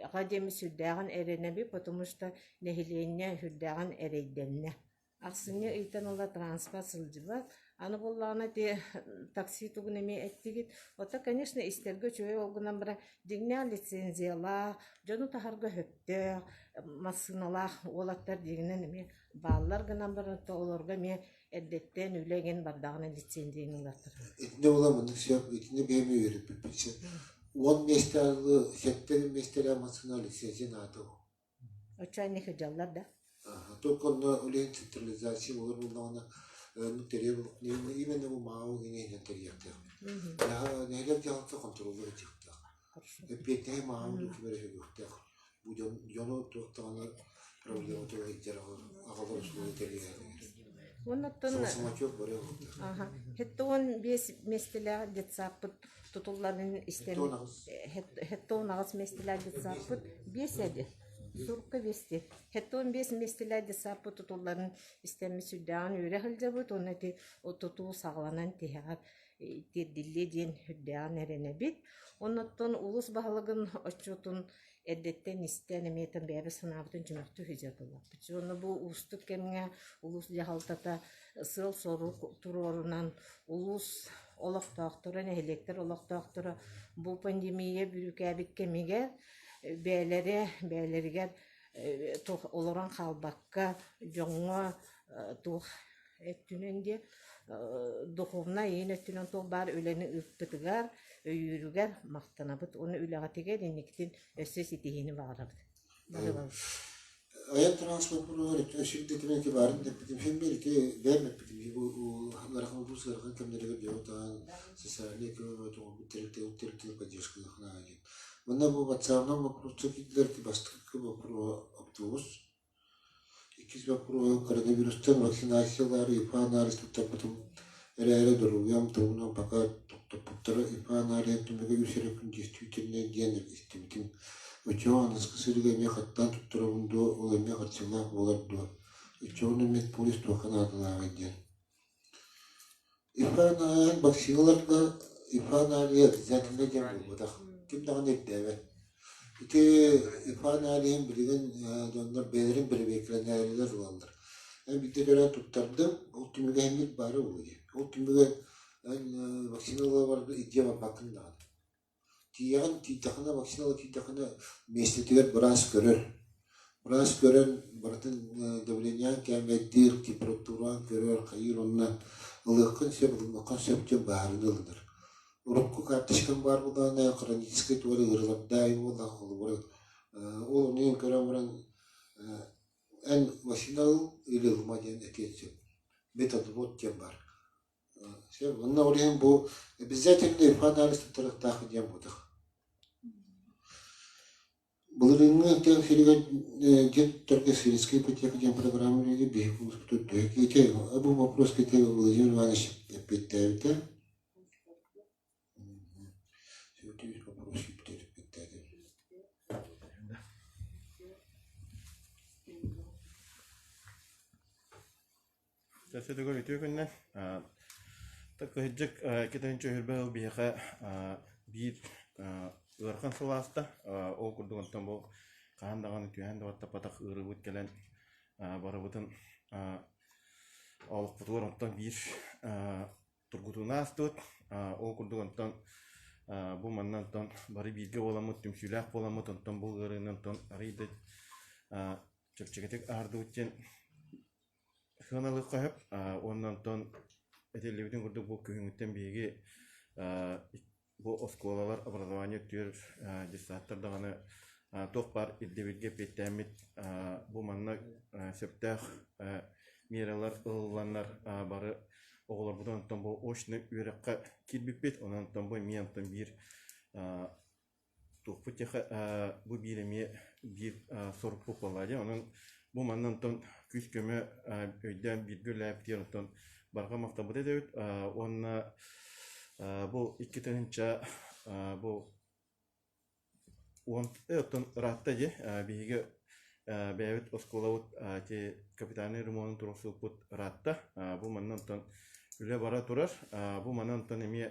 аҕа диэми сүрдээҕин эрэнэбит потому что нэһилиэнньэ сүрдээҕин эрэйдэннэ Ахсынньы ыйтан ыла транспорт сылдьыбат. Аны буоллаҕына ити такси тугун эмиэ эттигит. Ото, конечно, истэргэ үчүгэй ол гынан баран дьиҥнээх лицензиялаах, дьону таһарга сөптөөх массыыналаах уолаттар дьиҥинэн эмиэ бааллар гынан баран то олорго эмиэ эрдэттэн үлэ игин бардаҕына лицензияны ылаттар. Итиннэ буолан маннык сөп, итиннэ бэйэм үөрүппүппүт сөп. Уон миэстэлээх, сэттэ миэстэлээх массыына лицензия наада. Оччоонньу сылдьаллар да? Только онно үлэһин централизация буолар буоллаҕына тэрийэ именно бу МАУ иһинэн тэрийиэхтээхпит. Нэһилиэк дьаһалта хонтуруоллар этиэхтээх. Эппиэтинэһи МАУ ким эрэ сүгүөхтээх. Бу дьон дьону туох даҕаны проблема тула сылдьар аҕалар услуга тэрийэр. Оннуттан Самотек барыа уохтаах. 75 миэстэлээх детсадпыт тутулларын истэн 78 миэстэлээх детсадпыт биэс эди сурукка биэсти 75 миэстэлээх детсадпыт тутулларын истэммит сүрдээҕин үөрэ сылдьабыт уонна ити тутуу саҕаланан тиһэҕэр тиэрдиллиэ диэн сүрдээҕин эрэнэбит. Оннуттан улуус баһылыгын отчуотун эрдэттэн истэн эмиэ бэйэбит санаабытын түмүктүү сылдьар буоллахпыт. Уонна бу уустук кэмҥэ улуус дьаһалтата сыал-сорук туруорунан улуус олохтоохторо, нэһилиэктэр олохтоохторо бу пандемия бүрүүкээбит кэмигэр бэйэлэрэ бэйэлэригэр туох олорон хаалбакка дьоҥҥо туох өттүнэн диэ духовнай иин өттүнэн туох баар үлэни ыыппытыгар, өйүүрүгэр махтанабыт уонна үлэҕитигэр инникитин өссө ситиһиини баҕарабыт. Баҕарабыт. Айан транспорт боппуруоһугар өссө ити баарын эппитим. Син биир ити бэйэм эппитим. Ыарахан улуус ыарахан кэмнэригэр дьону таһан социальнай көмө оҥорбут тэрилтэ тэрилтэ поддержкалыахына диэн. Манна бу ватсабынан боппуруоска киирдилэр бастакы боппуруоһа автобус Иккис боппуруоһу коронавирустан вакцинациялаары ИФА-анализ туттарбытым эрээри доруобуйам туругунан пока тохтоппуттара ИФА-аналиһын түмүгэ үс эрэ күн действительнэй диэн истибитим. Оччоҕо аныгыскы сырыыга эмиэ хаттаан туттарабын дуо, ол эмиэ харчылаах буолар дуо? Оччоҕуна медполис туохха наадалааҕый диэн. ИФА-аналиһын вакциналарга ИФА-аналиһа обязательно диэн буолбатах. Ким даҕаны ирдээбэт. Ити ИФА-аналиһын билигин дьоннор бэйэлэрин бэрэбиэркэлэнээрилэр ылаллар. Эн биирдэ кэлэн туттардым, ол түмүгэ иһиммит баара буолуо дии. Ол түмүгэ эн вакцина ыла барбыт илдьэ барбаккын даҕаны. Тиийэҕин, тиийдэххинэ вакцина тиийдэххинэ миэстэтигэр быраас көрөр. Быраас көрөн барытын давлениеҕын кээмэйдиир, температураҕын көрөр, хайыыр уонна ылыаххын сөп, ылыныаххын сөп диэн быһаарыыны ылынар. Урукку карточкам баар буоллаҕына хроническай туора ыарыылардаах буоллаҕа холобура ол ону көрөн баран эн вакцина ыл или ылыма диэн этиэн сөп. Методвод диэн баар. Онно ол иһин бу обязательно ИФА-анализ туттарыахтаах диэн буолбатах. Былырыыҥҥы тыа сиригэр дьиэ туттарга сельская ипотека диэн программа үлэлиир биһиги улууспутугар төһө киһи бу боппуруоска ити Владимир Иванович эппиэттээбитэ. Вопрос эппиэттээтэ. Сөтөгөр үтүө күннэн. Кыһыдьык китин чөһүрбэ ыл биһиэхэ биир ыарахан сыл ааста. Ол курдук онтон бу хаһан даҕаны түһээн да баттаппатах ыарыыбыт кэлэн барыбытын. Олохпутугар онтон биир тургутууну аастыбыт. Ол курдук онтон бу манна онтон бары бииргэ буоламмыт, түмсүүлээх буоламмыт, онтон бу ыарыыны онтон арыый да чэпчэкитик аһардыбыт диэн сыаналыахха сөп. Уонна онтон этиллибитин курдук бу күһүҥҥүттэн биһиги бу оскуолалар образование өттүгэр детсадтар даҕаны туох баар ирдэбилгэ эппиэттээммит бу манна сөптөөх мералар ылылланнар бары оҕолорбутун онтон бу очно үөрэххэ киирбиппит онон онтон бу эмиэ онтон биир туохпут диэхэ бу биир эмиэ биир сорукпут буолла дии онон бу манна онтон күүс-көмө өйдөөн бииргэ үлэлээбитигэр онтон барҕа махтаммыт этэбит уонна бу 2000 бу уон оттон ыраатта дии биһиги бэйэбит оскуолабыт ити капитальнай ремонун туруорсубуппут ыраатта бу манна онтон үлэ бара турар бу манна онтон эмиэ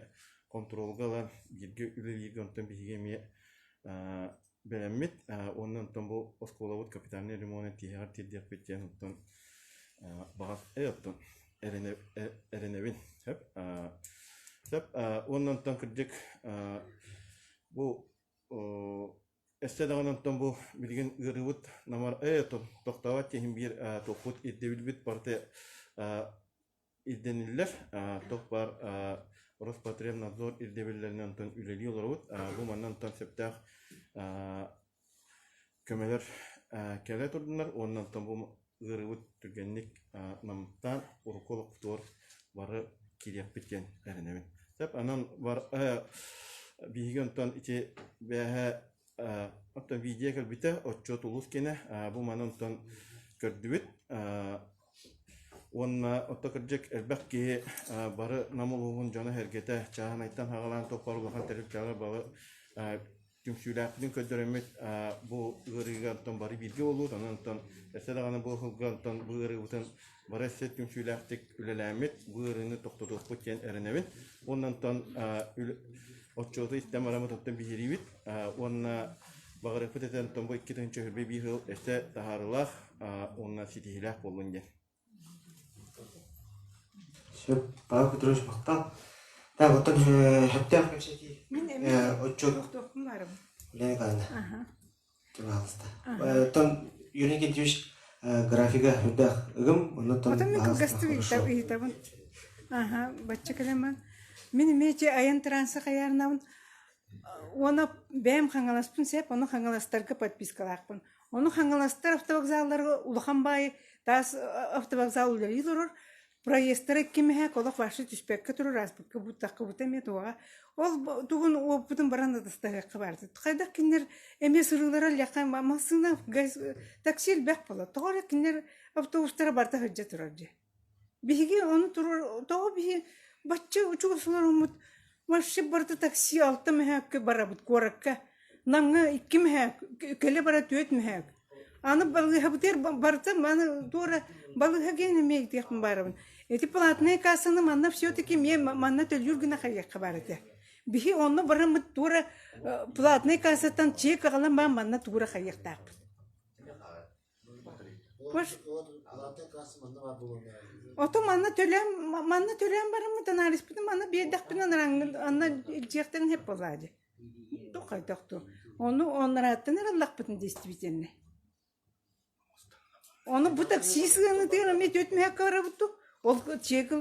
хонтуруолга ылан бииргэ үлэлииргэ онтон биһиги эмиэ бэлэммит уонна онтон бу оскуолабыт капитальнай ремонун тиһэҕэр тиэрдиэхпит диэн оттон баҕар оттон эрэнэбин сөп сөп уонна онтон кырдьык бу өссө даҕаны онтон бу билигин ыарыыбыт намар тохтообот иһин биир туохпут ирдэбилбит барыта ирдэниллэр. Туох баар Роспотребнадзор ирдэбиллэринэн онтон үлэлии олоробут. Бу манна онтон сөптөөх көмөлөр кэлэ турдунар уонна онтон бу ыарыыбыт түргэнник намтаан урукку олохпутугар бары киириэхпит диэн эрэнэбин. Сөп, анан бар биһиги онтон ити бээһэ оттон видео кэлбитэ отчуот улуус киэнэ бу маны онтон көрдүбүт Уонна отто кырдьык элбэх киһи бары Нам улууһун дьоно-сэргэтэ чааһынайтан саҕалаан туох улахан тэрилтэҕэ бары түмсүүлээхпитин көрдөрөммүт бу ыарыыга онтон бары бииргэ буолуут онон онтон өссө даҕаны бу сылга онтон бу ыарыыбытын бары өссө түмсүүлээхтик үлэлээммит бу ыарыыны тохтотуохпут диэн эрэнэбин уонна онтон отчуоту истэн бараммыт оттон биһириибит уонна баҕарыахпыт этэ онтон бу 2021 сыл өссө таһаарыылаах уонна ситиһиилээх буоллун диэн. Сөп, Павел Петрович махтал. Так, оттон сөптөөх кэпсэтии. Мин эмиэ отчуот тохтуохпун баарым. Лена Николаевна. Пожалуйста. Оттон Юрий Никитич графига үрдээх ыгым, оннуттан Отон мин кылгастык ыйытабын. Аха, бачча кэлэмэн. Мин эмиэ айан транса хайаарнабын. Уонна бэйэм Хаҥаласпын сөп, ону Хаҥаластарга подпискалаахпын. Ону Хаҥаластар автовокзалларга улахан баайы таас автовокзал үлэлии олорор. Проездтара кимэһэ олох вообще түспэккэ турар, ааспыкка буттаххыбыта эмиэ туоҕа. Ол тугун уоппутун баран атастаһыахха баар. Хайдах кинилэр эмиэ сырыылара эллэххэ массыына, такси элбэх буолар. Тоҕо эрэ кинилэр автобустара барыта сылдьа турар дии. Биһиги ону туруор тоҕо биһи бачча учугас олороммут вообще барыта такси алта мөһөөккө барабыт куоракка Намҥа икки мөһөөк кэлэ бара түөрт мөһөөк аны балыыһабытыгар барыта маны туора балыыһа диэн эмиэ итиэхпин баарабын ити платная кассаны манна все-таки эмиэ манна төлүүр гына хайыахха баар этэ биһи онно бараммыт туора платная кассаттан чек аҕалан баран манна туора хайыахтаахпыт Ото манна төлөөн манна төлөөн бараммыт анализпытын манна биэрдэхпинэ анна илдьиэхтэрин сөп буоллаа дии. Хайдах дуу. Ону оннорааттан эрэ ыллахпытын действительно. Ону бу такси сыанатыгар эмиэ түөрт мөһөккө барабыт дуу. Ол чек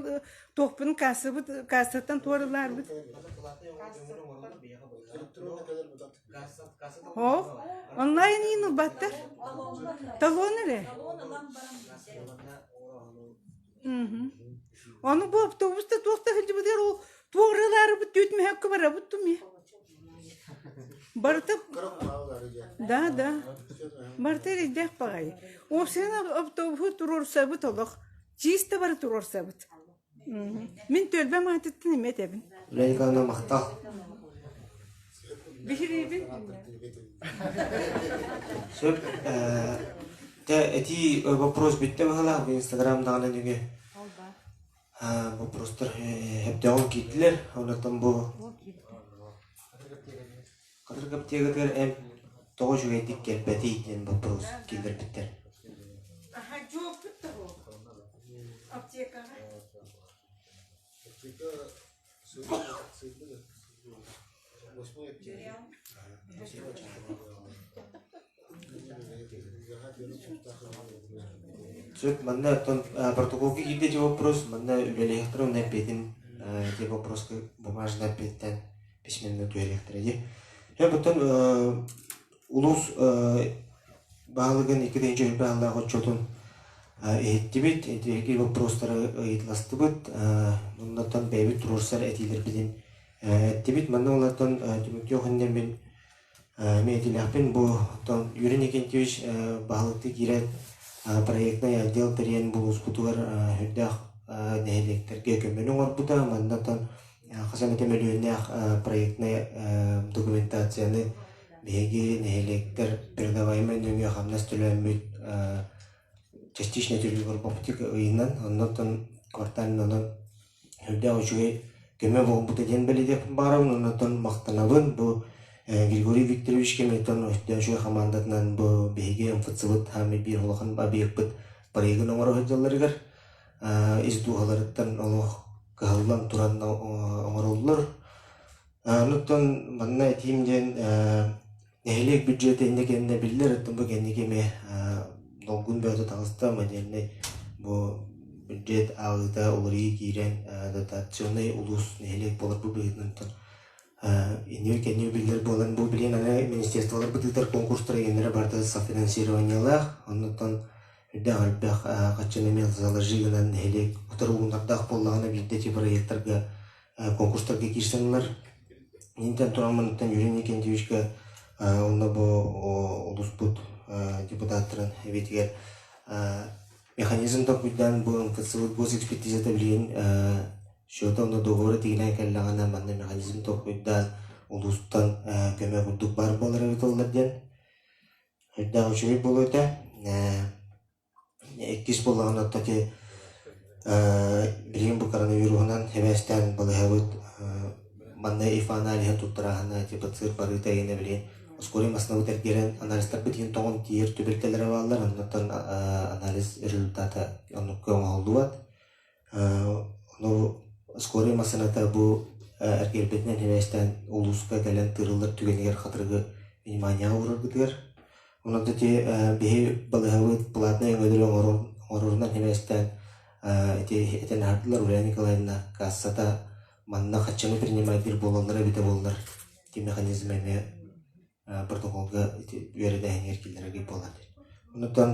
туохпун кассабыт кассаттан туоралаарбыт. Оо, онлайн иин ылбаттар. Талон эрэ. Ону бу автобуста туох да сылдьыбытыгар ол туох ырыалаарыбыт түүт мөһөккө барабыт думи. Барыта Да, да. Барыта эрэйдээх баҕайы. Уопсайынан автобуһу туруорсабыт олох. Чисто бары туруорсабыт. Мин түөлбэм аатыттан эмиэ этэбин. Лена Николаевна махтал. Биһириибин. Сөп. Тэ этии вопрос бүттэ быһалаах бу Инстаграм даҕаны нөҥүө вопростар сөптөөҕүн киирдилэр. Онтон бу Хатырык аптекатыгар эмп тоҕо үчүгэйдик кэлбэтий диэн боппуруос киллэрбиттэр. Аха, дьуоппут да буол. Аптекаҕа. Аптека сылдьы Восьмой аптека. Сөп, манна оттон протоколга киирдэ ити вопрос, манна үлэлиэхтэрэ уонна эппиэтин ити вопроска бумажный эппиэттэн письменно түһэриэхтэрэ дии. Сөп, оттон улуус баһылыгын 2 баһылаах отчуотун иһиттибит, ити вопростары ыйыталастыбыт, оннуттан бэйэбит туруорсар этиилэрбитин эттибит. Манна олортон түмүктүөх иннинэ мин Миэтилээхпин бу оттон Юрий Никитич баһылыктыы киирэн проектнай отдел тэрийэн булууспутугар үрдээх нэһилиэктэргэ көмөнү оҥорбута. Маннатан хас эмэтэ мөлүйүөннээх проектнай документацияны биһиги нэһилиэктэр передаваемай нөҥүө хамнас төлөөммүт частично төлүүр оптика ыйынан, оннуттан квартальнанан Үрдээх үчүгэй көмө буолбута диэн бэлиэтиэхпин баҕарабын уонна оттон махтанабын бу Григорий Викторович кэмиттэн өстөөх үчүгэй хамаандатынан бу биһиги МФЦ-быт хаамый биир улахан объекпыт проегын оҥоро сылдьалларыгар ис дууһаларыттан олох кыһаллан туран оҥороллор. Онуттан манна этиим диэн нэһилиэк бюджета иннэ кэннэ биллэр, оттон бу кэнники эмиэ долгун бөҕөтө таҕыста модельнай бу бюджет ааҕыыта уларыйыы киирэн дотационнай улуус нэһилиэк буолар бу быһыытынан иннибит кэнниби биллэр буолан бу билигин аны министерстволарбыт ыытар конкурстара игэннэрэ барыта софинансированиелаах оннуттан үрдээх элбэх хаччыны эмиэ заложи гынан нэһилиэк утары уунардаах буоллаҕына биирдэ ити проектарга конкурстарга киирсэн ылар. Интэн тураммыныттан Юрий Никентьевичка уонна бу улууспут депутаттарын эбиэтигэр механизм толкуйдаан бу МФЦ госэкспертизата билигин счета уонна договора тигинээн кэллэҕинэ манна механизм толкуйдаан улуустан көмө курдук баар буолар эбит оллар диэн үрдээх үчүгэй буолуо этэ. Иккис буоллаҕына оттон ити билигин бу коронавируһунан сибээстээн балыыһабыт манна ИФА аналиһын туттарааһына типа цирк барыыта игинэ билигин ускорый массыынабыт эргэрэн анализтарбыт иһин тоҕон тиийэр түбэлтэлэрэ бааллар оннуттан анализ результата оннукка оҥоһуллубат. Ону скорый массыыната бу эргэрбитинэн сибээстээн улууска кэлэн тыырыллар түгэнигэр хатырыгы вниманияҕа уураргытыгар. Онон ити биһи балыыһабыт платнай өҥөлөрү оҥорорунан сибээстээн ити этэн аһардылар Ульяна Николаевна кассата манна хаччаны принимайдыыр буолаллара эбитэ буоллар ити механизм эмиэ протоколга ити үөрэтээһинигэр киллэрэргэ буолар. Онуттан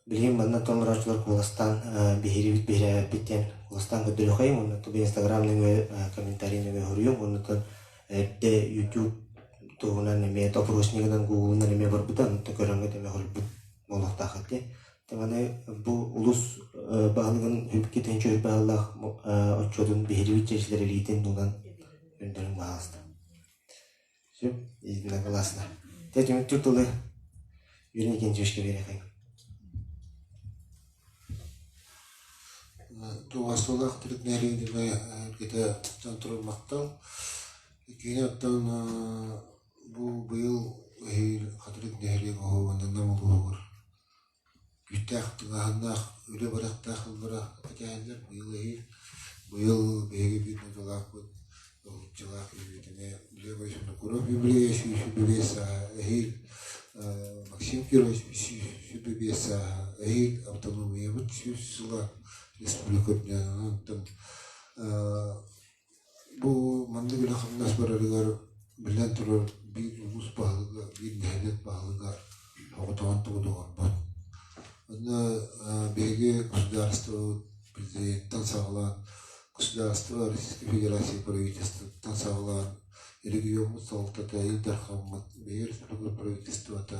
билигин манна толорооччулар куоластаан биһирибит биһирээбэппит диэн куоластаан көрдөрүөххэйиҥ уонна Инстаграм нөҥүө комментарий нөҥүө суруйуҥ оннуттан эрдэ YouTube туһунан эмиэ опроснигынан Google-нан эмиэ барбыта онтон көрөҥҥүт эмиэ хоруйбут буолуохтаах этэ. Маны бу улус баһылыгын үпкэ тыһыынча баһыллаах отчуотун биһирибит чэчилэр илиитин булан үрдэрин баһаалыста. Сөп, единогласно. Те түмүктүүр тылы Юрий Никитичка биэриэххин. Туоҕастуулаах төрүт нэһилиэнньэ эргитэ турар махтал. Иккиһинэн оттон бу быйыл эһиил Хатырык нэһилиэк оһуобунан Нам улууһугар күүстээх тыҥааһыннаах үлэ барыахтаах ыллара кэтэһэллэр. Быйыл эһиил быйыл биһиги биир дойдулаахпыт уһулуччулаах үбүтүнэ Лев Винокуров юбилейа 125 сааһа эһиил Максим Кирович 125 сааһа эһиил автономиябыт 100 сыла республика үрдүнэн онтон Бу маннык үлэ-хамнас барарыгар, биллэн турар, биир улуус баһылыга, биир нэһилиэк баһылыга оҕотоҕун тугу да оҥорбот. Онно биһиги государствобыт президенттэн саҕалаан, государство Российской Федерации правительствоттан саҕалаан, региоммут салалтата, Ил Дархаммыт, биһиги республика правительствота,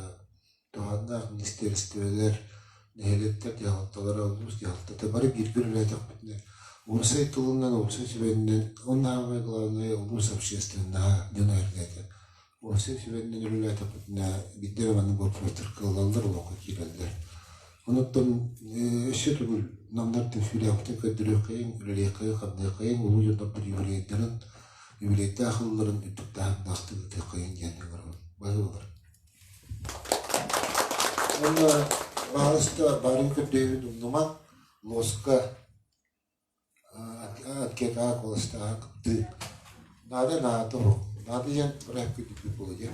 туһааннаах министиэристибэлэр, нэһилиэктэр дьаһалталара, улуус дьаһалтата бары бииргэ үлэлээтэхпитинэ, уопсай тылынан, уопсай сүбэннэн, уонна саамай главное улуус общественноһа дьоно эргэтэ. Уопсай сүбэннэн үлэлээтэхпитинэ биирдэ эрэ маннык боппуруостар кыаллаллар, олоххо киирэллэр. Онуттан өссө төгүл намнар түмсүүлээхтик көрдөрүөххэйиҥ, үлэлиэххэйиҥ, хамныаххайыҥ, улуу дьоннорбут юбилейдарын, юбилейдаах ылларын үрдүк таһымнаахтык ыытыаххайыҥ диэн ыҥырабын. Баһыыбалар. Уонна баҕаласта баарын көрдөһүүбүн умнумаҥ. Лоска анкетаҕа куоластааһын кыттыы. Наада наада наада диэн быраап күндү буолуо диэн.